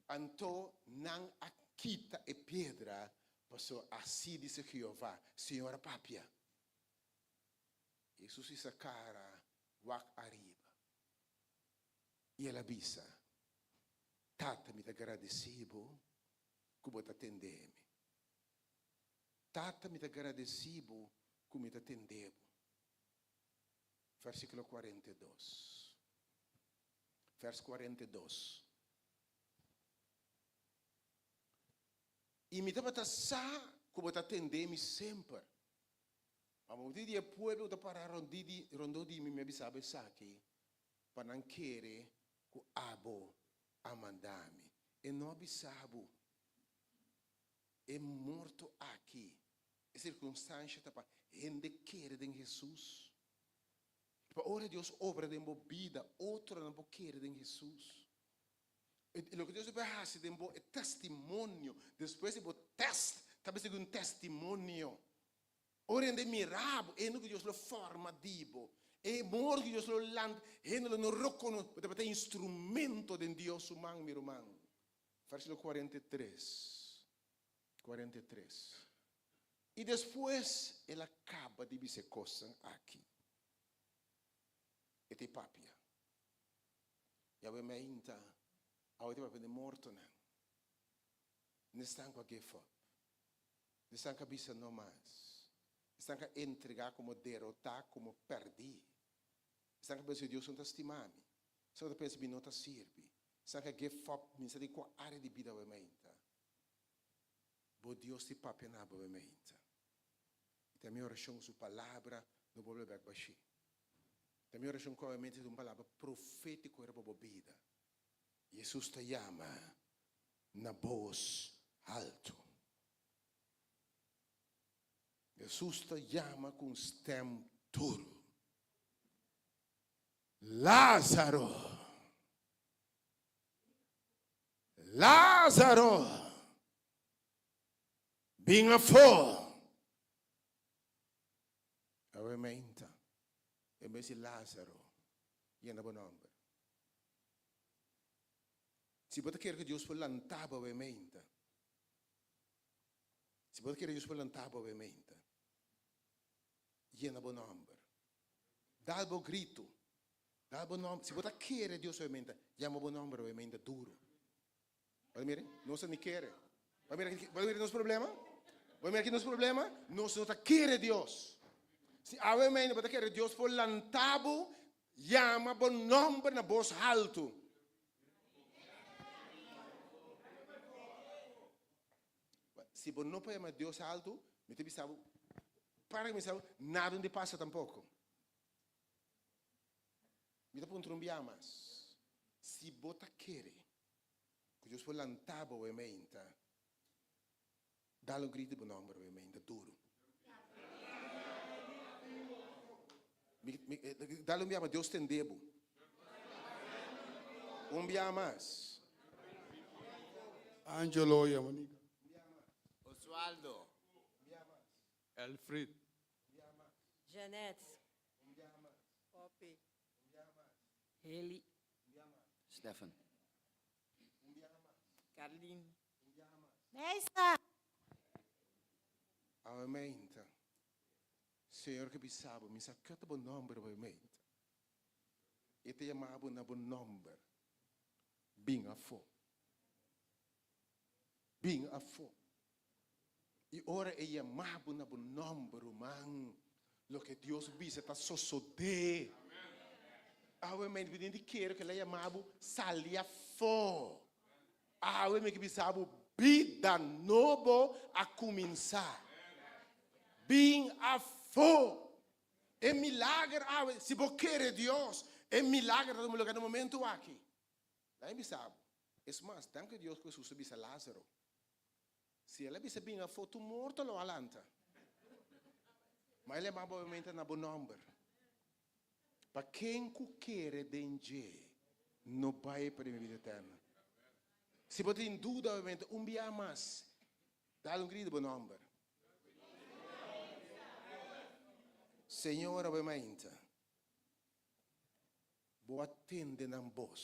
Anto nan a kita e piedra, pasobra asi dice Jehová, Señor a papia. Hesus hisa kara wak ariba, i el a bisa, Tata, mi ta gradisí bo ku bo ta tende mi. Tata, mi ta gradisí bo ku mi ta tende bo. Versíkulo 42. Vers 42. I mi tabata sa ku bo ta tende mi semper. Ma motibu di e pueblo ku ta para rondí di rondó di mi, mi a bisa bo esaki, pa nan kere ku abo a manda mi. E no a bisa bo e morto aki, e sirkunstansha ta pa hende kere den Hesus. Pa ora Dios obra den bo bida, otronan por kere den Hesus. E loke Dios a hasi den bo, e testimonio, despues di bo test, ta bisa ku un testimonio. Ora hende mira bo, e hende ku Dios lo forma di bo, e amor ku Dios lo lanta, hende lo no rekonosé, bo tabata instrumento den Dios su man, mi ruman. Versíkulo 43, 43. I despues el a kaba di bisa e kosnan aki. E ta e papia. Yahweh meinta, awe ta papia di mortonan. Nesnan ku a give up. Nesnan ku a bisa no mas. Esnan ku a entregá komo derotá, komo pèrdí. Esnan ku a pensa Dios no ta stima mi. Esnan ku ta pensa mi no ta sirbi. Esnan ku a give up, mi sa di kua área di bida awe meinta. Bo Dios di papia na bo mente. I ta mi orashon ku su palabra no bolbe bek bashí. Ta mi orashon ku obviamente ta un palabra profétiko riba bo bida. Jesus ta yama na bos haltu. Jesus ta yama ku un stèm duru. Lázaro! Lázaro! Bin afó! Awe meinta, en bes di Lázaro, yena bo nomber. Si bo ta kere ku Dios por lanta bo awe meinta, si bo ta kere Dios por lanta bo awe meinta, yena bo nomber. Dal bo grito, dal bo nomber. Si bo ta kere Dios awe meinta, yama bo nomber awe meinta duro. Bo ta mira? Nos ta ni kere. Bo mira, bo mira nos problema? Bo mira ki nos problema? Nos no ta kere Dios. Si awe meinta bo ta kere Dios por lanta bo, yama bo nomber na bos haltu. Si bo no por yama Dios haltu, mi ta bisa bo, para mi bisa bo, nada no di pasa tampoco. Mi ta puntra un bia mas, si bo ta kere ku Dios por lanta bo wemeinta, dal un grito di bo nomber wemeinta duru. Mi, mi, eh, dal un bia mas, Dios tende bo. Un bia mas. Angelo y Monica. Oswaldo. Elfried. Jeanette. Poppy. Haley. Stefan. Carlin. Neisa. Awe meinta. Señor ke bisa bo, mi sa kio ta bo nomber awe meinta. E ta yama bo na bo nomber. Bin afó. Bin afó. I ora e yama bo na bo nòmber, ruman, loke Dios bisa ta sosodé. Awe mi bini di kere ku el a yama bo sali afó. Awe mi ke bisa bo bida nobo a kuminsá. Bin afó. E milager awe, si bo kere Dios, e milager ta tuma lugar na e momento aki. Laga mi bisa bo, es mas, danki Dios ku Hesus a bisa Lázaro. Si el a bisa bin afó, tur morto lo a lanta. Ma el yama bo obviamente na bo nòmber. Pa ken ku kere den dje no bai perde mi bida eterno. Si bo tin duda, obviamente, un bia mas, dal un grito bo nòmber. Señor, obviamente, bo a tende nan bos.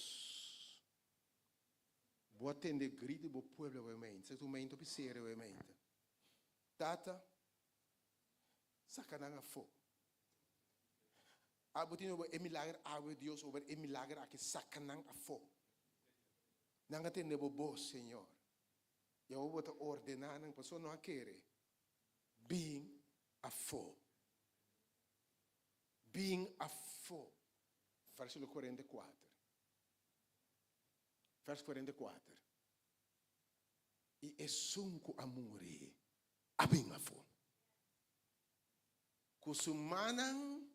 Bo a tende e grito di bo pueblo awe mente. Esaki ta un momento hopi serio awe mente. Tata, saca nan afo. Abo tin e milager awe Dios over e milager aki saca nan afo. Nan a tende bo bos, Señor. Y awo bo ta ordena nan pasobra no a kere. Bin afo. Bin afo. Versiculo 44. Vers 44, I esun ku a muri a bin afó, ku su mannan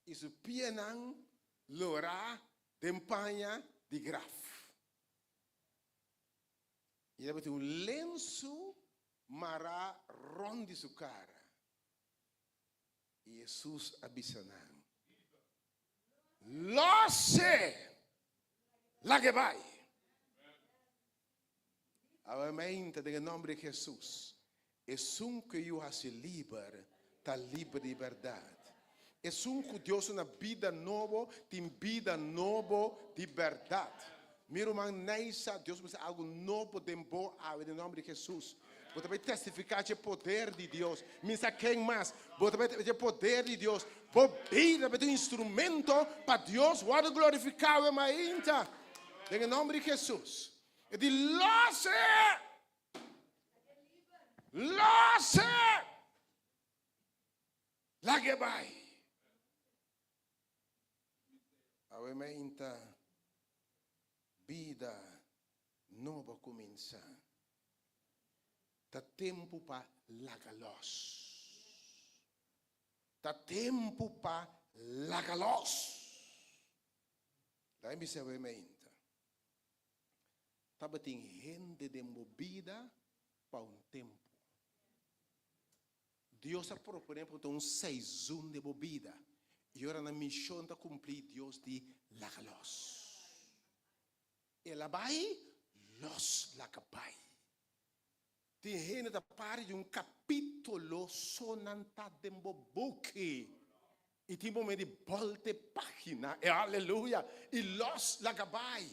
i su pianan lorá den paña di graf. I tabatin un lensu mará rònt di su kara. I Hesus a bisa nan, Lòs'e! Lag'e bai! Awe mainta den e nòmber di Hesus, esun ku e Yu hasi liber, ta liber di bèrdat. Esun ku Dios duna bida nobo, tin bida nobo di bèrdat. Mi ruman Neisa, Dios a bisa algu nobo den bo awe den nòmber di Hesus. Bo ta bai testifiká dje poder di Dios. Mi sa ken mas. Bo ta bai dje poder di Dios. Bo bida bai ta un instrumento pa Dios wòrdu glorifiká awe mainta. Den e nòmber di Hesus. E di lòs e! Lòs e! Lag'e bai. Awe mainta bida nobo a kuminsá. Ta tempu pa laga lòs. Ta tempu pa laga lòs. Laga mi bisa bo e mainta. Tabatin hende den bo bida pa un tempu. Dios a proponé pa bo ta un seizun den bo bida. I ora nan mishon ta kumplí, Dios di laga lòs. El a bai, los laga bai. Tin hende ta parti di un kapítulo so nan ta den bo buki. I tin momento di bolta e pagina, e aleluya, i los laga bai.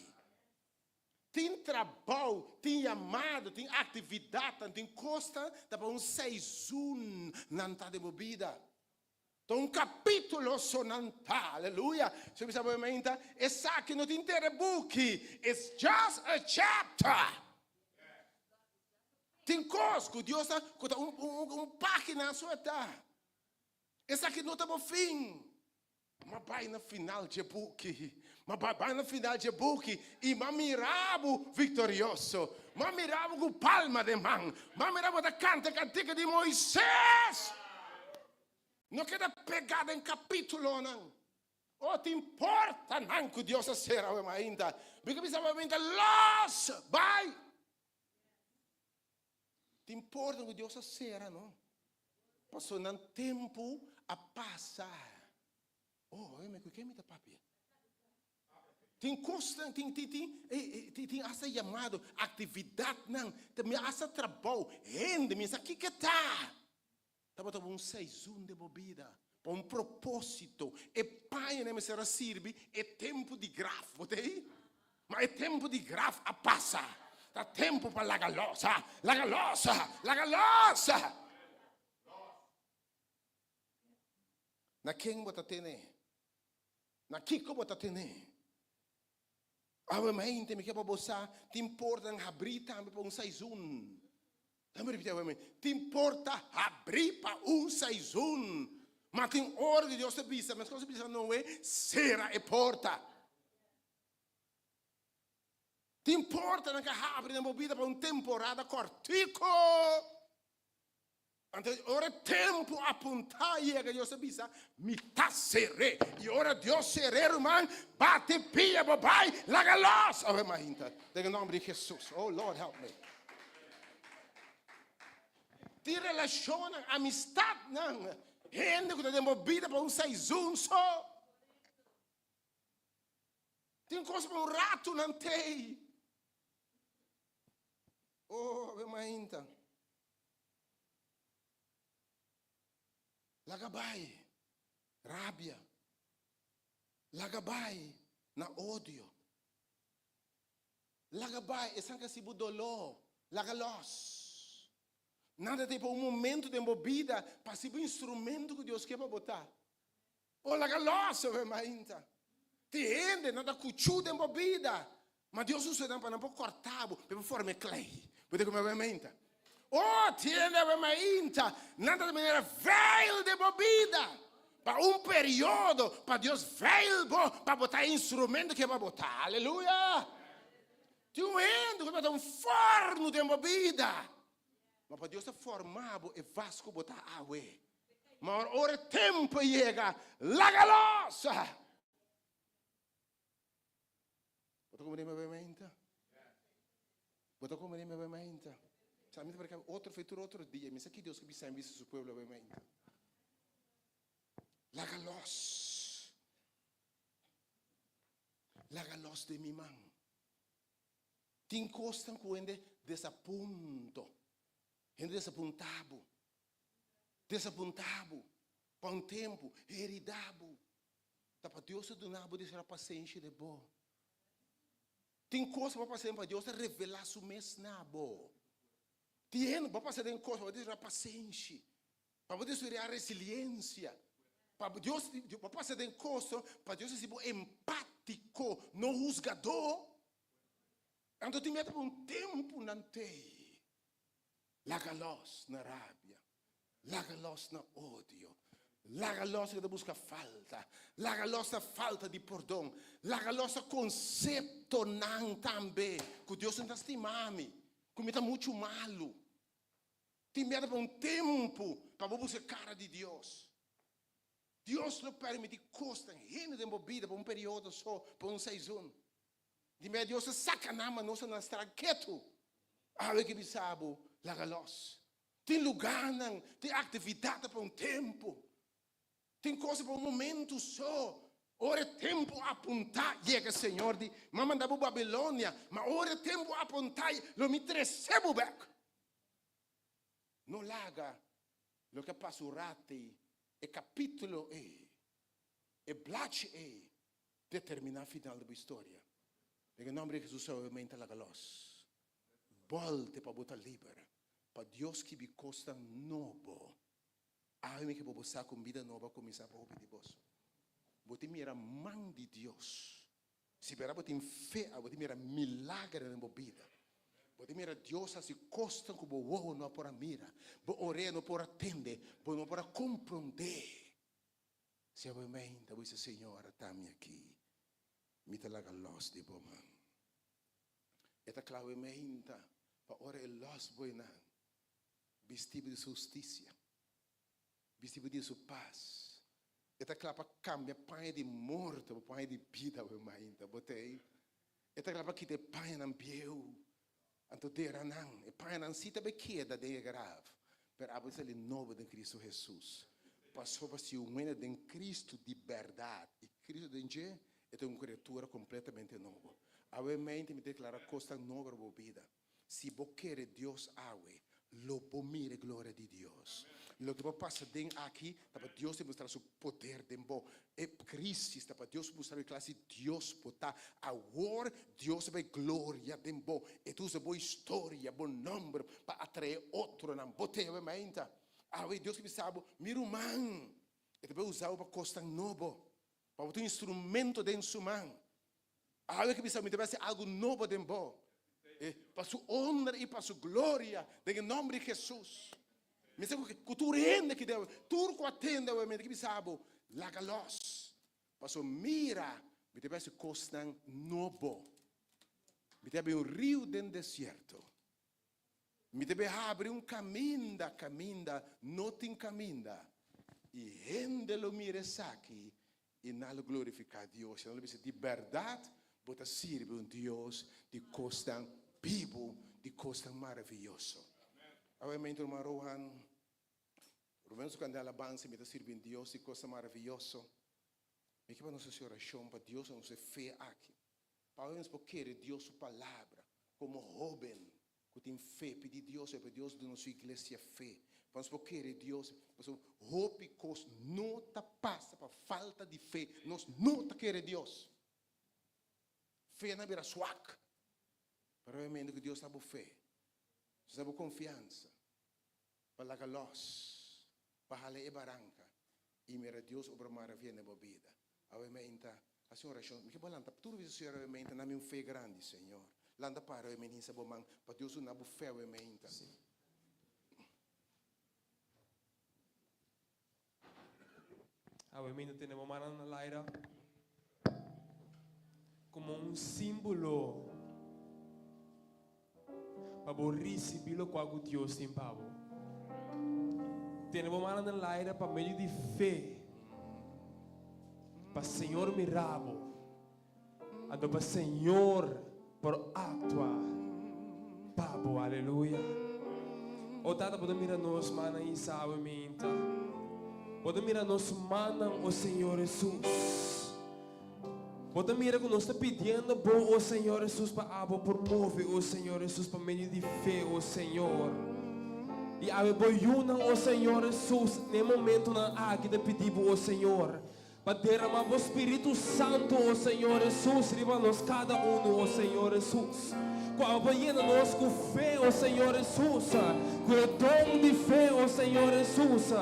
Tin trabou, tin yamado, tin aktividatnan, tin kosnan ta pa un seizoen nan ta den bo bida. Ta un kapítulo so nan ta, aleluya. Si bo bisa bo mainta, esaki no tin tere buki, it's just a chapter. Tin kos ku Dios ta, ku ta un, un, un página so e ta. Esaki no ta bo fin. M'a bai na final dje buki, m'a bai bai na final dje buki i m'a mira bo viktorioso. M'a mira bo ku palma den man. M'a mira bo ta kanta e kantika di Moises. No keda pegá den kapítulonan. O tin portanan ku Dios a sera awe mainta. Mi ke bisa awe mainta, Los! Bai! Tin porta ku Dios a sera, no? Pasobra nan tempu a pasa. Oh, oye mi, ku ken mi ta papia? Tin kosnan, tin, tin, tin, eh, tin, tin hasta yamado, aktividatnan, ta mi hasta trabou, hende, mi sa kiko ta. Tabata un seizun den bo bida, pa un propósito. E pañanan mester a sirbi e tempu di graf, bo ta ei? Ma e tempu di graf a pasa. Ta tempu pa laga los, laga los, laga los! Na ken bo ta tene? Na kiko bo ta tene? Awe mente mi ke pa bo sa tin portanan habrí tambe pa un saizun. Dame ripití awe mente. Tin porta habrí pa un saizun. Ma tin ora di Dios ta bisa, meskos a bisa Noe, sera e porta. Tin portanan ke habri den bo bida pa un temporada kòrtiku. Anto ora e tempu apuntá yega, Dios a bisa, Mi ta ser'é. I ora Dios ser'é, ruman, bati pia bo bai, laga los! Awe mainta, den e nòmber di Hesus. Oh, Lord, help me. Tin relashonnan, amistatnan, hende ku ta den bo bida pa un seizun so. Tin kos pa un ratu nan tei. Oh, awe mainta. Laga bai rabia. Laga bai na odio. Laga bai esan ka hasi bo doló. Laga lòs. Nan ta tin pa un momento den bo bida pa hasi bo instrumento ku Dios ke pa bo ta. Oh, laga lòs, awe mainta. Tin hende nan ta kuchú den bo bida, ma Dios usa nan pa nan por kòrta bo, pa e por forma e klei. Bo ta kume awe mainta? Oh, tin hende awe mainta, nan ta di manera veil den bo bida pa un periodo, pa Dios veil bo, pa bo ta e instrumento ke pa bo ta. Aleluya! Tin un hende ku ta un fòrnu den bo bida, ma pa Dios ta forma bo e vas ku bo ta awe. Ma ora e tempu yega, laga los! Bo ta komprende mi mainta? Bo ta komprende mi mainta? Sa mi ta predica otro fe tur otro dia. Mi sa ki Dios ke bisa mi bisa su pueblo awe mainta. Laga los. Laga los den mi man. Tin kosnan ku hende desapunto. Hende desapunta bo. Desapuntá bo pa un tempu, heridá bo. Ta pa Dios ta duna bo di sera pasenshi den bo. Tin kos bo pasa den pa Dios ta revelá su mes na bo. Tin hende bo pasa den kos pa bo di sera pasenshi, pa bo desaroyá resiliensia. Pa Dios, bo pasa den kos pa Dios hasi bo empátiko, no husgadó. Anto tin meta pa un tempu nan tei. Laga los na rabia, laga los na odio, laga los ku ta buska falta, laga los na falta di pordon, laga los na konseptonan tambe ku Dios no ta stima mi, ku mi ta muchu malu. Tin miedu pa un tempu pa bo buska kara di Dios. Dios lo permiti kosnan, hende den bo bida pa un periodo so, pa un seizon. Di mei Dios a saka nan ma nos a nan stra ketu. Awe ke bisa bo, laga los. Tin lugarnan, tin aktividatnan pa un tempu. Tin kosnan pa un momentu so. Ora e tempu apuntá yega, Señor di, Mi a manda bo Babilonia, ma ora e tempu apuntá lo mi trese bo bèk. No laga loke a pasa un ratu ei, e kapítulo ei. E blachi ei determiná final di bo historia. Den e nòmber di Hesus awe mei ta laga lòs. Bòlte pa bo ta liber, pa Dios skibi kosnan nobo. Awe mi ke bo bo sa ku un bida nobo a kuminsá pa hopi di boso. Bo tin mira man di Dios. Si bera bo tin fe awe, bo tin mira milager den bo bida. Bo tin mira Dios hasi kosnan ku bo wowo no a por a mira, bo orea no por a tende, bo no por a komprondé. Si abo meinta bo bisa, Señor, ata mi aki, mi ta laga lòs di bo man. E ta kla awe meinta pa ora e lòs bo einan, bisti bo di su hustisia, bisti bo di su pas. E ta kla pa kambia paña di morto pa paña di bida awe mainta. Bo ta ei? E ta kla pa kita e pañanan bieu, anto dera nan. E pañanan si ta bai keda den e graf, pero abo ta sali nobo den Cristo Hesus. Pasobra si un hende den Cristo di bèrdat i Cristo den dje, e ta un kriatura kompletamente nobo. Awe mainta mi ta deklará kosnan nobo riba bo bida. Si bo kere Dios awe, lo bo mira e gloria di Dios. Loke bo pasa den aki ta pa Dios demostrá su poder den bo. E crisis ta pa Dios mustra bo e clase di Dios bo ta. Awor Dios ta bay gloria den bo. E ta usa bo historia, bo nomber pa atrae otronan. Bo ta awe mainta. Awe Dios ta bisa bo, mi ruman, e ta bay usa bo pa cosnan nobo. Pa bo ta un instrumento den su man. Awe ke bisa mi ta bai hasi algu nobo den bo, e pa su honra i pa su gloria, den e nomber di Jesus. Mi sa ku tur hende ki den tur ku a tende awe mi ta bisa bo, laga los, paso mira mi ta bai hasi kosnan nobo. Mi ta habri un riu den desierto. Mi ta bai habri un kaminda kaminda no tin kaminda, i hende lo mira esaki I nan lo glorifiká Dios, i nan lo bisa, Di bèrdat bo ta sirbi un Dios di kosnan bibu, di kosnan maravioso. Awe ruman Rohan, Ruben su kanta alabansa, Mi ta sirbi un Dios di kosnan maravioso. Mi ke pa nos hasi orashon pa Dios duna nos e fe aki, pa awe nos por kere Dios su palabra komo hóben Ku tin fe, pidi Dios pa Dios duna su iglesia fe, pa nos por kere Dios, pasobra hopi kos no ta pasa pa falta di fe, nos no ta kere Dios. Fe na bira swak, pero obviamente ku Dios ta bo fe, Dios ta bo konfiansa, pa laga los, pa hala e baranka i mira Dios obra maravia den bo bida. Awe meinta, hasi un orashon. Mi ke bo lanta tur bisa Señor awe meinta, na mi un fe grandi, Señor. Lanta para awe meinta, hinsa bo man pa Dios duna bo fe awe meinta. Awe meinta tene bo mannan na laira komo un símbolo Pa bo risibí lokual ku Dios tin pa bo. Tene bo mannan den laira pa medio di fe, pa Señor mira bo, anto pa Señor por aktua pa bo. Aleluya. O Tata, bo ta mira nos mannan isa awe minta. Bo ta mira nos mannan, o Señor Hesus. Bo ta mira ku nos ta pidiendo Bo, o Señor Hesus, pa abo por move, o Señor Hesus, pa medio di fe, o Señor. I awe Bo yunan, o Señor Hesus, na e momentonan aki ta pidi Bo, o Señor, pa derama Bo Spiritu Santu, o Señor Hesus, riba nos kada unu, o Señor Hesus. Ku abo por yena nos ku fe, o Señor Hesus, ku e don di fe, o Señor Hesus,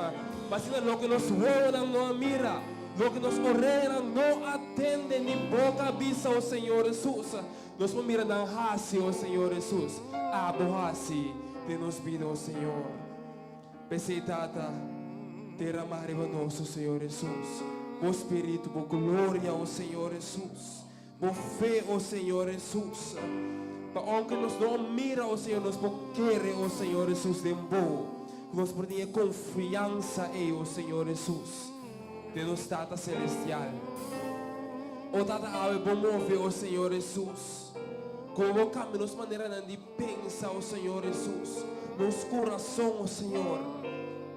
pa asina loke nos wowonan no a mira, Loke nos oreanan no a tende ni boka a bisa, o Señor Hesus, nos por mira nan hasi, o Señor Hesus. Abo hasi den nos bida, o Señor. P'esei, Tata, derama riba nos, o Señor Hesus, Bo Spiritu, Bo gloria, o Señor Hesus, Bo fe, o Señor Hesus. Pa ounke nos no a mira, o Señor, nos por kere, o Señor Hesus, den Bo, ku nos por tin e konfiansa ei, o Señor Hesus, den nos Tata Selestial. O Tata, awe Bo move, o Señor Hesus. Komo Bo kambia nos maneranan di pensa, o Señor Hesus, nos kurason, o Señor,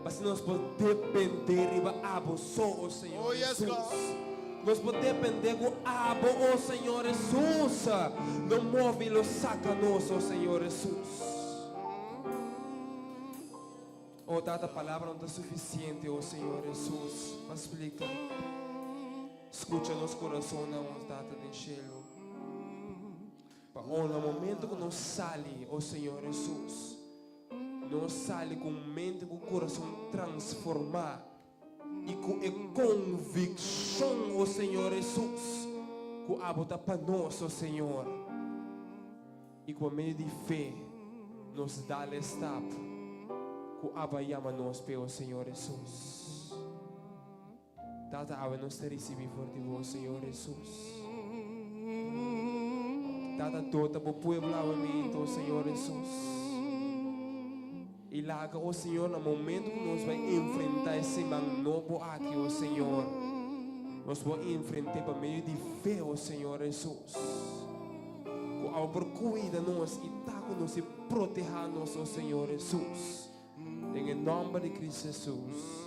pa asina nos por dependé riba Abo so, o Señor Oh, yes, Hesus. God. Nos por dependé ku Abo, o Señor Hesus, lo move i lo saka nos, o Señor Hesus. O Tata, palabra no ta sufisiente, o Señor Hesus, pa splika. Skucha nos kurasonnan, nos Tata den shelu. Pa na momento ku nos sali, o Señor Hesus, nos sali ku un mente ku kurason transformá i ku e konvikshon, o Señor Hesus, ku abo ta pa nos, o Señor. I ku pa medio di fe nos dal e stap ku abo a yama nos p'e, o Señor Hesus. Tata, awe nos ta ricibi for di bo, Señor Hesus. Tata, dota bo pueblo awe mito, Señor Hesus. I laga, o Señor, na momento ku nos bai enfrentá e siman nobo aki, o Señor, nos por enfrent'é pa medio di fe, o Señor Hesus. Ku abo por kuida nos i ta ku nos i protehá nos, o Señor Hesus. Den e nomber di Cristo Jesus.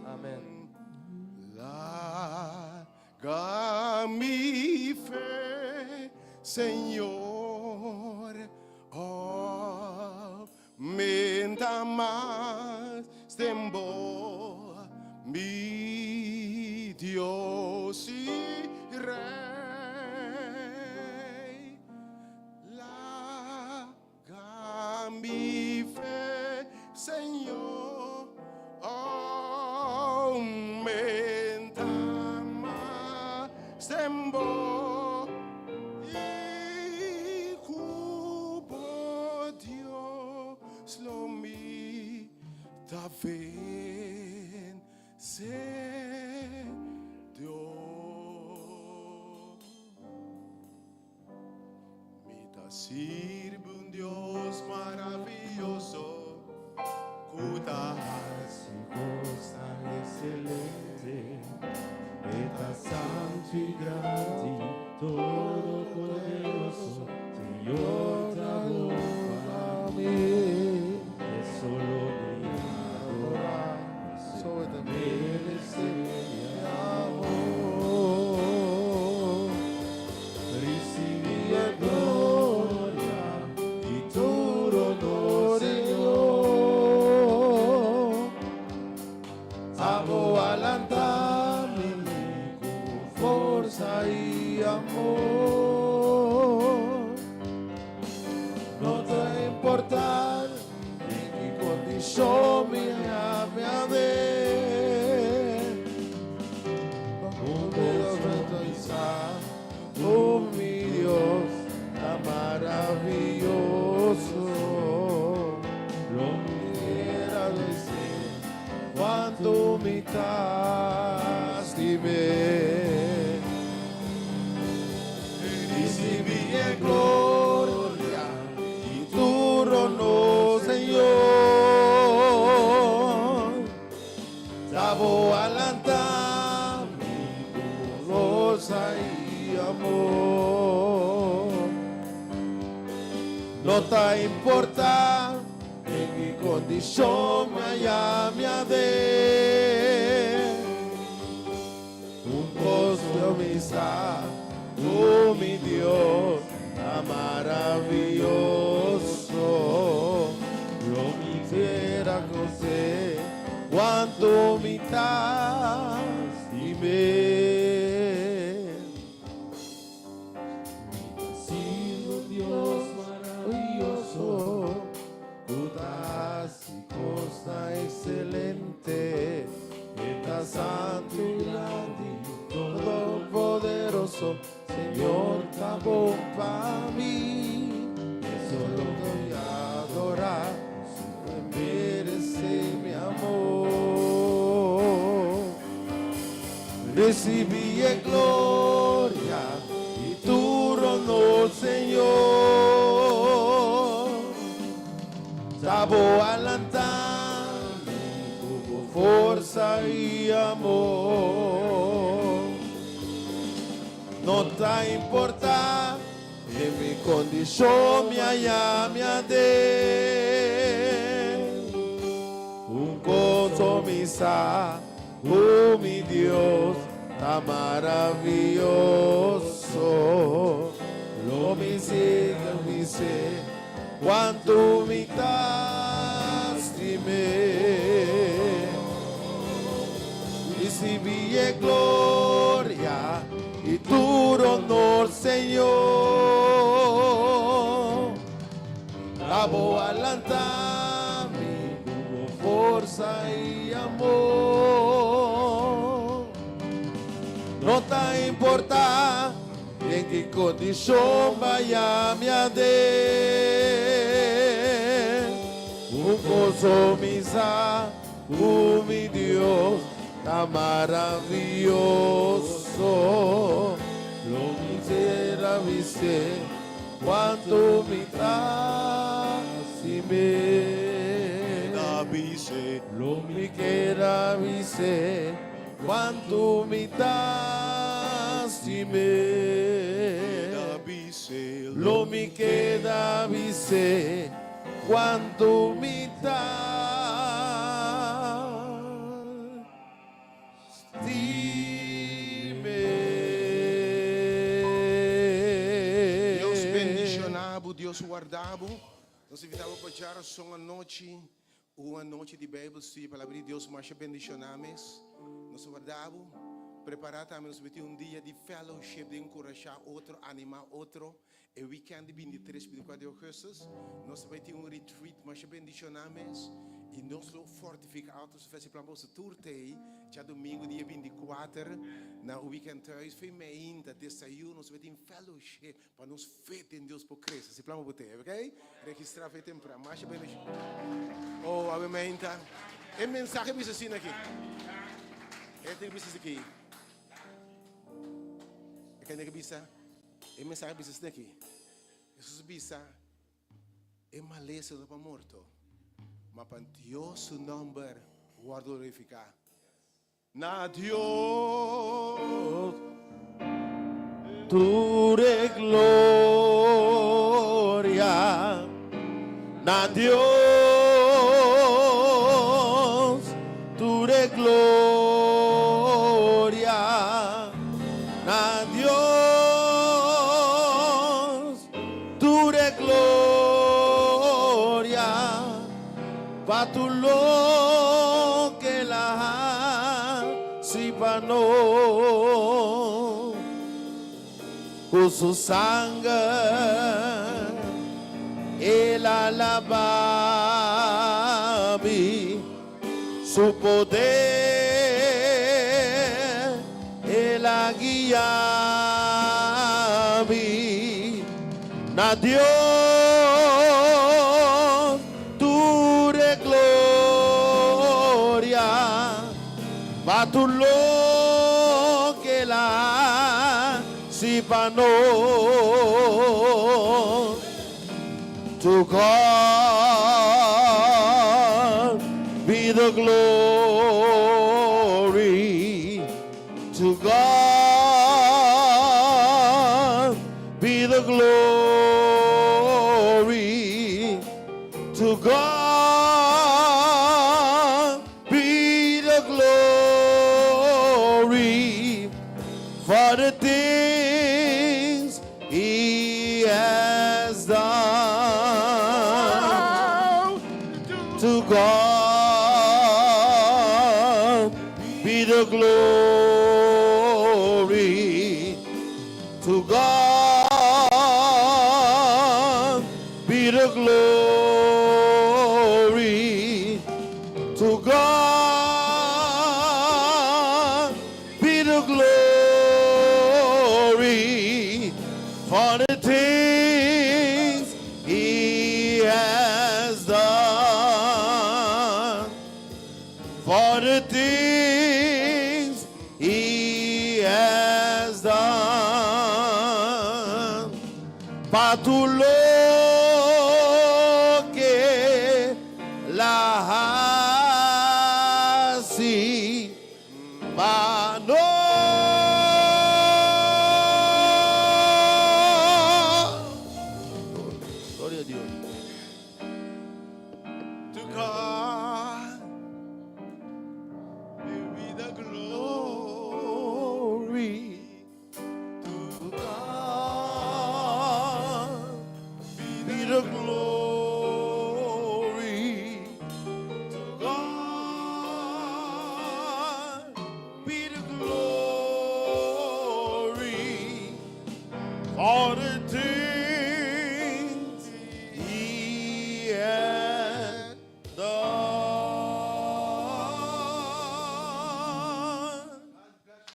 Amen. Laga mi fe, Señor, aumenta mas den bo, mi Dios y Rey. Laga mi fe, Señor, aumenta mas den bo i ku bo Dios lo mi ta vensedor. Mi ta sirbi un Dios maraviyoso ku ta hasi kosnan ekselente. E ta santu i grandi, todopoderoso, Señor ta bon pa mi. E solo mi adorá, pasobra e ta meresé mi amor. Ricibi e gloria y tur honor, Señor. Abo a lanta mi cu forsa y amor. No ta importa den ki condicion mi a mi aden. Oh, mi Dios, ta maraviyoso. Lo mi kier a bisa cuanto mi ta stim'é. Ricibi e gloria y tur honor, Señor. Ta bo a lanta mi cu forsa y amor. No ta importa den ki condicion mi haya mi aden. Un cos mi sa, oh mi Dios, ta maraviyoso. Lo mi kier a conoce cuanto mi ta stim'é. Sido un Dios maravilloso, Cu ta hasi cosnan excelente, ta santo y grandi, todopoderoso, Señor ta bon pa mi. Solo voy a adorar, merece mi amor. Recibi e gloria y tur honor, Señor. Ta bo a lanta mi cu forsa y amor. No ta importa den mi condicion mi haya mi aden. Un cos mi sa, oh mi Dios, ta maraviyoso. Lo mi siga mi se, cuanto mi ta stim'é. Recibi e gloria. honor, Señor. Ta bo a lanta mi ku bo forsa i amor. No ta importá den ki kondishon baya mi aden. Un kos mi sa ku mi Dios ta maravioso. Lo mi keda bis'é kuantu mi ta stim'é. Lo mi keda bis'é kuantu mi ta stim'é. Lo mi keda bis'é kuantu mi ta stim'é. Dios bendiciona bo, Dios warda bo. Nos invita bo pa djarason anochi, un anochi di Bijbel studio Palabra di Dios masha bendiciona mes. Nos warda bo. Prepara tambe nos meti un dia di fellowship, di encurasha otro, anima otro. E weekend di 23, 24 di augustus, nos ta bai tin un retreat masha bendiciona mes y nos lo fortifica otro su festi plan boso tur tei djadomingo dia 24 na un weekend thuis fe meinta desayuno nos ta bai tin fellowship pa nos fe den Dios por crece si plan bo tei ok registra fe tempran masha bendiciona oh awe meinta e mensahe bisa asina aki e tin bisa aki e kende ke bisa. E mensahe bisa asina aki, Hesus bisa, E malesa no pa morto, ma pa Dios su nomber wòrdu glorifiká. Na Dios tur e gloria, na Dios tur e gloria. Na Dios tur e gloria pa tur loke el a hasi pa nos. Ku su sanger el a laba mi. Su poder el a guia mi. Na Dios tur e gloria, pa tur loke el a hasi pa nos. To God be the glory. To God be the glory. To God be the glory for the things He has done. To God be the glory. To God be the glory. To God be the glory for the things He has done. For the things He has done. Pa tur loke El a.